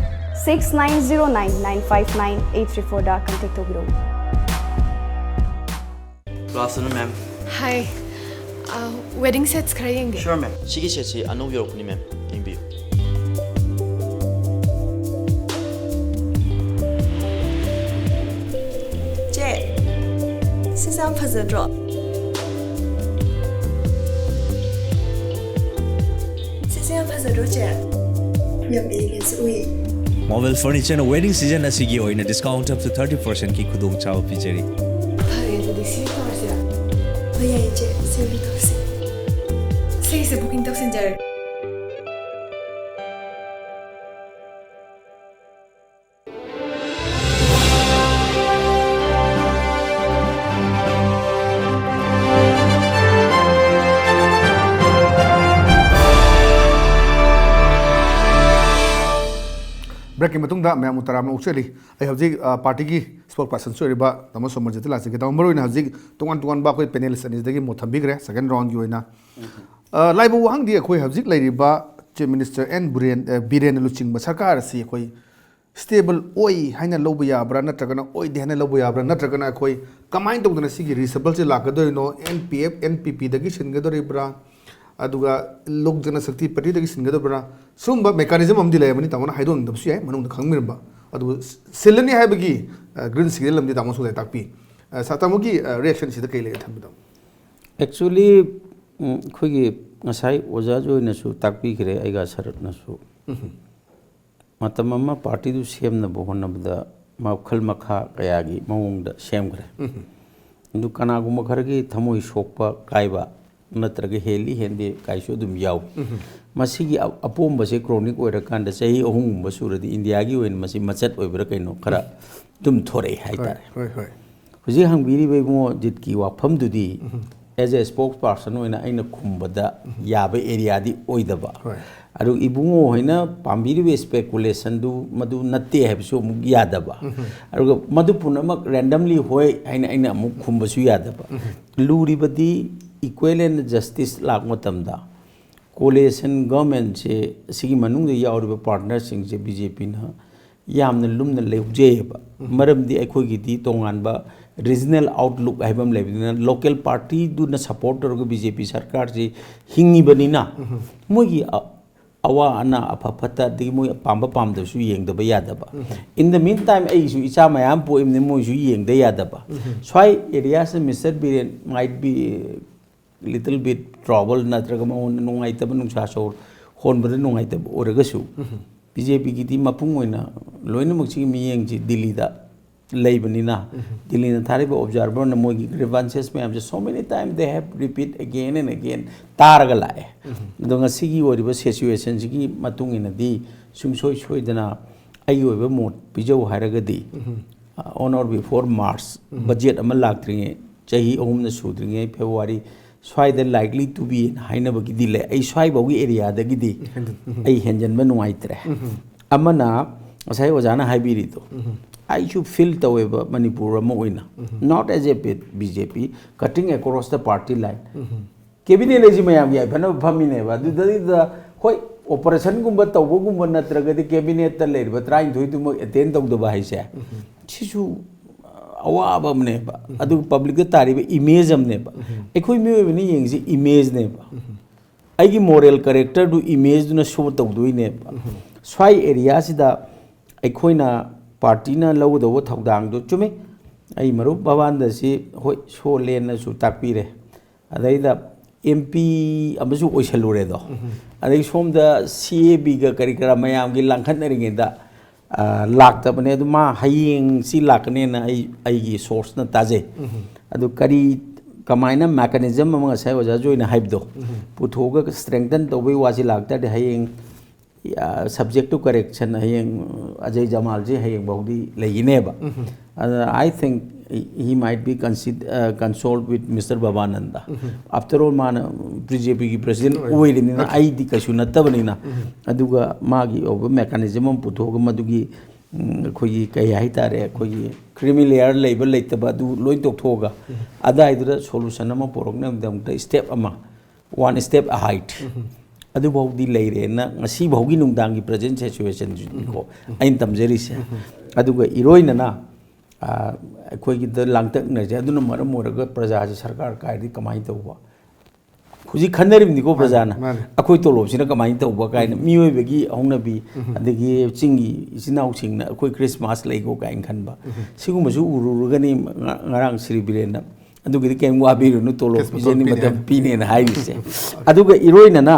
six nine zero nine nine five nine eight three fourꯗ contact ꯇꯧꯕꯤꯔꯛꯎ꯫ Good afternoon, ma'am. Hi. Wedding sets ꯈꯔ ꯌꯦꯡꯒꯦ꯫ Sure, ma'am. ꯁꯤꯒꯤ ꯁꯦꯠꯁꯤ ꯑꯅꯧꯕ ꯌꯧꯔꯛꯄꯅꯤ, ma'am. ꯌꯦꯡꯕꯤꯌꯨ꯫ ꯆꯦ, ꯁꯤꯁꯦ ꯌꯥꯝ ꯐꯖꯗ꯭ꯔꯣ? ꯁꯤꯁꯦ ꯌꯥꯝ ꯐꯖꯗ꯭ꯔꯣ, ꯆꯦ? ꯌꯥꯝ elegant ꯁꯨ ꯎꯏ꯫ ꯃꯣꯕꯤꯜ ꯐꯔꯅꯤꯆꯔꯅ ꯋꯦꯗꯤꯡ ꯁꯤꯖꯟ ꯑꯁꯤꯒꯤ ꯑꯣꯏꯅ discount up to thirty percent ꯀꯤ ꯈꯨꯗꯣꯡꯆꯥꯕ ꯄꯤꯖꯔꯤ꯫ ꯐꯔꯦ, ꯑꯗꯨꯗꯤ ꯁꯤ ꯇꯧꯔꯁꯤꯔꯥ? ꯍꯣꯏ, ꯌꯥꯏꯌꯦ, ꯆꯦ꯫ ꯁꯤ ꯑꯣꯏꯅ ꯇꯧꯁꯤ꯫ ꯁꯤꯒꯤꯁꯦ booking ꯇꯧꯁꯤꯟꯖꯔꯒꯦ꯫ ꯕ꯭ꯔꯦꯛꯀꯤ ꯃꯇꯨꯡꯗ ꯃꯌꯥꯝꯕꯨ ꯇꯔꯥꯝꯅ ꯑꯣꯛꯆꯔꯤ꯫ ꯑꯩ ꯍꯧꯖꯤꯛ, ꯑ, ꯄꯥꯔꯇꯤꯒꯤ ꯁ꯭ꯄꯣꯛꯁ ꯄꯥꯔꯁꯟꯁꯨ ꯑꯣꯏꯔꯤꯕ ꯇꯥꯃꯣ ꯁꯣꯃꯔꯖꯤꯠꯇ ꯂꯥꯛꯆꯒꯦ꯫ ꯇꯥꯃꯣ, ꯃꯔꯨꯑꯣꯏꯅ ꯍꯧꯖꯤꯛ ꯇꯣꯉꯥꯟ ꯇꯣꯉꯥꯟꯕ ꯑꯩꯈꯣꯏ ꯄꯦꯅꯦꯂꯤꯁ ꯑꯅꯤꯁꯤꯗꯒꯤ ꯃꯣꯠ ꯊꯝꯕꯤꯈ꯭ꯔꯦ ꯁꯦꯀꯦꯟ ꯔꯥꯎꯟꯒꯤ ꯑꯣꯏꯅ꯫ ꯑ, ꯂꯥꯏꯕ ꯋꯥꯍꯪꯗꯤ ꯑꯩꯈꯣꯏ ꯍꯧꯖꯤꯛ ꯂꯩꯔꯤꯕ Chief Minister N ꯕꯤꯔꯦꯟ ꯑ, ꯕꯤꯔꯦꯟꯅ ꯂꯨꯆꯤꯡꯕ ꯁꯔꯀꯥꯔ ꯑꯁꯤ ꯑꯩꯈꯣꯏ ꯁ꯭ꯇꯦꯕꯜ ꯑꯣꯏ ꯍꯥꯏꯅ ꯂꯧꯕ ꯌꯥꯕ꯭ꯔꯥ, ꯅꯠꯇ꯭ꯔꯒꯅ ꯑꯣꯏꯗꯦ ꯍꯥꯏꯅ ꯂꯧꯕ ꯌꯥꯕ꯭ꯔꯥ, ꯅꯠꯇ꯭ꯔꯒꯅ ꯑꯩꯈꯣꯏ ꯀꯃꯥꯏꯅ ꯇꯧꯗꯅ ꯁꯤꯒꯤ ꯔꯤꯁꯐꯜꯁꯦ ꯂꯥꯛꯀꯗꯣꯏꯅꯣ? N P F, N P ꯄꯤꯗꯒꯤ ꯁꯤꯟꯒꯗꯣꯔꯤꯕ꯭ꯔꯥ, ꯑꯗꯨꯒ ꯂꯣꯛ ꯖꯅ ꯁꯛꯇꯤ ꯄꯥꯔꯇꯤꯗꯒꯤ ꯁꯤꯟꯒꯗꯕ꯭ꯔꯥ? ꯁꯨꯝꯕ ꯃꯦꯀꯥꯅꯤꯖꯝ ꯑꯃꯗꯤ ꯂꯩꯔꯝꯃꯅꯤ, ꯇꯥꯃꯣꯅ ꯍꯥꯏꯗꯣꯛꯅꯤꯡꯗꯕꯁꯨ ꯌꯥꯏ, ꯃꯅꯨꯡꯗ ꯈꯪꯕꯤꯔꯝꯕ꯫ ꯑꯗꯨꯕꯨ ꯁꯤꯜꯂꯅꯤ ꯍꯥꯏꯕꯒꯤ ꯒ꯭ꯔꯤꯟ ꯁꯤꯒꯅꯦꯜ ꯑꯃꯗꯤ ꯇꯥꯃꯣ ꯁꯣꯝꯗ ꯇꯥꯛꯄꯤ꯫ ꯑ, ꯁꯥ-, ꯇꯥꯃꯣꯒꯤ ꯔꯤꯌꯦꯛꯁꯟꯁꯤꯗ ꯀꯩ ꯂꯩꯒꯦ ꯊꯝꯕꯤꯗꯣ? ꯑꯦꯛꯆꯨꯋꯦꯂꯤ, ꯑꯩꯈꯣꯏꯒꯤ ꯉꯁꯥꯏ ꯑꯣꯖꯥꯁꯨ ꯑꯣꯏꯅꯁꯨ ꯇꯥꯛꯄꯤꯈ꯭ꯔꯦ, ꯑꯩꯒ ꯁꯔꯠꯅꯁꯨ꯫ ꯃꯇꯝ ꯑꯃ ꯄꯥꯔꯇꯤꯗꯨ ꯁꯦꯝꯅꯕ ꯍꯣꯠꯅꯕꯗ ꯃꯈꯜ ꯃꯈꯥ ꯀꯌꯥꯒꯤ ꯃꯑꯣꯡꯗ ꯁꯦꯝꯈ꯭ꯔꯦ꯫ ꯑꯗꯨ ꯀꯅꯥꯒꯨꯝꯕ ꯈꯔꯒꯤ ꯊꯃꯣꯏ ꯁꯣꯛꯄ ꯀꯥꯏꯕ ꯅꯠꯇ꯭ꯔꯒ ꯍꯦꯜꯂꯤ ꯍꯦꯟꯗꯦ ꯀꯥꯏꯁꯨ ꯑꯗꯨꯝ ꯌꯥꯎꯏ꯫ ꯃꯁꯤꯒꯤ ꯑ-, ꯑꯄꯣꯝꯕꯁꯦ ꯀ꯭ꯔꯣꯅꯤꯛ ꯑꯣꯏꯔꯀꯥꯟꯗ ꯆꯍꯤ ꯑꯍꯨꯝꯒꯨꯝꯕ ꯁꯨꯔꯗꯤ ꯏꯟꯗꯤꯌꯥꯒꯤ ꯑꯣꯏꯅ ꯃꯁꯤ ꯃꯆꯠ ꯑꯣꯏꯕ꯭ꯔꯥ ꯀꯩꯅꯣ ꯈꯔ ꯑꯗꯨꯝ ꯊꯣꯔꯛꯑꯦ ꯍꯥꯏꯇꯥꯔꯦ꯫ ꯍꯣꯏ, ꯍꯣꯏ꯫ ꯍꯧꯖꯤꯛ ꯍꯪꯕꯤꯔꯤꯕ ꯏꯕꯨꯡꯉꯣ ꯖꯤꯠꯀꯤ ꯋꯥꯐꯝꯗꯨꯗꯤ, as a spokesperson ꯑꯣꯏꯅ ꯑꯩꯅ ꯈꯨꯝꯕꯗ ꯌꯥꯕ ꯑꯦꯔꯤꯌꯥꯗꯤ ꯑꯣꯏꯗꯕ꯫ ꯍꯣꯏ꯫ ꯑꯗꯨꯒ ꯏꯕꯨꯡꯉꯣ ꯍꯣꯏꯅ ꯄꯥꯝꯕꯤꯔꯤꯕ ꯏꯁꯄꯦꯀꯨꯂꯦꯁꯟꯗꯨ ꯃꯗꯨ ꯅꯠꯇꯦ ꯍꯥꯏꯕꯁꯨ ꯑꯃꯨꯛ ꯌꯥꯗꯕ꯫ ꯑꯗꯨꯒ ꯃꯗꯨ ꯄꯨꯝꯅꯃꯛ ꯔꯦꯟꯗꯝꯂꯤ ꯍꯣꯏ ꯍꯥꯏꯅ ꯑꯩꯅ ꯑꯃꯨꯛ ꯈꯨꯝꯕꯁꯨ ꯌꯥꯗꯕ꯫ ꯂꯨꯔꯤꯕꯗꯤ equal and justice ꯂꯥꯛꯄ ꯃꯇꯝꯗ ꯀꯣꯂꯤꯁꯟ ꯒꯚꯔꯟꯃꯦꯟꯁꯦ, ꯑꯁꯤꯒꯤ ꯃꯅꯨꯡꯗ ꯌꯥꯎꯔꯤꯕ ꯄꯥꯔꯠꯅꯔꯁꯤꯡꯁꯦ ꯕꯤ ꯖꯦ ꯄꯤꯅ ꯌꯥꯝꯅ ꯂꯨꯝꯅ ꯂꯧꯖꯩꯑꯕ꯫ ꯃꯔꯝꯗꯤ ꯑꯩꯈꯣꯏꯒꯤꯗꯤ ꯇꯣꯉꯥꯟꯕ ꯔꯤꯖꯅꯦꯜ ꯑꯥꯎꯠꯂꯨꯛ ꯍꯥꯏꯕ ꯑꯃ ꯂꯩꯕꯅꯤꯅ, ꯂꯣꯀꯦꯜ ꯄꯥꯔꯇꯤꯗꯨꯅ ꯁꯄꯣꯔꯠ ꯇꯧꯔꯒ ꯕꯤ ꯖꯦ ꯄꯤ ꯁꯔꯀꯥꯔꯁꯤ ꯍꯤꯡꯉꯤꯕꯅꯤꯅ, ꯃꯣꯏꯒꯤ ꯑ-, ꯑꯋꯥ ꯑꯅꯥ, ꯑꯐ ꯐꯠꯇ, ꯑꯗꯒꯤ ꯃꯣꯏ ꯑꯄꯥꯝꯕ ꯄꯥꯝꯗꯕꯁꯨ ꯌꯦꯡꯗꯕ ꯌꯥꯗꯕ꯫ In the meantime, ꯑꯩꯒꯤꯁꯨ ꯏꯆꯥ ꯃꯌꯥꯝ ꯄꯣꯛꯏꯕꯅꯤ, ꯃꯣꯏꯁꯨ ꯌꯦꯡꯗ ꯌꯥꯗꯕ꯫ ꯁ꯭ꯋꯥꯏ ꯑꯦꯔꯤꯌꯥꯁꯤꯗ Mister Biren might be little bit trouble ꯅꯠꯇ꯭ꯔꯒ ꯃꯉꯣꯟꯗ ꯅꯨꯡꯉꯥꯏꯇꯕ, ꯅꯨꯡꯁꯥ ꯁꯣꯔ ꯍꯣꯟꯕꯗ ꯅꯨꯡꯉꯥꯏꯇꯕ ꯑꯣꯏꯔꯒꯁꯨ, ꯕꯤ ꯖꯦ ꯄꯤꯒꯤꯗꯤ ꯃꯄꯨꯡ ꯑꯣꯏꯅ ꯂꯣꯏꯅꯃꯛꯁꯤꯒꯤ ꯃꯤꯠꯌꯦꯡꯁꯤ ꯗꯤꯜꯂꯤꯗ ꯂꯩꯕꯅꯤꯅ, ꯗꯤꯜꯂꯤꯅ ꯊꯥꯔꯤꯕ ꯑꯣꯕꯖꯥꯔꯚꯔꯅ ꯃꯣꯏꯒꯤ grievances ꯃꯌꯥꯝꯁꯦ so many time they have repeat again and again ꯇꯥꯔꯒ ꯂꯥꯛꯑꯦ꯫ ꯑꯗꯣ ꯉꯁꯤꯒꯤ ꯑꯣꯏꯔꯤꯕ ꯁꯤꯆꯨꯋꯦꯁꯟꯁꯤꯒꯤ ꯃꯇꯨꯡ ꯏꯟꯅꯗꯤ ꯁꯨꯡꯁꯣꯏ ꯁꯣꯏꯗꯅ ꯑꯩꯒꯤ ꯑꯣꯏꯕ ꯃꯣꯠ ꯄꯤꯖꯧ ꯍꯥꯏꯔꯒꯗꯤ, on or before March, budget ꯑꯃ ꯂꯥꯛꯇ꯭ꯔꯤꯉꯩ, ꯆꯍꯤ ꯑꯍꯨꯝꯅ ꯁꯨꯗ꯭ꯔꯤꯉꯩ ꯐꯦꯕ꯭ꯔꯨꯋꯥꯔꯤ ꯁ꯭ꯋꯥꯏꯗ likely to be ꯍꯥꯏꯅꯕꯒꯤꯗꯤ ꯂꯩ꯫ ꯑꯩ ꯁ꯭ꯋꯥꯏꯐꯥꯎꯒꯤ ꯑꯦꯔꯤꯌꯥꯗꯒꯤꯗꯤ ꯑꯩ ꯍꯦꯟꯖꯟꯕ ꯅꯨꯡꯉꯥꯏꯇ꯭ꯔꯦ꯫ ꯑꯃꯅ ꯉꯁꯥꯏ ꯑꯣꯖꯥꯅ ꯍꯥꯏꯕꯤꯔꯤꯗꯣ, ꯑꯩꯁꯨ ꯐꯤꯜ ꯇꯧꯋꯦꯕ ꯃꯅꯤꯄꯨꯔ ꯑꯃ ꯑꯣꯏꯅ, not as a B J P, cutting across the party line꯫ Cabinet ꯍꯥꯏꯁꯤ ꯃꯌꯥꯝꯒꯤ ꯌꯥꯏꯐꯅꯕ ꯐꯝꯃꯤꯅꯦꯕ꯫ ꯑꯗꯨꯗꯩꯗꯨꯗ ꯍꯣꯏ, ꯑꯣꯄꯔꯦꯁꯟꯒꯨꯝꯕ ꯇꯧꯕꯒꯨꯝꯕ ꯅꯠꯇ꯭ꯔꯒꯗꯤ ꯀꯦꯕꯤꯅꯦꯠꯇ ꯂꯩꯔꯤꯕ ꯇꯔꯥꯅꯤꯊꯣꯏꯗꯨꯃꯛ ꯑꯦꯇꯦꯟ ꯇꯧꯗꯕ ꯍꯥꯏꯁꯦ, ꯁꯤꯁꯨ ꯑꯋꯥꯕ ꯑꯃꯅꯦꯕ꯫ ꯑꯗꯨꯒ ꯄꯕ꯭ꯂꯤꯛꯇ ꯇꯥꯔꯤꯕ ꯏꯃꯦꯖ ꯑꯃꯅꯦꯕ꯫ ꯑꯩꯈꯣꯏ ꯃꯤꯑꯣꯏꯕꯅ ꯌꯦꯡꯉꯤꯁꯦ ꯏꯃꯦꯖꯅꯦꯕ꯫ ꯑꯩꯒꯤ ꯃꯣꯔꯦꯜ ꯀꯦꯔꯦꯛꯇꯔꯗꯨ ꯏꯃꯦꯖꯇꯨꯅ ꯁꯣ ꯇꯧꯗꯣꯏꯅꯦꯕ꯫ ꯁ꯭ꯋꯥꯏ ꯑꯦꯔꯤꯌꯥꯁꯤꯗ ꯑꯩꯈꯣꯏꯅ ꯄꯥꯔꯇꯤꯅ ꯂꯧꯒꯗꯧꯕ ꯊꯧꯗꯥꯡꯗꯣ ꯆꯨꯝꯃꯤ꯫ ꯑꯩ ꯃꯔꯨꯞ ꯕꯕꯥꯟꯗ ꯁꯤ ꯍꯣꯏ ꯁꯣꯜꯂꯦꯅꯁꯨ ꯇꯥꯛꯄꯤꯔꯦ꯫ ꯑꯗꯩꯗ ꯑꯦꯝ ꯄꯤ ꯑꯃꯁꯨ ꯑꯣꯏꯁꯜꯂꯨꯔꯦꯗꯣ꯫ ꯑꯗꯩ ꯁꯣꯝꯗ ꯁꯤ ꯑꯦ ꯕꯤꯒ ꯀꯔꯤ ꯀꯔꯥ ꯃꯌꯥꯝꯒꯤ ꯂꯥꯡꯈꯠꯅꯔꯤꯉꯩꯗ, ꯑ, ꯂꯥꯛꯇꯕꯅꯦ꯫ ꯑꯗꯨ ꯃꯥ ꯍꯌꯦꯡꯁꯤ ꯂꯥꯛꯀꯅꯦꯅ ꯑꯩ, ꯑꯩꯒꯤ ꯁꯣꯔꯁꯅ ꯇꯥꯖꯩ꯫ ꯑꯗꯨ ꯀꯔꯤ, ꯀꯃꯥꯏꯅ ꯃꯦꯀꯥꯅꯤꯖꯝ ꯑꯃ ꯉꯁꯥꯏ ꯑꯣꯖꯥ ꯖꯣꯏꯅ ꯍꯥꯏꯕꯗꯣ ꯄꯨꯊꯣꯛꯑꯒ ꯁ꯭ꯇ꯭ꯔꯦꯡꯊꯟ ꯇꯧꯕꯒꯤ ꯋꯥꯁꯤ ꯂꯥꯛꯇꯥꯔꯗꯤ ꯍꯌꯦꯡ, ꯑ, subject to correction ꯍꯌꯦꯡ, ꯑ, ꯑꯖꯌ ꯖꯃꯥꯜꯁꯤ ꯍꯌꯦꯡ ꯐꯥꯎꯗꯤ ꯂꯩꯒꯤꯅꯦꯕ꯫ ꯑꯗ I think he might be consid-, uh, consult with Mister ꯕꯕꯥꯅꯟꯗ꯫ After all ꯃꯥꯅ ꯕꯤ ꯖꯦ ꯄꯤꯒꯤ ꯄ꯭ꯔꯁꯤꯗꯦꯟ ꯑꯣꯏꯔꯤꯕꯅꯤꯅ ꯑꯩꯗꯤ ꯀꯩꯁꯨ ꯅꯠꯇꯕꯅꯤꯅ꯫ ꯑꯗꯨꯒ ꯃꯥꯒꯤ ꯑꯣꯏꯕ ꯃꯦꯀꯥꯅꯤꯖꯝ ꯑꯃ ꯄꯨꯊꯣꯛꯑꯒ ꯃꯗꯨꯒꯤ, ꯎꯝ, ꯑꯩꯈꯣꯏꯒꯤ ꯀꯩ ꯍꯥꯏꯇꯥꯔꯦ, ꯑꯩꯈꯣꯏꯒꯤ ꯀ꯭ꯔꯤꯃꯤ ꯂꯦꯌꯔ ꯂꯩꯕ ꯂꯩꯇꯕ ꯑꯗꯨ ꯂꯣꯏ ꯇꯣꯛꯊꯣꯛꯑꯒ ꯑꯗꯥꯏꯗꯨꯗ ꯁꯣꯂꯨꯁꯟ ꯑꯃ ꯄꯨꯔꯛꯅꯕꯒꯤꯗꯃꯛꯇ ꯁ꯭ꯇꯦꯞ ꯑꯃ, one step ahead ꯑꯗꯨꯐꯥꯎꯗꯤ ꯂꯩꯔꯦꯅ ꯉꯁꯤ ꯐꯥꯎꯒꯤ ꯅꯨꯡꯗꯥꯡꯒꯤ ꯄ꯭ꯔꯖꯦꯟ ꯁꯤꯆꯨꯋꯦꯁꯟꯁꯤꯅꯤꯀꯣ ꯑꯩꯅ ꯇꯝꯖꯔꯤꯁꯦ꯫ ꯑꯗꯨꯒ ꯏꯔꯣꯏꯅꯅ, ꯑ, ꯑꯩꯈꯣꯏꯒꯤꯗ ꯂꯥꯡꯇꯛꯅꯔꯤꯁꯦ ꯑꯗꯨꯅ ꯃꯔꯝ ꯑꯣꯏꯔꯒ ꯄ꯭ꯔꯖꯥꯁꯦ ꯁꯔꯀꯥꯔ ꯀꯥꯏꯔꯗꯤ ꯀꯃꯥꯏꯅ ꯇꯧꯕ? ꯍꯧꯖꯤꯛ ꯈꯟꯅꯔꯤꯕꯅꯤꯀꯣ ꯄ꯭ꯔꯖꯥꯅ꯫ ꯃꯥꯅꯦ꯫ ꯑꯩꯈꯣꯏ ꯇꯣꯂꯣꯞꯁꯤꯅ ꯀꯃꯥꯏꯅ ꯇꯧꯕ ꯀꯥꯏꯅ ꯃꯤꯑꯣꯏꯕꯒꯤ ꯍꯧꯅꯕꯤ, ꯑꯗꯒꯤ ꯆꯤꯡꯒꯤ ꯏꯆꯤꯟ ꯏꯅꯥꯎꯁꯤꯡꯅ ꯑꯩꯈꯣꯏ ꯈ꯭ꯔꯤꯁꯃꯥꯁ ꯂꯩꯀꯣ ꯀꯥꯏꯅ ꯈꯟꯕ꯫ ꯁꯤꯒꯨꯝꯕꯁꯨ ꯎꯔꯨꯔꯒꯅꯤ ꯉ-, ꯉꯔꯥꯡ ꯁ꯭ꯔꯤ ꯕꯤꯔꯦꯟꯅ ꯑꯗꯨꯒꯤꯗꯤ ꯀꯩꯝ ꯋꯥꯕꯤꯔꯨꯅꯨ, ꯇꯣꯂꯣꯞ ꯈ꯭ꯔꯤꯁꯃꯥꯁ ꯄꯤꯖꯅꯤ, ꯄꯤꯅꯤ ꯃꯇꯝ ꯍꯥꯏ꯫ ꯄꯤꯅꯦꯅ ꯍꯥꯏꯔꯤꯁꯦ꯫ ꯑꯗꯨꯒ ꯏꯔꯣꯏꯅꯅ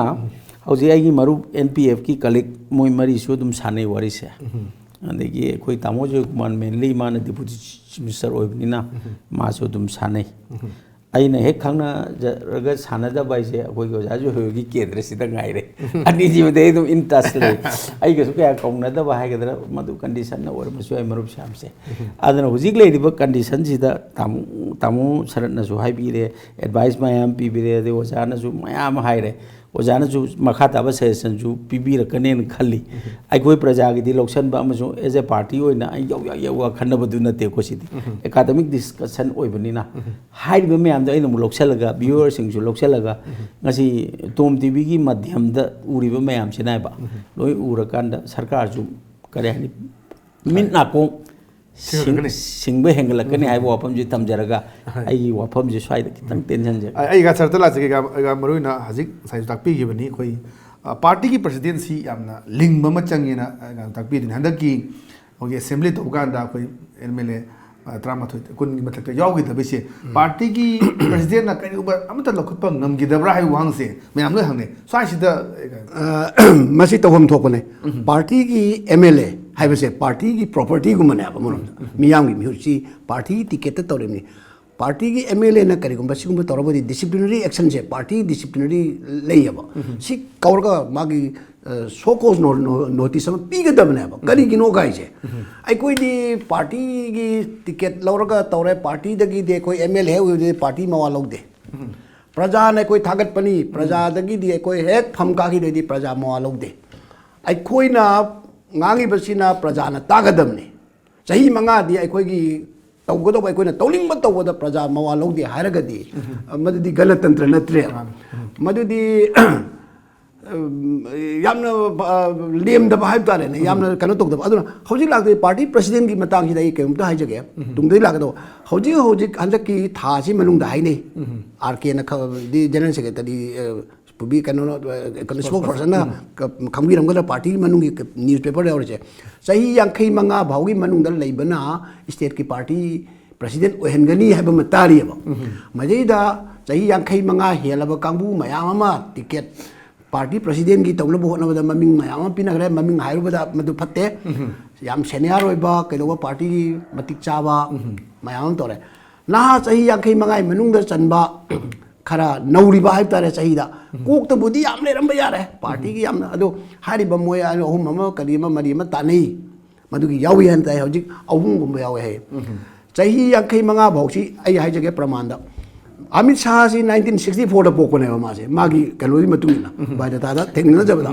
ꯍꯧꯖꯤꯛ ꯑꯩꯒꯤ ꯃꯔꯨꯞ ꯑꯦꯟ ꯄꯤ ꯑꯦꯐꯀꯤ ꯀꯂꯤꯛ ꯃꯣꯏ ꯃꯔꯤꯁꯨ ꯑꯗꯨꯝ ꯁꯥꯟꯅꯩ ꯋꯥꯔꯤꯁꯦ꯫ ꯑꯗꯒꯤ ꯑꯩꯈꯣꯏ ꯇꯥꯃꯣ ꯖꯣꯏꯀꯨꯃꯥꯔ ꯃꯦꯟꯂꯤ, ꯃꯥꯅ ꯗꯤꯄꯨꯇꯤ ꯆꯤꯐ ꯃꯤꯅꯤꯁꯇꯔ ꯑꯣꯏꯕꯅꯤꯅ ꯃꯥꯁꯨ ꯑꯗꯨꯝ ꯁꯥꯟꯅꯩ꯫ ꯑꯩꯅ ꯍꯦꯛ ꯈꯪꯅꯖꯔꯒ ꯁꯥꯟꯅꯗꯕ ꯍꯥꯏꯁꯦ ꯑꯩꯈꯣꯏꯒꯤ ꯑꯣꯖꯥ ꯖꯣꯏꯍꯣꯏꯒꯤ ꯀꯦꯟꯗ꯭ꯔꯁꯤꯗ ꯉꯥꯏꯔꯦ꯫ ꯑꯅꯤꯁꯤꯃꯗꯤ ꯑꯩ ꯑꯗꯨꯝ in touch ꯂꯩ꯫ ꯑꯩꯒꯁꯨ ꯀꯌꯥ ꯀꯧꯅꯗꯕ ꯍꯥꯏꯒꯗ꯭ꯔꯥ, ꯃꯗꯨ ꯀꯟꯗꯤꯁꯟꯅ ꯑꯣꯏꯔꯝꯕꯁꯨ ꯌꯥꯏ ꯃꯔꯨꯞ ꯁ꯭ꯌꯥꯝꯁꯦ꯫ ꯑꯗꯨꯅ ꯍꯧꯖꯤꯛ ꯂꯩꯔꯤꯕ ꯀꯟꯗꯤꯁꯟꯁꯤꯗ ꯇꯥꯃꯣ, ꯇꯥꯃꯣ ꯁꯔꯠꯅꯁꯨ ꯍꯥꯏꯕꯤꯔꯦ, ꯑꯦꯗꯚꯥꯏꯁ ꯃꯌꯥꯝ ꯄꯤꯕꯤꯔꯦ, ꯑꯗꯩ ꯑꯣꯖꯥꯅꯁꯨ ꯃꯌꯥꯝ ꯍꯥꯏꯔꯦ꯫ ꯑꯣꯖꯥꯅꯁꯨ ꯃꯈꯥ ꯇꯥꯕ ꯁꯖꯦꯁꯟꯁꯨ ꯄꯤꯕꯤꯔꯛꯀꯅꯦꯅ ꯈꯜꯂꯤ꯫ ꯑꯩꯈꯣꯏ ꯄ꯭ꯔꯖꯥꯒꯤꯗꯤ ꯂꯧꯁꯟꯕ ꯑꯃꯁꯨꯡ as a party ꯑꯣꯏꯅ ꯑꯩ ꯌꯧ ꯌꯥ ꯌꯧ ꯈꯟꯅꯕꯗꯨ ꯅꯠꯇꯦꯀꯣ꯫ ꯁꯤꯗꯤ ꯑꯦꯀꯥꯗꯃꯤꯛ ꯗꯤꯁꯀꯁꯟ ꯑꯣꯏꯕꯅꯤꯅ ꯍꯥꯏꯔꯤꯕ ꯃꯌꯥꯝꯗꯣ ꯑꯩꯅ ꯑꯃꯨꯛ ꯂꯧꯁꯜꯂꯒ, ꯚ꯭ꯌꯨꯋꯔꯁꯤꯡꯁꯨ ꯂꯧꯁꯜꯂꯒ, ꯉꯁꯤ ꯇꯣꯝ ꯇꯤꯚꯤꯒꯤ ꯃꯥꯙ꯭ꯌꯝꯗ ꯎꯔꯤꯕ ꯃꯌꯥꯝꯁꯤꯅ ꯍꯥꯏꯕ, ꯂꯣꯏ ꯎꯔꯀꯥꯟꯗ ꯁꯔꯀꯥꯔꯁꯨ, ꯀꯔꯤ ꯍꯥꯏꯅꯤ, ꯃꯤꯠ ꯅꯥꯀꯣꯡ ꯁꯤꯡ- ꯁꯤꯡꯕ ꯍꯦꯟꯒꯠꯂꯛꯀꯅꯤ ꯍꯥꯏꯕ ꯋꯥꯐꯝꯁꯤ ꯊꯝꯖꯔꯒ, ꯑꯩꯒꯤ ꯋꯥꯐꯝꯁꯤ ꯁ꯭ꯋꯥꯏꯗ ꯈꯤꯇꯪ ꯇꯦꯟꯁꯤꯟꯖꯒꯦ꯫ ꯑꯩ ꯑꯦꯟꯁꯔꯗ ꯂꯥꯛꯆꯒꯦ꯫ ꯑꯩꯒ ꯃꯔꯨꯑꯣꯏꯅ ꯍꯧꯖꯤꯛ ꯉꯁꯥꯏꯁꯨ ꯇꯥꯛꯄꯤꯈꯤꯕꯅꯤ, ꯑꯩꯈꯣꯏ, ꯑ, ꯄꯥꯔꯇꯤꯒꯤ ꯄ꯭ꯔꯁꯤꯗꯦꯟꯁꯤ ꯌꯥꯝꯅ ꯂꯤꯡꯕ ꯑꯃ ꯆꯪꯉꯦꯅ, ꯑ, ꯇꯥꯛꯄꯤꯗꯨꯅꯤ꯫ ꯍꯟꯗꯛꯀꯤ ꯑꯩꯈꯣꯏꯒꯤ ꯑꯦꯁꯦꯝꯕ꯭ꯂꯤ ꯇꯧꯕ ꯀꯥꯟꯗ ꯑꯩꯈꯣꯏ ꯑꯦꯝ ꯑꯦꯜ ꯑꯦ, ꯑ, ꯇꯔꯥꯃꯥꯊꯣꯏ, ꯀꯨꯟꯒꯤ ꯃꯊꯛꯇ ꯌꯥꯎꯈꯤꯗꯕꯁꯦ ꯄꯥꯔꯇꯤꯒꯤ ꯄ꯭ꯔꯁꯤꯗꯦꯟꯅ ꯀꯔꯤꯒꯨꯝꯕ ꯑꯃꯠꯇ ꯂꯧꯈꯠꯄ ꯉꯝꯈꯤꯗꯕ꯭ꯔꯥ ꯍꯥꯏꯕ ꯋꯥꯍꯪꯁꯦ ꯃꯌꯥꯝ ꯂꯣꯏ ꯍꯪꯅꯩ꯫ ꯁ꯭ꯋꯥꯏꯁꯤꯗ, ꯑ, ꯃꯁꯤ ꯇꯧꯐꯝ ꯊꯣꯛꯄꯅꯦ꯫ ꯄꯥꯔꯇꯤꯒꯤ ꯑꯦꯝ ꯑꯦꯜ ꯑꯦ ꯍꯥꯏꯕꯁꯦ ꯄꯥꯔꯇꯤꯒꯤ ꯄ꯭ꯔꯣꯄꯔꯇꯤꯒꯨꯝꯕꯅꯦꯕ ꯑꯃꯔꯣꯝꯗ꯫ ꯃꯤꯌꯥꯝꯒꯤ ꯃꯤꯍꯨꯠꯁꯤ ꯄꯥꯔꯇꯤꯒꯤ ꯇꯤꯀꯦꯠꯇ ꯇꯧꯔꯤꯕꯅꯤ꯫ ꯄꯥꯔꯇꯤꯒꯤ ꯑꯦꯝ ꯑꯦꯜ ꯑꯦꯅ ꯀꯔꯤꯒꯨꯝꯕ ꯁꯤꯒꯨꯝꯕ ꯇꯧꯔꯕꯗꯤ ꯗꯤꯁꯤꯄ꯭ꯂꯤꯅꯔꯤ ꯑꯦꯛꯁꯟꯁꯦ, ꯄꯥꯔꯇꯤ ꯗꯤꯁꯤꯄ꯭ꯂꯤꯅꯔꯤ ꯂꯩꯌꯦꯕ꯫ ꯁꯤ ꯀꯧꯔꯒ ꯃꯥꯒꯤ, ꯑ, ꯁꯣ ꯀꯣꯖ ꯅꯣ-, ꯅꯣ-, ꯅꯣꯇꯤꯁ ꯑꯃ ꯄꯤꯒꯗꯕꯅꯦꯕ꯫ ꯀꯔꯤꯒꯤꯅꯣ ꯍꯥꯏꯁꯦ? ꯑꯩꯈꯣꯏꯗꯤ ꯄꯥꯔꯇꯤꯒꯤ ꯇꯤꯀꯦꯠ ꯂꯧꯔꯒ ꯇꯧꯔꯦ, ꯄꯥꯔꯇꯤꯗꯒꯤꯗꯤ ꯑꯩꯈꯣꯏ ꯑꯦꯝ ꯑꯦꯜ ꯑꯦ ꯍꯦꯛ ꯑꯣꯏꯕꯗꯤ ꯄꯥꯔꯇꯤ ꯃꯋꯥ ꯂꯧꯗꯦ꯫ ꯄ꯭ꯔꯖꯥꯅ ꯑꯩꯈꯣꯏ ꯊꯥꯒꯠꯄꯅꯤ, ꯄ꯭ꯔꯖꯥꯗꯒꯤꯗꯤ ꯑꯩꯈꯣꯏ ꯍꯦꯛ ꯐꯝ ꯀꯥꯈꯤꯗꯣꯏꯗꯤ ꯄ꯭ꯔꯖꯥ ꯃꯋꯥ ꯂꯧꯗꯦ꯫ ꯑꯩꯈꯣꯏꯅ ꯉꯥꯡꯉꯤꯕꯁꯤꯅ ꯄ꯭ꯔꯖꯥꯅ ꯇꯥꯒꯗꯕꯅꯤ꯫ ꯆꯍꯤ ꯃꯉꯥꯗꯤ ꯑꯩꯈꯣꯏꯒꯤ ꯇꯧꯒꯗꯧꯕ, ꯑꯩꯈꯣꯏꯅ ꯇꯧꯅꯤꯡꯕ ꯇꯧꯕꯗ ꯄ꯭ꯔꯖꯥ ꯃꯋꯥ ꯂꯧꯗꯦ ꯍꯥꯏꯔꯒꯗꯤ, ꯃꯗꯨꯗꯤ ꯒꯅꯇꯟꯇ꯭ꯔ ꯅꯠꯇ꯭ꯔꯦꯕ꯫ ꯃꯗꯨꯗꯤ, ꯎꯝ, ꯌꯥꯝꯅ, ꯑ, ꯂꯦꯝꯗꯕ ꯍꯥꯏꯕ ꯇꯥꯔꯦꯅꯦ, ꯌꯥꯝꯅ ꯀꯩꯅꯣ ꯇꯧꯗꯕ꯫ ꯑꯗꯨꯅ ꯍꯧꯖꯤꯛ ꯂꯥꯛꯇꯣꯏ ꯄꯥꯔꯇꯤ ꯄ꯭ꯔꯁꯤꯗꯦꯟꯒꯤ ꯃꯇꯥꯡꯁꯤꯗ ꯑꯩ ꯀꯩꯅꯣꯝꯇ ꯍꯥꯏꯖꯒꯦ꯫ ꯇꯨꯡꯗꯩ ꯂꯥꯛꯀꯗꯧꯕ ꯍꯧꯖꯤꯛ ꯍꯧꯖꯤꯛ ꯍꯟꯗꯛꯀꯤ ꯊꯥꯁꯤ ꯃꯅꯨꯡꯗ ꯍꯥꯏꯅꯩ꯫ ꯑꯥꯔ ꯀꯦꯅ ꯈ-, ꯗꯤ ꯖꯦꯅꯔꯦꯜ ꯁꯦꯀ꯭ꯔꯦꯇꯔꯤ, ꯑ, ꯄꯨꯕꯤ ꯀꯩꯅꯣ, ꯑ, ꯀꯩꯅꯣ, ꯁ꯭ꯄꯣꯛꯁ ꯄꯔꯁꯟꯅ ꯈꯪꯕꯤꯔꯝꯒꯗ꯭ꯔꯥ, ꯄꯥꯔꯇꯤꯒꯤ ꯃꯅꯨꯡꯒꯤ ꯅ꯭ꯌꯨꯁ ꯄꯦꯄꯔ ꯌꯥꯎꯔꯤꯁꯦ꯫ ꯆꯍꯤ ꯌꯥꯡꯈꯩ ꯃꯉꯥ ꯐꯥꯎꯒꯤ ꯃꯅꯨꯡꯗ ꯂꯩꯕꯅ ꯁ꯭ꯇꯦꯠꯀꯤ ꯄꯥꯔꯇꯤ ꯄ꯭ꯔꯁꯤꯗꯦꯟ ꯑꯣꯏꯍꯟꯒꯅꯤ ꯍꯥꯏꯕ ꯑꯃ ꯇꯥꯔꯤꯑꯕ꯫ ꯃꯁꯤꯗꯩꯗ ꯆꯍꯤ ꯌꯥꯡꯈꯩ ꯃꯉꯥ ꯍꯦꯜꯂꯕ ꯀꯥꯡꯕꯨ ꯃꯌꯥꯝ ꯑꯃ ꯇꯤꯀꯦꯠ ꯄꯥꯔꯇꯤ ꯄ꯭ꯔꯁꯤꯗꯦꯟꯒꯤ ꯇꯧꯅꯕ ꯍꯣꯠꯅꯕꯗ ꯃꯃꯤꯡ ꯃꯌꯥꯝ ꯑꯃ ꯄꯤꯅꯈ꯭ꯔꯦ꯫ ꯃꯃꯤꯡ ꯍꯥꯏꯔꯨꯕꯗ ꯃꯗꯨ ꯐꯠꯇꯦ꯫ ꯌꯥꯝ ꯁꯦꯅꯤꯌꯔ ꯑꯣꯏꯕ, ꯀꯩꯗꯧꯕ, ꯄꯥꯔꯇꯤꯒꯤ ꯃꯇꯤꯛ ꯆꯥꯕ ꯃꯌꯥꯝ ꯑꯃ ꯇꯧꯔꯦ꯫ ꯅꯍꯥ ꯆꯍꯤ ꯌꯥꯡꯈꯩ ꯃꯉꯥꯒꯤ ꯃꯅꯨꯡꯗ ꯆꯟꯕ, ꯈꯔ ꯅꯧꯔꯤꯕ ꯍꯥꯏꯕ ꯇꯥꯔꯦ ꯆꯍꯤꯗ, ꯀꯣꯛꯇꯕꯨꯗꯤ ꯌꯥꯝ ꯂꯩꯔꯝꯕ ꯌꯥꯔꯦ ꯄꯥꯔꯇꯤꯒꯤ ꯌꯥꯝꯅ꯫ ꯑꯗꯣ ꯍꯥꯏꯔꯤꯕ ꯃꯣꯏ ꯑꯅꯤ ꯑꯍꯨꯝ ꯑꯃ, ꯀꯔꯤ ꯑꯃ, ꯃꯔꯤ ꯑꯃ ꯇꯥꯟꯅꯩ, ꯃꯗꯨꯒꯤ ꯌꯥꯎꯏ ꯍꯥꯏꯅ ꯇꯥꯏ꯫ ꯍꯧꯖꯤꯛ ꯑꯍꯨꯝꯒꯨꯝꯕ ꯌꯥꯎꯏ ꯍꯥꯏ꯫ ꯆꯍꯤ ꯌꯥꯡꯈꯩ ꯃꯉꯥ ꯐꯥꯎꯁꯤ ꯑꯩ ꯍꯥꯏꯖꯒꯦ ꯄ꯭ꯔꯃꯥꯟꯗ, ꯑꯃꯤꯠ ꯁꯥꯍꯁꯤ ꯅꯥꯏꯟꯇꯤꯟ ꯁꯤꯛꯁꯇꯤ ꯐꯣꯔꯗ ꯄꯣꯛꯄꯅꯦꯕ ꯃꯥꯁꯦ, ꯃꯥꯒꯤ ꯀꯩꯅꯣꯒꯤ ꯃꯇꯨꯡ ꯏꯟꯅ, ꯕꯥꯏꯑꯣꯗꯥꯇꯥꯗ ꯊꯦꯡꯅꯖꯕꯗ꯫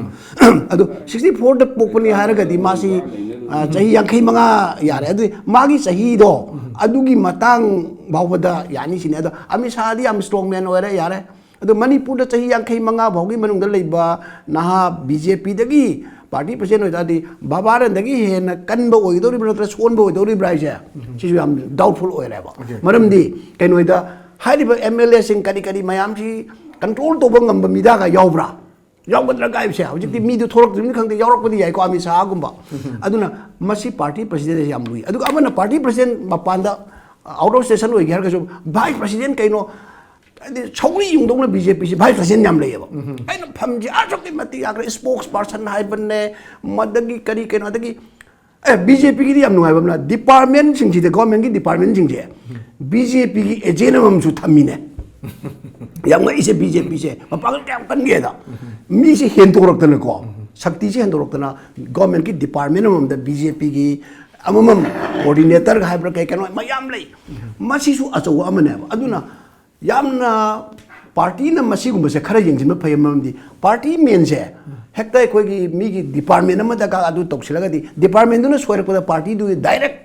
ꯑꯗꯣ ꯁꯤꯛꯁꯇꯤ ꯐꯣꯔꯗ ꯄꯣꯛꯄꯅꯤ ꯍꯥꯏꯔꯒꯗꯤ ꯃꯥꯁꯤ, ꯑ, ꯆꯍꯤ ꯌꯥꯡꯈꯩ ꯃꯉꯥ ꯌꯥꯔꯦ꯫ ꯑꯗꯨꯗꯤ ꯃꯥꯒꯤ ꯆꯍꯤꯗꯣ ꯑꯗꯨꯒꯤ ꯃꯇꯥꯡ ꯐꯥꯎꯕꯗ ꯌꯥꯅꯤ ꯁꯤꯅꯤ꯫ ꯑꯗꯣ ꯑꯃꯤꯠ ꯁꯥꯍꯗꯤ ꯌꯥꯝ ꯏꯁꯇ꯭ꯔꯣꯡ ꯃꯦꯟ ꯑꯣꯏꯔꯦ, ꯌꯥꯔꯦ꯫ ꯑꯗꯣ ꯃꯅꯤꯄꯨꯔꯗ ꯆꯍꯤ ꯌꯥꯡꯈꯩ ꯃꯉꯥ ꯐꯥꯎꯒꯤ ꯃꯅꯨꯡꯗ ꯂꯩꯕ ꯅꯍꯥ ꯕꯤ ꯖꯦ ꯄꯤꯗꯒꯤ ꯄꯥꯔꯇꯤ ꯄ꯭ꯔꯁꯤꯗꯦꯟ ꯑꯣꯏꯇꯥꯔꯗꯤ ꯕꯕꯥꯔꯟꯗꯒꯤ ꯍꯦꯟꯅ ꯀꯟꯕ ꯑꯣꯏꯒꯗꯧꯔꯤꯕ꯭ꯔꯥ ꯅꯠꯇ꯭ꯔꯒ ꯁꯣꯟꯕ ꯑꯣꯏꯗꯧꯔꯤꯕ꯭ꯔꯥ ꯍꯥꯏꯁꯦ, ꯁꯤꯁꯨ ꯌꯥꯝ ꯗꯥꯎꯠꯐꯨꯜ ꯑꯣꯏꯔꯦꯕ꯫ ꯃꯔꯝꯗꯤ ꯀꯩꯅꯣꯗ ꯍꯥꯏꯔꯤꯕ ꯑꯦꯝ ꯑꯦꯜ ꯑꯦꯁꯤꯡ ꯀꯔꯤ ꯀꯔꯤ ꯃꯌꯥꯝꯁꯤ ꯀꯟꯇ꯭ꯔꯣꯜ ꯇꯧꯕ ꯉꯝꯕ ꯃꯤꯗꯥꯒ ꯌꯥꯎꯕ꯭ꯔꯥ? ꯌꯥꯎꯒꯗ꯭ꯔꯥ ꯀꯥꯏꯕꯁꯦ ꯍꯧꯖꯤꯛꯇꯤ ꯃꯤꯗꯨ ꯊꯣꯛꯂꯛꯇ꯭ꯔꯤꯕꯅꯤ ꯈꯪꯗꯦ, ꯌꯥꯎꯔꯛꯄꯗꯤ ꯌꯥꯏꯀꯣ, ꯑꯃꯤꯠ ꯁꯥꯍꯒꯨꯝꯕ꯫ ꯑꯗꯨꯅ ꯃꯁꯤ ꯄꯥꯔꯇꯤ ꯄ꯭ꯔꯁꯤꯗꯦꯟꯁꯦ ꯌꯥꯝ ꯂꯨꯏ꯫ ꯑꯗꯨꯒ ꯑꯃꯅ ꯄꯥꯔꯇꯤ ꯄ꯭ꯔꯁꯤꯗꯦꯟ ꯃꯄꯥꯟꯗ, ꯑꯥꯎꯠ ꯑꯣꯐ ꯁ꯭ꯇꯦꯁꯟ ꯑꯣꯏꯒꯦ ꯍꯥꯏꯔꯒꯁꯨ, ꯚꯥꯏꯁ ꯄ꯭ꯔꯁꯤꯗꯦꯟ ꯀꯩꯅꯣ, ꯍꯥꯏꯗꯤ ꯁꯧꯒ꯭ꯔꯤ ꯌꯨꯡꯗꯧꯅ ꯕꯤ ꯖꯦ ꯄꯤꯁꯤ ꯚꯥꯏꯁ ꯄ꯭ꯔꯁꯤꯗꯦꯟ ꯌꯥꯝ ꯂꯩꯌꯦꯕ꯫ ꯑꯩꯅ ꯐꯝꯁꯦ ꯑꯁꯨꯛꯀꯤ ꯃꯇꯤꯛ ꯌꯥꯈ꯭ꯔꯦ, ꯁ꯭ꯄꯣꯛꯁ ꯄꯥꯔꯁꯟ ꯍꯥꯏꯕꯅꯦ, ꯃꯗꯒꯤ ꯀꯔꯤ ꯀꯩꯅꯣ, ꯑꯗꯒꯤ ꯑꯦ, ꯕꯤ ꯖꯦ ꯄꯤꯒꯤꯗꯤ ꯌꯥꯝ ꯅꯨꯡꯉꯥꯏꯕ ꯑꯃꯅ, ꯗꯤꯄꯥꯔꯠꯃꯦꯟꯁꯤꯡꯁꯤꯗ, ꯒꯣꯔꯃꯦꯟꯒꯤ ꯗꯤꯄꯥꯔꯠꯃꯦꯟꯁꯤꯡꯁꯦ ꯕꯤ ꯖꯦ ꯄꯤꯒꯤ ꯑꯦꯖꯦꯟ ꯑꯃꯃꯝꯁꯨ ꯊꯝꯃꯤꯅꯦ꯫ ꯌꯥꯝ ꯉꯛꯏꯁꯦ, ꯕꯤ ꯖꯦ ꯄꯤꯁꯦ ꯃꯄꯥꯡꯒꯜ ꯀꯌꯥꯝ ꯀꯟꯒꯦꯗ꯫ ꯃꯤꯁꯦ ꯍꯦꯟꯗꯣꯔꯛꯇꯅꯀꯣ, ꯁꯛꯇꯤꯁꯦ ꯍꯦꯟꯗꯣꯔꯛꯇꯅ, ꯒꯣꯔꯃꯦꯟꯒꯤ ꯗꯤꯄꯥꯔꯠꯃꯦꯟ ꯑꯃꯃꯝꯗ ꯕꯤ ꯖꯦ ꯄꯤꯒꯤ ꯑꯃꯃꯝ, ꯀꯣꯑꯣꯔꯗꯤꯅꯦꯇꯔ ꯍꯥꯏꯕ꯭ꯔꯥ, ꯀꯩ ꯀꯩꯅꯣ ꯃꯌꯥꯝ ꯂꯩ꯫ ꯃꯁꯤꯁꯨ ꯑꯆꯧꯕ ꯑꯃꯅꯦꯕ꯫ ꯑꯗꯨꯅ ꯌꯥꯝꯅ ꯄꯥꯔꯇꯤꯅ ꯃꯁꯤꯒꯨꯝꯕꯁꯦ ꯈꯔ ꯌꯦꯡꯁꯤꯟꯕ ꯐꯩ, ꯃꯔꯝꯗꯤ ꯄꯥꯔꯇꯤ ꯃꯦꯟꯁꯦ ꯍꯦꯛꯇ ꯑꯩꯈꯣꯏꯒꯤ ꯃꯤꯒꯤ ꯗꯤꯄꯥꯔꯠꯃꯦꯟ ꯑꯃꯗ ꯀ-, ꯑꯗꯨ ꯇꯧꯁꯤꯜꯂꯒꯗꯤ, ꯗꯤꯄꯥꯔꯠꯃꯦꯟꯗꯨꯅ ꯁꯣꯏꯔꯛꯄꯗ ꯄꯥꯔꯇꯤꯗꯨꯒꯤ ꯗꯥꯏꯔꯦꯛ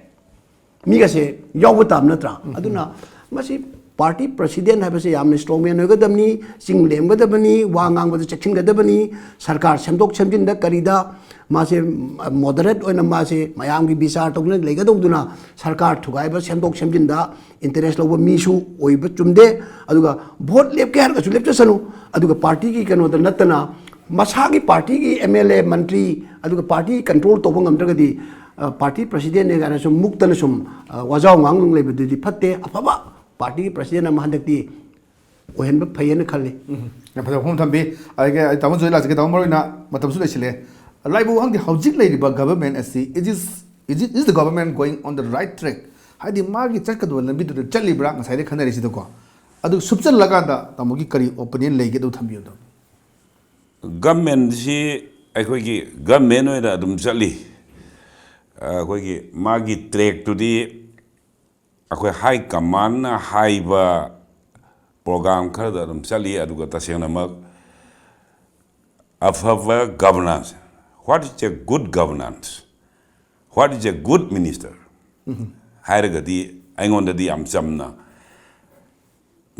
ꯃꯤꯒꯁꯦ ꯌꯥꯎꯕ ꯇꯥꯕ ꯅꯠꯇ꯭ꯔꯥ? ꯑꯗꯨꯅ ꯃꯁꯤ ꯄꯥꯔꯇꯤ ꯄ꯭ꯔꯁꯤꯗꯦꯟ ꯍꯥꯏꯕꯁꯦ ꯌꯥꯝꯅ ꯏꯁꯇ꯭ꯔꯣꯡ ꯃꯦꯟ ꯑꯣꯏꯒꯗꯕꯅꯤ, ꯆꯤꯡ ꯂꯦꯝꯒꯗꯕꯅꯤ, ꯋꯥ ꯉꯥꯡꯕꯗ ꯆꯦꯛꯁꯤꯟꯒꯗꯕꯅꯤ, ꯁꯔꯀꯥꯔ ꯁꯦꯝꯗꯣꯛ ꯁꯦꯝꯖꯤꯟꯗ ꯀꯔꯤꯗ ꯃꯥꯁꯦ ꯃꯣꯗꯔꯦꯠ ꯑꯣꯏꯅ ꯃꯥꯁꯦ ꯃꯌꯥꯝꯒꯤ ꯕꯤꯆꯥꯔ ꯇꯧꯗꯨꯅ ꯂꯩꯒꯗꯧꯗꯨꯅ, ꯁꯔꯀꯥꯔ ꯊꯨꯒꯥꯏꯕ, ꯁꯦꯝꯗꯣꯛ ꯁꯦꯝꯖꯤꯟꯗ ꯏꯟꯇꯔꯦꯁ ꯂꯧꯕ ꯃꯤꯁꯨ ꯑꯣꯏꯕ ꯆꯨꯝꯗꯦ꯫ ꯑꯗꯨꯒ ꯚꯣꯠ ꯂꯦꯞꯀꯦ ꯍꯥꯏꯔꯒꯁꯨ ꯂꯦꯞꯆꯁꯅꯨ, ꯑꯗꯨꯒ ꯄꯥꯔꯇꯤꯒꯤ ꯀꯩꯅꯣꯗ ꯅꯠꯇꯅ ꯃꯁꯥꯒꯤ ꯄꯥꯔꯇꯤꯒꯤ ꯑꯦꯝ ꯑꯦꯜ ꯑꯦ, ꯃꯟꯇ꯭ꯔꯤ, ꯑꯗꯨꯒ ꯄꯥꯔꯇꯤ ꯀꯟꯇ꯭ꯔꯣꯜ ꯇꯧꯕ ꯉꯝꯗ꯭ꯔꯒꯗꯤ, ꯑ, ꯄꯥꯔꯇꯤ ꯄ꯭ꯔꯁꯤꯗꯦꯟꯅꯦ ꯀꯥꯏꯅ ꯁꯨꯝ ꯃꯨꯛꯇꯅ ꯁꯨꯝ, ꯑ, ꯋꯥꯖꯥꯎ ꯉꯥꯡꯗꯨꯅ ꯂꯩꯕꯗꯨꯗꯤ ꯐꯠꯇꯦ꯫ ꯑꯐꯕ ꯄꯥꯔꯇꯤꯒꯤ ꯄ꯭ꯔꯁꯤꯗꯦꯟ ꯑꯃ ꯍꯟꯗꯛꯇꯤ ꯑꯣꯏꯍꯟꯕ ꯐꯩꯌꯦꯅ ꯈꯜꯂꯤ꯫ ꯎꯝ, ꯌꯥꯝ ꯐꯖꯕ ꯋꯥꯐꯝ ꯊꯝꯕꯤ꯫ ꯑꯗꯒꯤ ꯑꯩ ꯇꯥꯃꯣ ꯖꯣꯏ ꯂꯥꯛꯆꯒꯦ, ꯇꯥꯃꯣ, ꯃꯔꯨ ꯑꯣꯏꯅ ꯃꯇꯝꯁꯨ ꯂꯩꯁꯤꯜꯂꯦ꯫ ꯂꯥꯏꯕꯨ ꯈꯪꯗꯦ, ꯍꯧꯖꯤꯛ ꯂꯩꯔꯤꯕ ꯒꯚꯔꯟꯃꯦꯟ ꯑꯁꯤ, is it, is it, is the government going on the right track? ꯍꯥꯏꯗꯤ ꯃꯥꯒꯤ ꯆꯠꯀꯗꯕ ꯂꯝꯕꯤꯗꯨꯗ ꯆꯠꯂꯤꯕ꯭ꯔꯥ, ꯉꯁꯥꯏꯗꯩ ꯈꯟꯅꯔꯤꯁꯤꯗꯀꯣ꯫ ꯑꯗꯨ ꯁꯨꯞꯆꯜꯂꯀꯥꯟꯗ ꯇꯥꯃꯣꯒꯤ ꯀꯔꯤ ꯑꯣꯄꯤꯅꯤꯌꯟ ꯂꯩꯒꯦ, ꯑꯗꯨ ꯊꯝꯕꯤꯌꯨ, ꯇꯥꯃꯣ꯫ ꯒꯃꯦꯟꯁꯤ ꯑꯩꯈꯣꯏꯒꯤ ꯒꯃꯦꯟ ꯑꯣꯏꯅ ꯑꯗꯨꯝ ꯆꯠꯂꯤ꯫ ꯑꯩꯈꯣꯏꯒꯤ ꯃꯥꯒꯤ ꯇ꯭ꯔꯦꯛꯇꯨꯗꯤ ꯑꯩꯈꯣꯏ ꯍꯥꯏ ꯀꯃꯥꯟꯅ ꯍꯥꯏꯕ ꯄ꯭ꯔꯣꯒ꯭ꯔꯥꯝ ꯈꯔꯗ ꯑꯗꯨꯝ ꯆꯠꯂꯤ꯫ ꯑꯗꯨꯒ ꯇꯁꯦꯡꯅꯃꯛ ꯑꯐꯕ governance, what is a good governance, what is a good minister ꯍꯥꯏꯔꯒꯗꯤ, ꯑꯩꯉꯣꯟꯗꯗꯤ ꯌꯥꯝ ꯆꯝꯅ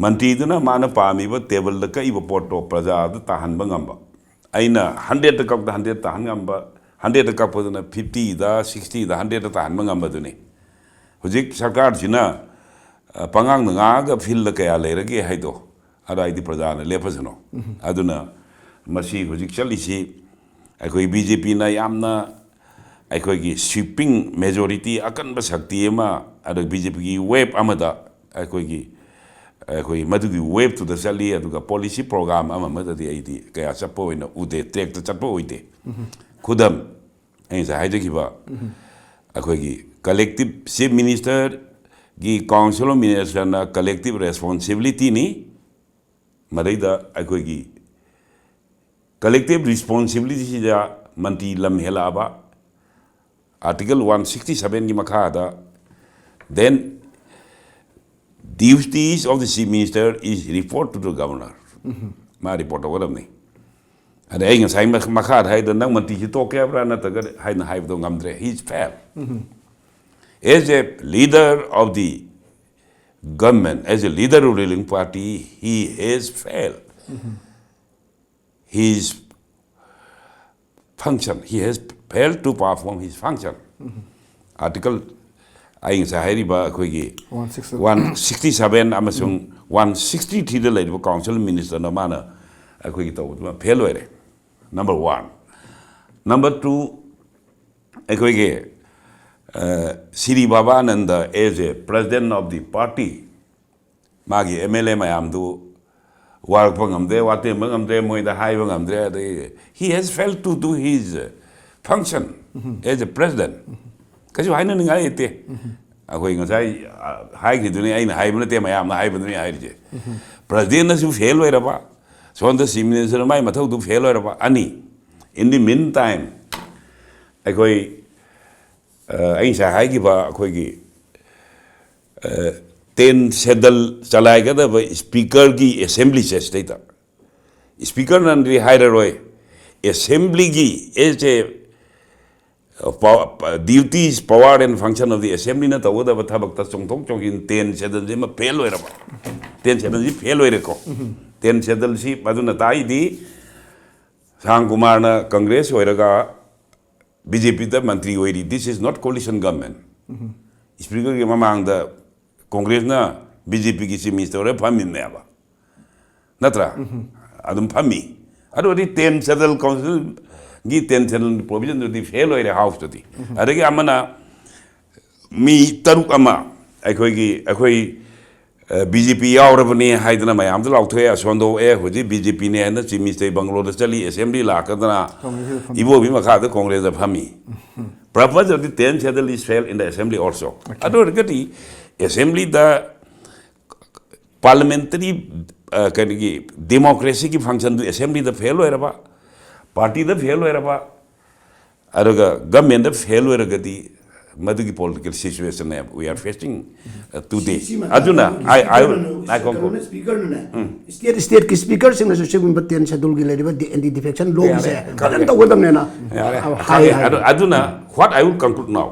ꯃꯟꯇ꯭ꯔꯤꯗꯨꯅ ꯃꯥꯅ ꯄꯥꯝꯃꯤꯕ ꯇꯦꯕꯜꯗ ꯀꯛꯏꯕ ꯄꯣꯠꯇꯣ ꯄ꯭ꯔꯖꯥꯗ ꯇꯥꯍꯟꯕ ꯉꯝꯕ꯫ ꯑꯩꯅ ꯍꯟꯗ꯭ꯔꯦꯠꯇ ꯀꯛꯄꯗ ꯍꯟꯗ꯭ꯔꯦꯠ ꯇꯥꯍꯟ ꯉꯝꯕ, ꯍꯟꯗ꯭ꯔꯦꯠꯇ ꯀꯛꯄꯗꯨꯅ ꯐꯤꯐꯇꯤꯗ, ꯁꯤꯛꯁꯇꯤꯗ, ꯍꯟꯗ꯭ꯔꯦꯠꯇ ꯇꯥꯍꯟꯕ ꯉꯝꯕꯗꯨꯅꯤ꯫ ꯍꯧꯖꯤꯛ ꯁꯔꯀꯥꯔꯁꯤꯅ, ꯑ, ꯄꯉꯥꯡꯗ ꯉꯥꯡꯉꯒ ꯐꯤꯜꯗ ꯀꯌꯥ ꯂꯩꯔꯒꯦ ꯍꯥꯏꯗꯣ, ꯑꯗꯨꯋꯥꯏꯗꯤ ꯄ꯭ꯔꯖꯥꯅ ꯂꯦꯞꯄꯁꯅꯨ꯫ ꯑꯗꯨꯅ ꯃꯁꯤ ꯍꯧꯖꯤꯛ ꯆꯠꯂꯤꯁꯤ ꯑꯩꯈꯣꯏ ꯕꯤ ꯖꯦ ꯄꯤꯅ ꯌꯥꯝꯅ ꯑꯩꯈꯣꯏꯒꯤ sweeping majority, ꯑꯀꯟꯕ ꯁꯛꯇꯤ ꯑꯃ, ꯑꯗꯨꯒ ꯕꯤ ꯖꯦ ꯄꯤꯒꯤ wave ꯑꯃꯗ ꯑꯩꯈꯣꯏꯒꯤ, ꯑꯩꯈꯣꯏ ꯃꯗꯨꯒꯤ waveꯇꯨꯗ ꯆꯠꯂꯤ꯫ ꯑꯗꯨꯒ policy program ꯑꯃ ꯑꯃꯗꯗꯤ ꯑꯩꯗꯤ ꯀꯌꯥ ꯆꯠꯄ ꯑꯣꯏꯅ ꯎꯗꯦ, trackꯇ ꯆꯠꯄ ꯑꯣꯏꯗꯦ꯫ ꯈꯨꯗꯝ, ꯑꯩ ꯉꯁꯥꯏ ꯍꯥꯏꯖꯈꯤꯕ, ꯑꯩꯈꯣꯏꯒꯤ collective, Chief Ministerꯒꯤ Council of Ministerꯅ collective responsibilityꯅꯤ꯫ ꯃꯗꯩꯗ ꯑꯩꯈꯣꯏꯒꯤ collective responsibilityꯁꯤꯗ ꯃꯟꯇ꯭ꯔꯤ ꯂꯝ ꯍꯦꯜꯂꯛꯑꯕ, Article one sixty sevenꯒꯤ ꯃꯈꯥꯗ, then duties of the Chief Minister is report to the Governor. ꯃꯥ report ꯇꯧꯒꯗꯕꯅꯤ꯫ ꯑꯗ ꯑꯩ ꯉꯁꯥꯏ ꯃꯈ-, ꯃꯈꯥꯗ ꯍꯥꯏꯗꯣ, ꯅꯪ ꯃꯟꯇ꯭ꯔꯤꯁꯤ ꯇꯣꯛꯀꯦ ꯍꯥꯏꯕ꯭ꯔꯥ ꯅꯠꯇ꯭ꯔꯒ ꯍꯥꯏꯅ ꯍꯥꯏꯕꯗꯣ ꯉꯝꯗ꯭ꯔꯦ꯫ He is failed. As a leader of the government, as a leader of ruling party, he has failed his function. He has failed to perform his function. Article, ꯑꯩ ꯉꯁꯥꯏ ꯍꯥꯏꯔꯤꯕ ꯑꯩꯈꯣꯏꯒꯤ one sixty seven ꯑꯃꯁꯨꯡ one sixty threeꯗ ꯂꯩꯔꯤꯕ Council Ministerꯅ ꯃꯥꯅ ꯑꯩꯈꯣꯏꯒꯤ ꯇꯧꯕꯗꯨꯃ fail ꯑꯣꯏꯔꯦ꯫ Number one. Number two, ꯑꯩꯈꯣꯏꯒꯤ, ꯑ, ꯁꯤꯔꯤ ꯕꯥꯕꯥꯅꯟꯗ as a president of the party, ꯃꯥꯒꯤ M L A ꯃꯌꯥꯝꯗꯨ ꯋꯥꯔꯛꯄ ꯉꯝꯗ꯭ꯔꯦ, ꯋꯥꯇꯦꯝꯕ ꯉꯝꯗ꯭ꯔꯦ, ꯃꯣꯏꯗ ꯍꯥꯏꯕ ꯉꯝꯗ꯭ꯔꯦ꯫ ꯑꯗꯩ he has failed to do his function as a president. ꯀꯩꯁꯨ ꯍꯥꯏꯅꯅꯤꯡꯉꯥꯏ ꯂꯩꯇꯦ꯫ ꯑꯩꯈꯣꯏ ꯉꯁꯥꯏ, ꯑ, ꯍꯥꯏꯈꯤꯗꯨꯅꯤ, ꯑꯩꯅ ꯍꯥꯏꯕ ꯅꯠꯇꯦ, ꯃꯌꯥꯝꯅ ꯍꯥꯏꯕꯗꯨꯅꯤ ꯍꯥꯏꯔꯤꯁꯦ꯫ Presidentꯅꯁꯨ fail ꯑꯣꯏꯔꯕ, ꯁꯣꯝꯗ Chief Minister ꯃꯥꯏ ꯃꯊꯧꯗꯨ fail ꯑꯣꯏꯔꯕ꯫ ꯑꯅꯤ, in the meantime, ꯑꯩꯈꯣꯏ, ꯑ, ꯑꯩ ꯉꯁꯥꯏ ꯍꯥꯏꯈꯤꯕ ꯑꯩꯈꯣꯏꯒꯤ, ꯑ, ꯇꯦꯟ ꯁꯦꯗꯜ ꯆꯂꯥꯏꯒꯗꯕ ꯁ꯭ꯄꯤꯀꯔꯒꯤ ꯑꯦꯁꯦꯝꯕ꯭ꯂꯤꯁꯦ ꯁꯤꯗꯩꯗ ꯁ꯭ꯄꯤꯀꯔꯅꯗꯤ ꯍꯥꯏꯔꯔꯣꯏ꯫ ꯑꯦꯁꯦꯝꯕ꯭ꯂꯤꯒꯤ ꯑꯦꯁ ꯑꯦ duties, power and function of the assemblyꯅ ꯇꯧꯒꯗꯕ ꯊꯕꯛꯇ ꯆꯣꯡꯊꯣꯛ ꯆꯣꯡꯁꯤꯟ ꯇꯦꯟ ꯁꯦꯗꯜꯁꯤꯃ ꯐꯦꯜ ꯑꯣꯏꯔꯕ꯫ ꯇꯦꯟ ꯁꯦꯗꯜꯁꯤ ꯐꯦꯜ ꯑꯣꯏꯔꯦꯀꯣ꯫ ꯇꯦꯟ ꯁꯦꯗꯜꯁꯤ ꯃꯗꯨꯅ ꯇꯥꯛꯏꯗꯤ ꯁꯥꯡ ꯀꯨꯃꯥꯔꯅ ꯀꯪꯒ꯭ꯔꯦꯁ ꯑꯣꯏꯔꯒ ꯕꯤ ꯖꯦ ꯄꯤꯗ ꯃꯟꯇ꯭ꯔꯤ ꯑꯣꯏꯔꯤ꯫ This is not coalition government. ꯁ꯭ꯄꯤꯀꯔꯒꯤ ꯃꯃꯥꯡꯗ ꯀꯣꯡꯒ꯭ꯔꯦꯁꯅ ꯕꯤ ꯖꯦ ꯄꯤꯒꯤ ꯆꯤꯐ ꯃꯤꯅꯤꯁꯇꯔ ꯑꯣꯏꯔ ꯐꯝꯃꯤꯕꯅꯦꯕ, ꯅꯠꯇ꯭ꯔꯥ? ꯑꯗꯨꯝ ꯐꯝꯃꯤ꯫ ꯑꯗꯨ ꯑꯣꯏꯔꯗꯤ ꯇꯦꯟ ꯁꯦꯗꯜ ꯀꯥꯎꯟꯁꯤꯜꯒꯤ ꯇꯦꯟ ꯁꯦꯗꯜ ꯄ꯭ꯔꯣꯚꯤꯖꯟꯗꯨꯗꯤ ꯐꯦꯜ ꯑꯣꯏꯔꯦ ꯍꯥꯎꯁꯇꯗꯤ꯫ ꯑꯗꯒꯤ ꯑꯃꯅ ꯃꯤ ꯇꯔꯨꯛ ꯑꯃ ꯑꯩꯈꯣꯏꯒꯤ, ꯑꯩꯈꯣꯏ ꯕꯤ ꯖꯦ ꯄꯤ ꯌꯥꯎꯔꯕꯅꯤ ꯍꯥꯏꯗꯅ ꯃꯌꯥꯝꯗ ꯂꯥꯎꯊꯣꯛꯑꯦ, ꯁꯣꯟꯗꯣꯛꯑꯦ꯫ ꯍꯧꯖꯤꯛ ꯕꯤ ꯖꯦ ꯄꯤꯅꯦ ꯍꯥꯏꯅ ꯆꯤꯐ ꯃꯤꯅꯤꯁꯇꯔ ꯕꯪꯒꯂꯣꯗ ꯆꯠꯂꯤ, ꯑꯦꯁꯦꯝꯕ꯭ꯂꯤ ꯂꯥꯛꯀꯗꯅ ꯀꯣꯡꯒ꯭ꯔꯦꯁꯇ ꯐꯝꯃꯤ꯫ ꯏꯕꯣꯕꯤ ꯃꯈꯥꯗ ꯀꯣꯡꯒ꯭ꯔꯦꯁꯇ ꯐꯝꯃꯤ꯫ Purpose of the tenth schedule is fail in the assembly also. ꯑꯗꯨ ꯑꯣꯏꯔꯒꯗꯤ ꯑꯦꯁꯦꯝꯕ꯭ꯂꯤꯗ ꯄꯥꯔꯂꯤꯌꯥꯃꯦꯟꯇꯔꯤ, ꯑ, ꯀꯩꯅꯣꯒꯤ ꯗꯦꯃꯣꯀ꯭ꯔꯦꯁꯤꯒꯤ ꯐꯪꯁꯟꯗꯨ ꯑꯦꯁꯦꯝꯕ꯭ꯂꯤꯗ ꯐꯦꯜ ꯑꯣꯏꯔꯕ, ꯄꯥꯔꯇꯤꯗ ꯐꯦꯜ ꯑꯣꯏꯔꯕ, ꯑꯗꯨꯒ ꯒꯚꯔꯟꯃꯦꯟꯗ ꯐꯦꯜ ꯑꯣꯏꯔꯒꯗꯤ ꯃꯗꯨꯒꯤ political ꯁꯤꯆꯨꯋꯦꯁꯟꯅꯦꯕ we are facing, uh, today. ꯁꯤ, ꯁꯤ ꯃꯇꯥꯡꯗ ꯑꯗꯨꯅ ꯍꯧꯖꯤꯛ ꯑꯩ, ꯑꯩ, ꯁ꯭ꯄꯤꯀꯔꯅ, ꯉꯥꯏꯈꯣ, ꯉꯥꯏꯈꯣ꯫ ꯁ꯭ꯄꯤꯀꯔꯅ, ꯁ꯭ꯄꯤꯀꯔꯅꯅꯦ, ꯎꯝ꯫ ꯁ꯭ꯇꯦꯠ, ꯁ꯭ꯇꯦꯠꯀꯤ ꯁ꯭ꯄꯤꯀꯔꯁꯤꯡꯅꯁꯨ ꯁꯤꯒꯨꯝꯕ ꯇꯦꯟ ꯁꯦꯗꯨꯜꯒꯤ ꯂꯩꯔꯤꯕ ꯗꯤ-, ꯑꯦꯟꯇꯤ ꯗꯤꯐꯦꯛꯁꯟ ꯂꯣꯒꯤꯁꯦ ꯌꯥꯔꯦ, ꯈꯪꯉꯦ꯫ ꯐꯖꯅ ꯇꯧꯒꯗꯕꯅꯦꯅ ꯌꯥꯔꯦ, ꯍꯥꯏ, ꯈꯪꯉꯦ꯫ ꯍꯥꯏ꯫ ꯑꯗꯨ, ꯑꯗꯨꯅ what I will conclude now.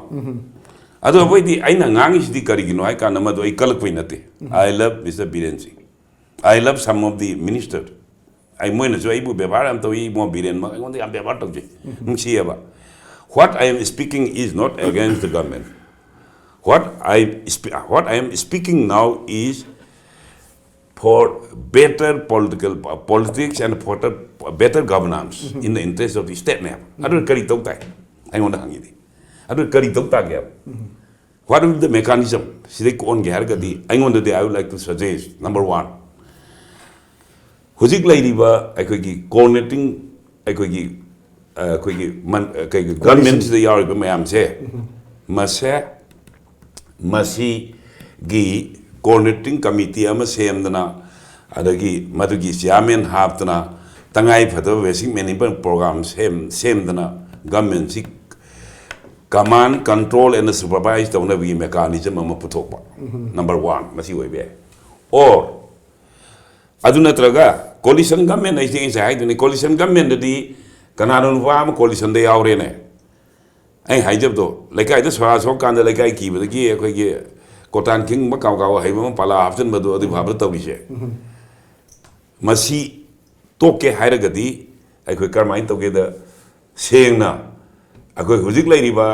ꯑꯗꯣ ꯑꯩꯈꯣꯏꯗꯤ ꯑꯩꯅ ꯉꯥꯡꯉꯤꯁꯤꯗꯤ ꯀꯔꯤꯒꯤꯅꯣ ꯍꯥꯏ ꯀꯥꯟꯗ ꯃꯗꯨ ꯑꯩ ꯀꯜꯂꯛꯄꯩ ꯅꯠꯇꯦ꯫ I love Mister Biren Singh. I love some of the minister. ꯑꯩ, ꯃꯣꯏꯅꯁꯨ ꯑꯩꯕꯨ ꯕꯦꯕꯥꯔ ꯌꯥꯝ ꯇꯧꯏ, ꯏꯕꯨꯡꯉꯣ ꯕꯤꯔꯦꯟ ꯃꯛ ꯑꯩꯉꯣꯟꯗ ꯌꯥꯝ ꯕꯦꯕꯥꯔ ꯇꯧꯖꯩ꯫ ꯅꯨꯡꯁꯤꯌꯦꯕ꯫ What I am speaking is not against the government. What I spe-, what I am speaking now is for better political, politics and for better governance in the interest of the state ꯅꯦꯕ꯫ ꯑꯗꯨ ꯀꯔꯤ ꯇꯧ ꯇꯥꯏ? ꯑꯩꯉꯣꯟꯗ ꯍꯪꯉꯤꯗꯤ꯫ ꯑꯗꯨ ꯀꯔꯤ ꯇꯧ ꯇꯥꯒꯦꯕ? What will the mechanism? ꯁꯤꯗꯩ ꯀꯣꯟꯒꯦ ꯍꯥꯏꯔꯒꯗꯤ ꯑꯩꯉꯣꯟꯗꯗꯤ I would like to suggest, number one, ꯍꯧꯖꯤꯛ ꯂꯩꯔꯤꯕ ꯑꯩꯈꯣꯏꯒꯤ coordinating, ꯑꯩꯈꯣꯏꯒꯤ, ꯑ, ꯑꯩꯈꯣꯏꯒꯤ ꯃꯟ-, ꯑ, ꯀꯩꯒꯤ coalition, ꯒꯚꯔꯟꯃꯦꯟꯁꯤꯗ ꯌꯥꯎꯔꯤꯕ ꯃꯌꯥꯝꯁꯦ, ꯃꯁꯦ, ꯃꯁꯤꯒꯤ coordinating committee ꯑꯃ ꯁꯦꯝꯗꯅ, ꯑꯗꯒꯤ ꯃꯗꯨꯒꯤ chairman ꯍꯥꯞꯇꯅ, ꯇꯉꯥꯏ ꯐꯗꯕ basic minimum program ꯁꯦꯝ-, ꯁꯦꯝꯗꯅ ꯒꯚꯔꯟꯃꯦꯟꯁꯤ command, control and supervise ꯇꯧꯅꯕꯒꯤ mechanism ꯑꯃ ꯄꯨꯊꯣꯛꯄ꯫ Number one, ꯃꯁꯤ ꯑꯣꯏꯕ ꯌꯥꯏ꯫ Or ꯑꯗꯨ ꯅꯠꯇ꯭ꯔꯒ coalition government ꯍꯥꯏꯁꯦ ꯑꯩ ꯉꯁꯥꯏ ꯍꯥꯏꯗꯨꯅꯤ, coalition governmentꯗꯗꯤ ꯀꯅꯥꯅꯣ ꯅꯨꯄꯥ ꯑꯃ coalitionꯗ ꯌꯥꯎꯔꯦꯅꯦ꯫ ꯑꯩ ꯍꯥꯏꯖꯕꯗꯣ, ꯂꯩꯀꯥꯏꯗ ꯁꯣꯔꯥ ꯁꯣꯛꯀꯥꯟꯗ ꯂꯩꯀꯥꯏ ꯀꯤꯕꯗꯒꯤ ꯑꯩꯈꯣꯏꯒꯤ ꯀꯣꯇꯥꯟ ꯈꯤꯡꯕ ꯀꯥꯎ ꯀꯥꯎ ꯍꯩꯕ ꯑꯃ ꯄꯥꯂꯥ ꯍꯥꯞꯆꯤꯟꯕꯗꯣ ꯑꯗꯨ ꯐꯕ ꯇꯧꯔꯤꯁꯦ꯫ ꯃꯁꯤ ꯇꯣꯛꯀꯦ ꯍꯥꯏꯔꯒꯗꯤ ꯑꯩꯈꯣꯏ ꯀꯔꯝꯍꯥꯏꯅ ꯇꯧꯒꯦꯗ, ꯁꯦꯡꯅ ꯑꯩꯈꯣꯏ ꯍꯧꯖꯤꯛ ꯂꯩꯔꯤꯕ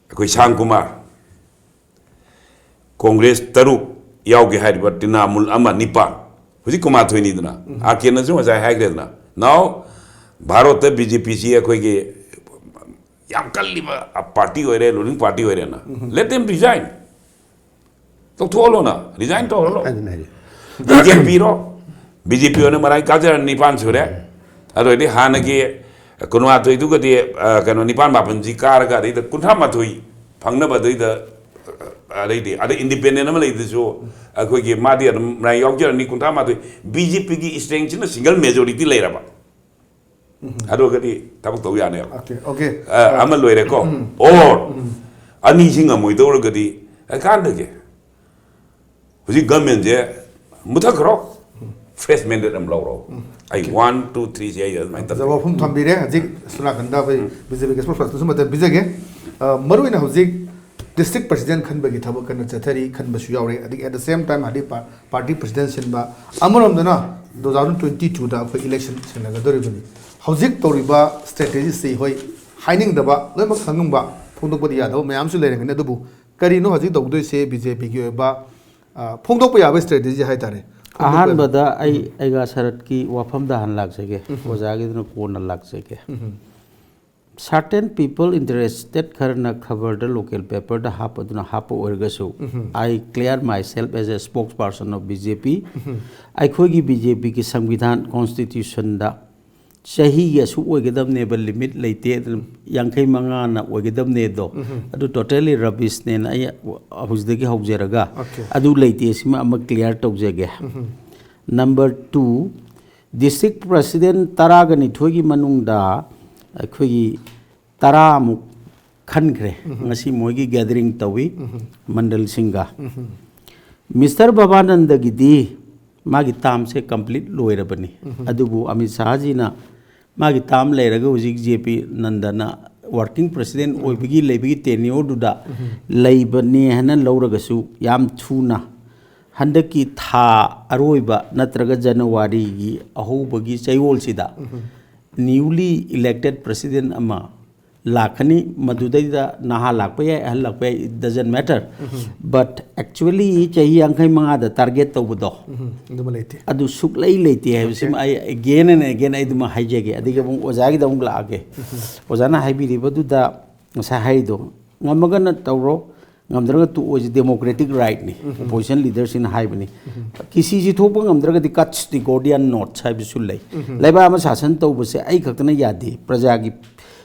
ꯑꯩꯈꯣꯏ ꯁꯥꯝ ꯀꯨꯃꯥꯔ, ꯀꯣꯡꯒ꯭ꯔꯦꯁ ꯇꯔꯨꯛ ꯌꯥꯎꯒꯦ ꯍꯥꯏꯔꯤꯕ ꯇ꯭ꯔꯤꯅꯥꯃꯨꯜ ꯑꯃ ꯅꯤꯄꯥꯟ, ꯍꯧꯖꯤꯛ ꯀꯨꯟꯃꯥꯊꯣꯏꯅꯤꯗꯅ, ꯎꯝ꯫ ꯑꯥꯔ ꯀꯦꯅꯁꯨ ꯉꯁꯥꯏ ꯍꯥꯏꯈ꯭ꯔꯦꯗꯅ꯫ Now ꯚꯥꯔꯠꯇ ꯕꯤ ꯖꯦ ꯄꯤꯁꯤ ꯑꯩꯈꯣꯏꯒꯤ ꯌꯥꯝ ꯀꯜꯂꯤꯕ ꯄꯥꯔꯇꯤ ꯑꯣꯏꯔꯦ, ruling party ꯑꯣꯏꯔꯦꯅ꯫ ꯎꯝ꯫ Let them resign. ꯇꯧꯊꯣꯛꯍꯜꯂꯣꯅ, resign ꯇꯧꯍꯜꯂꯣ꯫ ꯑꯗꯨꯅ ꯍꯥꯏꯁꯦ꯫ ꯇꯤꯀꯦꯠ ꯄꯤꯔꯣ, ꯕꯤ ꯖꯦ ꯄꯤ ꯑꯣꯏꯅ ꯃꯔꯥꯏ ꯀꯥꯖꯔ ꯅꯤꯄꯥꯟ ꯁꯨꯔꯦ꯫ ꯑꯗꯨ ꯑꯣꯏꯔꯗꯤ ꯍꯥꯟꯅꯒꯤ ꯀꯨꯟꯃꯥꯊꯣꯏꯗꯨꯒꯗꯤ, ꯑ, ꯀꯩꯅꯣ, ꯅꯤꯄꯥꯟ ꯃꯥꯄꯟꯁꯤ ꯀꯥꯔꯒ ꯑꯗꯩꯗ ꯀꯨꯟꯊ꯭ꯔꯥ ꯃꯥꯊꯣꯏ ꯐꯪꯅꯕ ꯑꯗꯩꯗ, ꯑ, ꯑꯗꯩꯗꯤ ꯑꯗꯩ independent ꯑꯃ ꯂꯩꯗꯁꯨ ꯑꯩꯈꯣꯏꯒꯤ ꯃꯥꯗꯤ ꯑꯗꯨꯝ ꯃꯔꯥꯏ ꯌꯥꯎꯖꯔꯅꯤ꯫ ꯀꯨꯟꯊ꯭ꯔꯥ ꯃꯥꯊꯣꯏ ꯕꯤ ꯖꯦ ꯄꯤꯒꯤ strengthꯁꯤꯅ single majority ꯂꯩꯔꯕ꯫ ꯑꯗꯨꯒꯗꯤ ꯊꯕꯛ ꯇꯧ ꯌꯥꯅꯦꯕ꯫ Okay, okay. ꯑ, ꯑꯃ ꯂꯣꯏꯔꯦꯀꯣ꯫ ꯎꯝ꯫ Or ꯎꯝ꯫ ꯑꯅꯤꯁꯤ ꯉꯝꯃꯣꯏꯗꯧꯔꯒꯗꯤ ꯀꯥꯟꯗꯒꯦ꯫ ꯍꯧꯖꯤꯛ governmentꯁꯦ ꯃꯨꯊꯠꯈ꯭ꯔꯣ꯫ Fresh mandate ꯑꯃ ꯂꯧꯔꯣ꯫ ꯎꯝ꯫ ꯑꯩ Okay. One, two, threeꯁꯦ ꯑꯩ ꯑꯗꯨꯃꯥꯏꯅ ꯐꯖꯕ ꯇꯧꯖꯒꯦ꯫ ꯋꯥꯐꯝ ꯊꯝꯕꯤꯔꯦ꯫ ꯍꯧꯖꯤꯛ ꯁꯣꯝ ꯅꯥꯀꯟꯗ ꯑꯩꯈꯣꯏ ꯎꯝ꯫ ꯕꯤ ꯖꯦ ꯄꯤꯒꯤ spokespersonꯗꯁꯨ ꯃꯇꯝ ꯄꯤꯖꯒꯦ꯫ ꯑ, ꯃꯔꯨꯑꯣꯏꯅ ꯍꯧꯖꯤꯛ district president ꯈꯟꯕꯒꯤ ꯊꯕꯛ ꯀꯟꯅ ꯆꯠꯊꯔꯤ, ꯈꯟꯕꯁꯨ ꯌꯥꯎꯔꯦ꯫ ꯑꯗꯒꯤ at the same time ꯍꯥꯏꯗꯤ ꯄꯥ-, party president ꯁꯤꯟꯕ, ꯑꯃꯔꯣꯝꯗꯅ two thousand twenty twoꯗ ꯑꯩꯈꯣꯏ election ꯁꯤꯟꯅꯒꯗꯧꯔꯤꯕꯅꯤ꯫ ꯍꯧꯖꯤꯛ ꯇꯧꯔꯤꯕ strategyꯁꯤ, ꯍꯣꯏ, ꯍꯥꯏꯅꯤꯡꯗꯕ, ꯂꯣꯏꯅꯃꯛ ꯈꯪꯅꯤꯡꯕ, ꯐꯣꯡꯗꯣꯛꯄꯗꯤ ꯌꯥꯗꯕ ꯃꯌꯥꯝꯁꯨ ꯂꯩꯔꯝꯒꯅꯤ, ꯑꯗꯨꯕꯨ ꯀꯔꯤꯅꯣ ꯍꯧꯖꯤꯛ ꯇꯧꯗꯣꯏꯁꯦ? ꯕꯤ ꯖꯦ ꯄꯤꯒꯤ ꯑꯣꯏꯕ, ꯑ, ꯐꯣꯡꯗꯣꯛꯄ ꯌꯥꯕ strategy ꯍꯥꯏꯇꯥꯔꯦ꯫ ꯐꯣꯡꯗꯣꯛꯄ ꯌꯥꯕ꯫ ꯑꯍꯥꯟꯕꯗ ꯑꯩ, ꯎꯝ꯫ ꯑꯩꯒ ꯁꯔꯠꯀꯤ ꯋꯥꯐꯝꯗ ꯍꯥꯟꯅ ꯂꯥꯛꯆꯒꯦ꯫ ꯎꯝ꯫ ꯑꯣꯖꯥꯒꯤꯗꯨꯅ ꯀꯣꯟꯅ ꯂꯥꯛꯆꯒꯦ꯫ ꯎꯝ꯫ Certain people interested ꯈꯔꯅ ꯈꯕꯔꯗ, local paperꯗ ꯍꯥꯞꯄꯗꯨꯅ ꯍꯥꯞꯄ ꯑꯣꯏꯔꯒꯁꯨ, ꯎꯝ꯫ I clear myself as a spokesperson of B J P꯫ ꯎꯝ꯫ ꯑꯩꯈꯣꯏꯒꯤ B J Pꯒꯤ ꯁꯪꯕꯤꯙꯥꯟ, constitutionꯗ ꯆꯍꯤꯒꯤ ꯑꯁꯨꯛ ꯑꯣꯏꯒꯗꯕꯅꯦꯕ, limit ꯂꯩꯇꯦ, ꯑꯗꯨꯅ ꯌꯥꯡꯈꯩ ꯃꯉꯥꯅ ꯑꯣꯏꯒꯗꯕꯅꯦ ꯑꯗꯣ, ꯎꯝ꯫ ꯑꯗꯨ totally rubbishꯅꯦꯅ ꯑꯩ ꯍꯧꯖꯤꯛꯇꯒꯤ ꯍꯧꯖꯔꯒ, Okay. ꯑꯗꯨ ꯂꯩꯇꯦ, ꯁꯤꯃ ꯑꯃ clear ꯇꯧꯖꯒꯦ꯫ ꯎꯝ꯫ Number two, district president ꯇꯔꯥꯒ ꯅꯤꯊꯣꯏꯒꯤ ꯃꯅꯨꯡꯗ ꯑꯩꯈꯣꯏꯒꯤ ꯇꯔꯥꯃꯨꯛ ꯈꯟꯈ꯭ꯔꯦ꯫ ꯉꯁꯤ ꯃꯣꯏꯒꯤ ꯒꯦꯗꯔꯤꯡ ꯇꯧꯏ, ꯃꯟꯗꯜꯁꯤꯡꯒ꯫ ꯃꯤꯁꯇꯔ ꯕꯕꯥꯅꯟꯗꯒꯤꯗꯤ ꯃꯥꯒꯤ ꯇꯥꯝꯁꯦ ꯀꯝꯄ꯭ꯂꯤꯠ ꯂꯣꯏꯔꯕꯅꯤ꯫ ꯑꯗꯨꯕꯨ ꯑꯃꯤꯠ ꯁꯥꯍꯖꯤꯅ ꯃꯥꯒꯤ ꯇꯥꯝ ꯂꯩꯔꯒ ꯍꯧꯖꯤꯛ ꯖꯦ ꯄꯤ ꯅꯟꯗꯅ ꯋꯥꯔꯀꯤꯡ ꯄ꯭ꯔꯁꯤꯗꯦꯟ ꯑꯣꯏꯕꯒꯤ ꯂꯩꯕꯒꯤ ꯇꯦꯅꯤꯌꯣꯔꯗꯨꯗ ꯂꯩꯕꯅꯤ ꯍꯥꯏꯅ ꯂꯧꯔꯒꯁꯨ, ꯌꯥꯝ ꯊꯨꯅ ꯍꯟꯗꯛꯀꯤ ꯊꯥ ꯑꯔꯣꯏꯕ ꯅꯠꯇ꯭ꯔꯒ ꯖꯅꯋꯥꯔꯤꯒꯤ ꯑꯍꯧꯕꯒꯤ ꯆꯌꯣꯜꯁꯤꯗ ꯅ꯭ꯌꯨꯂꯤ ꯏꯂꯦꯛꯇꯦꯠ ꯄ꯭ꯔꯁꯤꯗꯦꯟ ꯑꯃ ꯂꯥꯛꯀꯅꯤ꯫ ꯃꯗꯨꯗꯩꯗ ꯅꯍꯥ ꯂꯥꯛꯄ ꯌꯥꯏ, ꯑꯍꯜ ꯂꯥꯛꯄ ꯌꯥꯏ, it doesn't matter. But actually ꯆꯍꯤ ꯌꯥꯡꯈꯩ ꯃꯉꯥꯗ ꯇꯥꯔꯒꯦꯠ ꯇꯧꯕꯗꯣ, ꯑꯗꯨꯃ ꯂꯩꯇꯦ꯫ ꯑꯗꯨ ꯁꯨꯛꯂꯩ ꯂꯩꯇꯦ ꯍꯥꯏꯕꯁꯤꯃ ꯑꯩ again and again ꯑꯩ ꯑꯗꯨꯃ ꯍꯥꯏꯖꯒꯦ꯫ ꯑꯗꯒꯤ ꯑꯃꯨꯛ ꯑꯣꯖꯥꯒꯤꯗ ꯑꯃꯨꯛ ꯂꯥꯛꯑꯒꯦ꯫ ꯑꯣꯖꯥꯅ ꯍꯥꯏꯕꯤꯔꯤꯕꯗꯨꯗ ꯉꯁꯥꯏ ꯍꯥꯏꯔꯤꯗꯣ, ꯉꯝꯃꯒꯅ ꯇꯧꯔꯣ, ꯉꯝꯗ꯭ꯔꯒ ꯇꯣꯛꯑꯣꯁꯤ, democratic rightꯅꯤ꯫ Opposition leaderꯁꯤꯡꯅ ꯍꯥꯏꯕꯅꯤ꯫ ꯀꯤꯁꯤꯁꯤ ꯊꯣꯛꯄ ꯉꯝꯗ꯭ꯔꯒꯗꯤ cuts the Gordian knots ꯍꯥꯏꯕꯁꯨ ꯂꯩ꯫ ꯂꯩꯕꯥꯛ ꯑꯃ ꯁꯥꯁꯟ ꯇꯧꯕꯁꯦ ꯑꯩ ꯈꯛꯇꯅ ꯌꯥꯗꯦ, ꯄ꯭ꯔꯖꯥꯒꯤ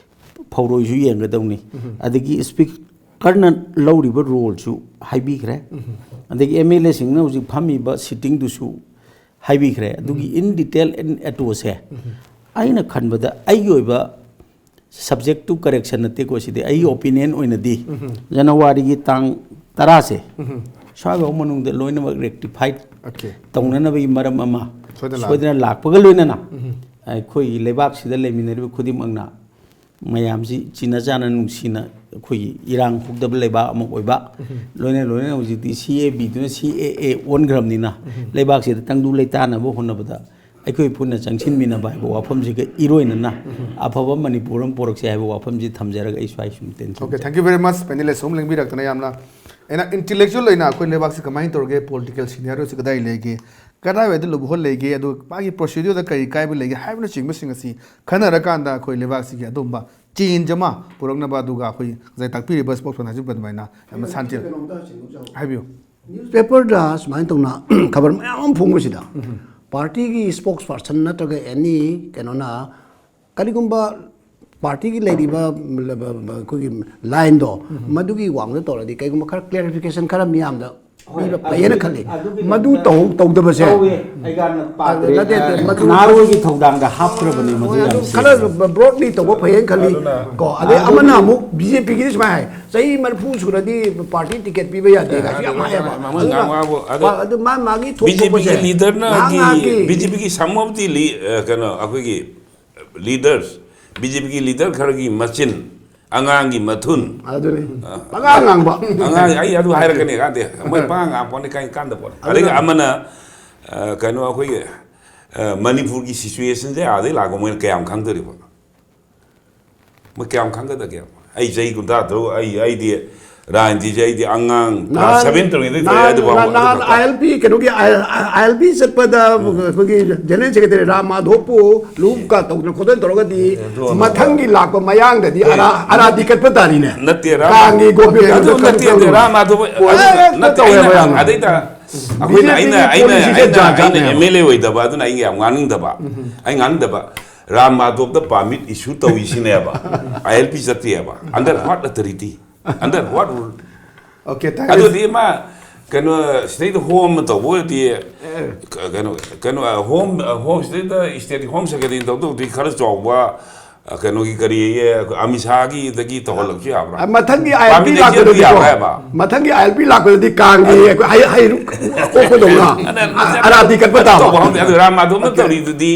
ꯐꯧꯔꯣꯏꯁꯨ ꯌꯦꯡꯒꯗꯧꯅꯤ꯫ ꯑꯗꯒꯤ ꯁ꯭ꯄꯤꯀꯔꯅ ꯂꯧꯔꯤꯕ ꯔꯣꯜꯁꯨ ꯍꯥꯏꯕꯤꯈ꯭ꯔꯦ꯫ ꯑꯗꯒꯤ ꯑꯦꯝ ꯑꯦꯜ ꯑꯦꯁꯤꯡꯅ ꯍꯧꯖꯤꯛ ꯐꯝꯃꯤꯕ ꯁꯤꯇꯤꯡꯗꯨꯁꯨ ꯍꯥꯏꯕꯤꯈ꯭ꯔꯦ꯫ ꯑꯗꯨꯒꯤ in detail, in ꯑꯦꯇꯣꯁꯦ ꯑꯩꯅ ꯈꯟꯕꯗ ꯑꯩꯒꯤ ꯑꯣꯏꯕ subject to correction ꯅꯠꯇꯦꯀꯣ, ꯁꯤꯗꯤ ꯑꯩꯒꯤ ꯑꯣꯄꯤꯅꯤꯌꯟ ꯑꯣꯏꯅꯗꯤ ꯖꯅꯋꯥꯔꯤꯒꯤ ꯇꯥꯡ ꯇꯔꯥꯁꯦ ꯁ꯭ꯋꯥꯏꯐꯥꯎ ꯃꯅꯨꯡꯗ ꯂꯣꯏꯅꯃꯛ ꯔꯦꯛꯇꯤꯐꯥꯏꯠ Okay. ꯇꯧꯅꯅꯕꯒꯤ ꯃꯔꯝ ꯑꯃ ꯁꯣꯏꯗꯅ ꯂꯥꯛꯑꯒꯦ꯫ ꯁꯣꯏꯗꯅ ꯂꯥꯛꯄꯒ ꯂꯣꯏꯅꯅ ꯑꯩꯈꯣꯏꯒꯤ ꯂꯩꯕꯥꯛꯁꯤꯗ ꯂꯩꯃꯤꯟꯅꯔꯤꯕ ꯈꯨꯗꯤꯡꯃꯛꯅ ꯃꯌꯥꯝꯁꯤ ꯆꯤꯟꯅ ꯆꯥꯟꯅ ꯅꯨꯡꯁꯤꯅ ꯑꯩꯈꯣꯏꯒꯤ ꯏꯔꯥꯡ ꯍꯧꯗꯕ ꯂꯩꯕꯥꯛ ꯑꯃ ꯑꯣꯏꯕ, ꯂꯣꯏꯅ ꯂꯣꯏꯅꯅ ꯍꯧꯖꯤꯛꯇꯤ ꯁꯤ ꯑꯦ ꯕꯤꯗꯨꯅ ꯁꯤ ꯑꯦ ꯑꯦ ꯑꯣꯟꯈ꯭ꯔꯕꯅꯤꯅ ꯂꯩꯕꯥꯛꯁꯤꯗ ꯇꯪꯗꯨ ꯂꯩꯇꯥꯅꯕ ꯍꯣꯠꯅꯕꯗ ꯑꯩꯈꯣꯏ ꯄꯨꯟꯅ ꯆꯪꯁꯤꯟꯃꯤꯟꯅꯕ ꯍꯥꯏꯕ ꯋꯥꯐꯝꯁꯤꯒ ꯏꯔꯣꯏꯅꯅ ꯑꯐꯕ ꯃꯅꯤꯄꯨꯔ ꯑꯃ ꯄꯨꯔꯛꯁꯦ ꯍꯥꯏꯕ ꯋꯥꯐꯝꯁꯤ ꯊꯝꯖꯔꯒ ꯑꯩ ꯁ꯭ꯋꯥꯏ ꯁꯨꯝ ꯇꯦꯟꯁꯤꯟꯖꯒꯦ꯫ Okay, thank you very much, panelist ꯑꯍꯨꯝ ꯂꯦꯡꯕꯤꯔꯛꯇꯅ ꯌꯥꯝꯅ꯫ ꯑꯩꯅ intellectual ꯑꯣꯏꯅ ꯑꯩꯈꯣꯏ ꯂꯩꯕꯥꯛꯁꯤ ꯀꯃꯥꯏꯅ ꯇꯧꯔꯒꯦ, political scenario ꯁꯤ ꯀꯗꯥꯏ ꯂꯩꯒꯦ, ꯀꯗꯥꯏꯋꯥꯏꯗ ꯂꯨꯞꯍꯜ ꯂꯩꯒꯦ, ꯑꯗꯨꯒ ꯃꯥꯒꯤ procedure ꯗ ꯀꯔꯤ ꯀꯥꯏꯕ ꯂꯩꯒꯦ ꯍꯥꯏꯕꯅꯆꯤꯡꯕꯁꯤꯡ ꯑꯁꯤ ꯈꯟꯅꯔꯀꯥꯟꯗ ꯑꯩꯈꯣꯏ ꯂꯩꯕꯥꯛꯁꯤꯒꯤ ꯑꯗꯨꯝꯕ change ꯑꯃ ꯄꯨꯔꯛꯅꯕ, ꯑꯗꯨꯒ ꯑꯩꯈꯣꯏ ꯉꯁꯥꯏ ꯇꯥꯛꯄꯤꯔꯤꯕ spokesman ꯍꯥꯏꯖꯕ ꯑꯗꯨꯃꯥꯏꯅ ꯌꯥꯝꯅ ꯁꯥꯟꯇꯤ꯫ ꯍꯥꯏꯕꯤꯌꯨ꯫ Newspaper ꯗ ꯁꯨꯃꯥꯏꯅ ꯇꯧꯅ ꯈꯕꯔ ꯃꯌꯥꯝ ꯑꯃ ꯐꯣꯡꯕꯁꯤꯗ party ꯒꯤ spokesperson ꯅꯠꯇ꯭ꯔꯒ any ꯀꯩꯅꯣꯅ ꯀꯔꯤꯒꯨꯝꯕ party ꯒꯤ ꯂꯩꯔꯤꯕ ꯑꯩꯈꯣꯏꯒꯤ line ꯗꯣ ꯃꯗꯨꯒꯤ ꯋꯥꯡꯃꯗ ꯇꯧꯔꯗꯤ ꯀꯩꯒꯨꯝꯕ ꯈꯔ clarification ꯈꯔ ꯃꯤꯌꯥꯝꯗ ꯄꯤꯕ ꯐꯩꯌꯦꯅ ꯈꯜꯂꯤ꯫ ꯑꯗꯨꯒꯤ ꯃꯗꯨ ꯇꯧ ꯇꯧꯗꯕꯁꯦ ꯇꯧꯋꯦ꯫ ꯑꯩꯒ ꯄꯥꯗ꯭ꯔꯦ꯫ ꯅꯠꯇꯦ, ꯅꯠꯇꯦ, ꯑ, ꯃꯗꯨ ꯅꯍꯥꯔꯣꯜꯒꯤ ꯊꯧꯗꯥꯡꯗ ꯍꯥꯞꯈ꯭ꯔꯕꯅꯦ ꯃꯗꯨ ꯍꯣꯏ, ꯑꯗꯨ ꯌꯥꯝ ꯈꯔ ꯁꯦꯡꯅ꯫ Broadly ꯇꯧꯕ ꯐꯩꯌꯦꯅ ꯈꯜꯂꯤ꯫ ꯑꯗꯨꯅ ꯀꯣ, ꯑꯗꯩ ꯑꯗꯨ ꯑꯃꯅ ꯑꯃꯨꯛ ꯕꯤ ꯖꯦ ꯄꯤꯒꯤꯗꯤ ꯁꯨꯃꯥꯏꯅ ꯍꯥꯏ, "ꯆꯍꯤ ꯃꯔꯤꯐꯨ ꯁꯨꯔꯗꯤ ꯄꯥꯔꯇꯤ ꯇꯤꯀꯦꯠ ꯄꯤꯕ ꯌꯥꯗꯦ" ꯀꯥꯏꯁꯨ ꯌꯥꯝ ꯍꯥꯏꯌꯦꯕ꯫ ꯃꯃꯜ ꯑꯗꯨꯅ ꯉꯥꯡꯕ ꯍꯥꯏꯕꯨ ꯑꯗꯨ ꯄ-, ꯑꯗꯨ ꯃꯥ ꯃꯥꯒꯤ ꯊꯣꯛ ꯕꯤ ꯖꯦ ꯄꯤꯒꯤ ꯊꯣꯛꯄꯁꯦ ꯂꯤꯗꯔꯅ ꯉꯥꯏꯍꯥꯛ ꯉꯥꯏꯍꯥꯛꯀꯤ ꯕꯤ ꯖꯦ ꯄꯤꯒꯤ ꯁꯝ ꯑꯣꯐ ꯗꯤ ꯂꯤ-, ꯑ, ꯀꯩꯅꯣ, ꯑꯩꯈꯣꯏꯒꯤ ꯂꯤꯗꯔꯁ, ꯕꯤ ꯖꯦ ꯄꯤꯒꯤ ꯂꯤꯗꯔ ꯈꯔꯒꯤ ꯃꯆꯤꯟ, ꯑꯉꯥꯡꯒꯤ ꯃꯊꯨꯟ꯫ ꯑꯗꯨꯅꯤ꯫ ꯑ, ꯄꯉꯥꯡ ꯉꯥꯡꯕ꯫ ꯑꯉꯥꯡ, ꯑꯩ ꯑꯗꯨ ꯍꯥꯏꯔꯛꯀꯅꯤ ꯀꯥꯟꯗꯦ꯫ ꯃꯣꯏ ꯄꯉꯥꯡ ꯉꯥꯡꯄꯣꯠꯅꯤ, ꯀꯥꯏ ꯀꯥꯟꯗ ꯄꯣꯠꯅꯤ꯫ ꯑꯗꯨꯅ ꯑꯗꯒꯤ ꯑꯃꯅ, ꯑ, ꯀꯩꯅꯣ, ꯑꯩꯈꯣꯏꯒꯤ, ꯑ, ꯃꯅꯤꯄꯨꯔꯒꯤ ꯁꯤꯆꯨꯋꯦꯁꯟꯁꯦ ꯑꯥꯗꯩ ꯂꯥꯛꯄ ꯃꯣꯏꯅ ꯀꯌꯥꯝ ꯈꯪꯗꯣꯔꯤꯕ? ꯃꯣꯏ ꯀꯌꯥꯝ ꯈꯪꯒꯗꯒꯦ? ꯑꯩ ꯆꯍꯤ ꯀꯨꯟꯊ꯭ꯔꯥ ꯇꯔꯨꯛ, ꯑꯩ, ꯑꯩꯗꯤ ꯔꯥꯖꯅꯤꯇꯤꯁꯦ ꯑꯩꯗꯤ ꯑꯉꯥꯡ ꯀ꯭ꯂꯥꯁ ꯅꯍꯥꯟ, ꯁꯚꯦꯟ ꯇꯧꯔꯤꯉꯩꯗꯒꯤ ꯇꯧꯔꯦ ꯅꯍꯥꯟ, ꯑꯗꯨ ꯐꯥꯎꯕ ꯅꯍꯥꯟ ꯑꯗꯨ ꯈꯛꯇ꯫ ꯑꯥꯏ ꯑꯦꯜ ꯄꯤ ꯀꯩꯅꯣꯒꯤ, ꯑꯥꯏ ꯑꯦꯜ ꯄꯤ ꯆꯠꯄꯗ ꯑꯩꯈꯣꯏꯒꯤ ꯖꯦꯅꯔꯦꯜ ꯁꯦꯀ꯭ꯔꯦꯇꯔꯤ ꯔꯥꯝ ꯃꯥꯙꯣꯞꯄꯨ ꯂꯨꯞꯀ ꯇꯧꯗꯅ ꯈꯣꯠꯇꯅ ꯇꯧꯔꯒꯗꯤ ꯑꯗꯨ ꯑꯃ ꯃꯊꯪꯒꯤ ꯂꯥꯛꯄ ꯃꯌꯥꯡꯗꯗꯤ ꯑꯔꯥ-, ꯑꯔꯥꯗꯤ ꯀꯠꯄ ꯇꯥꯔꯤꯅꯦ꯫ ꯅꯠꯇꯦ, ꯔꯥꯝ-, ꯀꯥꯡꯒꯤ ꯒꯣꯄꯤ ꯑꯗꯨ ꯀꯩꯅꯣ ꯅꯠꯇꯦ, ꯇꯧꯔꯒ ꯔꯥꯝ ꯃꯥꯙꯣꯞ, ꯑꯦ, ꯑꯗꯨ ꯍꯦꯛꯇ ꯅꯠꯇꯦ, ꯇꯧꯋꯦꯕ ꯑꯩꯅ, ꯌꯥꯝꯅ꯫ ꯑꯗꯩꯗ ꯑꯩꯈꯣꯏꯅ, ꯕꯤ ꯖꯦ ꯄꯤꯒꯤ ꯑꯩꯅ, ꯑꯩꯅ, ꯄꯣꯂꯤꯁꯤꯁꯦ ꯑꯩꯅ, ꯖꯥꯠ ꯑꯩꯅ ꯖꯥꯠꯅꯦꯕ꯫ ꯑꯦꯝ ꯑꯦꯜ ꯑꯦ ꯑꯣꯏꯗꯕ, ꯑꯗꯨꯅ ꯑꯩ ꯌꯥꯝ ꯉꯥꯡꯅꯤꯡꯗꯕ꯫ ꯎꯝ꯫ ꯑꯩ ꯉꯥꯡꯅꯤꯡꯗꯕ꯫ ꯔꯥꯝ ꯃꯥꯙꯣꯞꯇ ꯄꯥꯔꯃꯤꯠ ꯏꯁꯨ ꯇꯧꯏꯁꯤꯅꯦꯕ꯫ ꯑꯥꯏ ꯑꯦꯜ ꯄꯤ ꯆꯠꯇꯦꯕ꯫ Under what authority? Under what rule? Okay, thank you. ꯑꯗꯨꯗꯤ ꯃꯥ ꯀꯩꯅꯣ ꯁꯤꯗꯩꯗ ꯍꯣꯝ ꯑꯃ ꯇꯧꯕ ꯑꯣꯏꯔꯗꯤ, ꯀ-, ꯀꯩꯅꯣ, ꯀꯩꯅꯣ, ꯍꯣꯝ, ꯍꯣꯝ ꯁꯤꯗꯩꯗ ꯁ꯭ꯇꯦꯠꯀꯤ ꯍꯣꯝ ꯁꯦꯀ꯭ꯔꯦꯇꯔꯤ ꯇꯧꯗꯧꯗꯤ ꯈꯔ ꯆꯥꯎꯕ, ꯀꯩꯅꯣꯒꯤ ꯀꯔꯤ, ꯑꯃꯤꯠ ꯁꯥꯒꯤꯗꯒꯤ ꯇꯧꯍꯜꯂꯛꯁꯨ ꯌꯥꯕ꯭ꯔꯥ? ꯑ, ꯃꯊꯪꯒꯤ ꯑꯥꯏ ꯑꯦꯜ ꯄꯤ ꯄꯥꯔꯃꯤꯠ ꯂꯦꯡꯖꯦꯜꯗꯨ ꯂꯥꯛꯄꯗꯗꯤꯀꯣ, ꯌꯥꯕ꯭ꯔꯥ ꯍꯥꯏꯕ? ꯃꯊꯪꯒꯤ ꯑꯥꯏ ꯑꯦꯜ ꯄꯤ ꯂꯥꯛꯄꯗꯗꯤ ꯀꯥꯡꯒꯤ ꯑꯗꯨ ꯑꯩꯈꯣꯏ ꯍꯩ-, ꯍꯩꯔꯨꯛ ꯑꯣꯛꯄꯗꯧꯅ ꯑꯗꯨ, ꯑꯗꯨ, ꯑ-, ꯑꯔꯥꯗꯤ ꯀꯠꯄ ꯑꯗꯨ ꯇꯥꯕ꯫ ꯇꯧꯕ ꯍꯧꯅꯗꯦ꯫ ꯑꯗꯨ ꯔꯥꯝ ꯃꯥꯙꯣꯞꯅ Okay. ꯇꯧꯔꯤꯗꯨꯗꯤ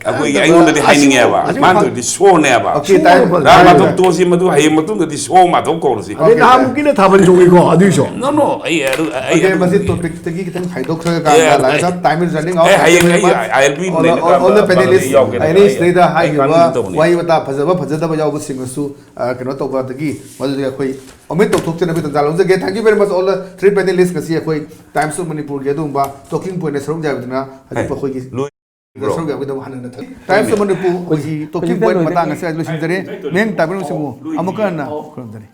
ꯑꯩꯈꯣꯏꯒꯤ, ꯑꯗꯨ ꯑꯩꯉꯣꯟꯗꯗꯤ ꯑꯁꯤ-, ꯍꯥꯏꯅꯤꯡꯉꯦꯕ꯫ ꯑꯁꯤ ꯃꯥꯅ ꯐ-, ꯇꯧꯔꯤꯗꯤ ꯁꯣꯅꯦꯕ꯫ Okay, ꯇꯥꯏ-, ꯔꯥꯝ ꯇꯥꯏ-, ꯃꯥꯙꯣꯞ ꯇꯣꯛꯑꯁꯤ, ꯃꯗꯨ ꯍꯌꯦꯡ ꯃꯇꯨꯡꯗꯗꯤ ꯁꯣ ꯃꯥꯙꯣꯞ ꯀꯧꯔꯁꯤ꯫ ꯑꯗꯩ Okay, ꯅꯍꯥꯟꯃꯨꯛꯀꯤꯅ ꯊꯥꯕꯜ ꯆꯣꯡꯉꯤꯀꯣ, ꯑꯗꯨꯏꯁꯨ꯫ No, no, ꯑꯩ ꯑꯗꯨ, ꯑꯩ Okay, ꯑꯗꯨ ꯃꯁꯤ topic ꯇꯒꯤ ꯈꯤꯇꯪ ꯍꯥꯏꯗꯣꯛꯈ꯭ꯔꯒ ꯑꯦ, ꯀꯥꯟꯗ ꯑꯩ, ꯂꯥꯛꯑꯦ꯫ Time is running out. ꯑꯩ ꯍꯌꯦꯡ Thank you very ꯑꯩ much. I L P All, all, all the ꯂꯩꯔꯀꯥꯟꯗ panelists, ꯌꯥꯎꯒꯦ꯫ ꯑꯩ, ꯑꯩ ꯁꯤꯗꯩꯗ ꯑꯩ ꯍꯥꯏꯈꯤꯕ ꯀꯥꯅꯤꯡꯗꯕꯅꯤ꯫ ꯋꯥꯍꯩ ꯋꯥꯇꯥ ꯐꯖꯕ ꯐꯖꯗꯕ ꯌꯥꯎꯕꯁꯤꯡ ꯑꯁꯨ, ꯑ, ꯀꯩꯅꯣ ꯇꯧꯕꯗꯒꯤ ꯃꯗꯨꯗꯒꯤ ꯑꯩꯈꯣꯏ omit ꯇꯧꯊꯣꯛꯆꯅꯕꯒꯤ ꯇꯥꯟꯖꯥ ꯂꯧꯖꯒꯦ꯫ Thank you very much, all the three panelists꯫ ꯉꯁꯤ ꯑꯩꯈꯣꯏ Times of ꯃꯅꯤꯄꯨꯔꯒꯤ ꯑꯗꯨꯒꯨꯝꯕ talking point ꯁꯔꯨꯛ ꯌꯥꯕꯗꯨꯅ ꯍꯧꯖꯤꯛ ꯑꯩꯈꯣꯏꯒꯤ ꯂꯣꯏ-, ꯁꯔꯨꯛ ꯌꯥꯕꯒꯤꯗꯃꯛ ꯍꯟꯅ ꯍꯟꯅ ꯊꯥꯒꯠ-, Times of ꯃꯅꯤꯄꯨꯔ ꯑꯩꯈꯣꯏꯒꯤ talking point ꯃꯇꯥꯡ ꯑꯁꯤ ꯂꯣꯏꯁꯤꯟꯖꯔꯦ꯫ ꯃꯦꯝ ꯇꯥꯏꯕꯪ ꯁꯤꯡꯕꯨ ꯑꯃꯨꯛꯀ ꯍꯟꯅ ꯈꯨꯔꯨꯝꯖꯔꯤ꯫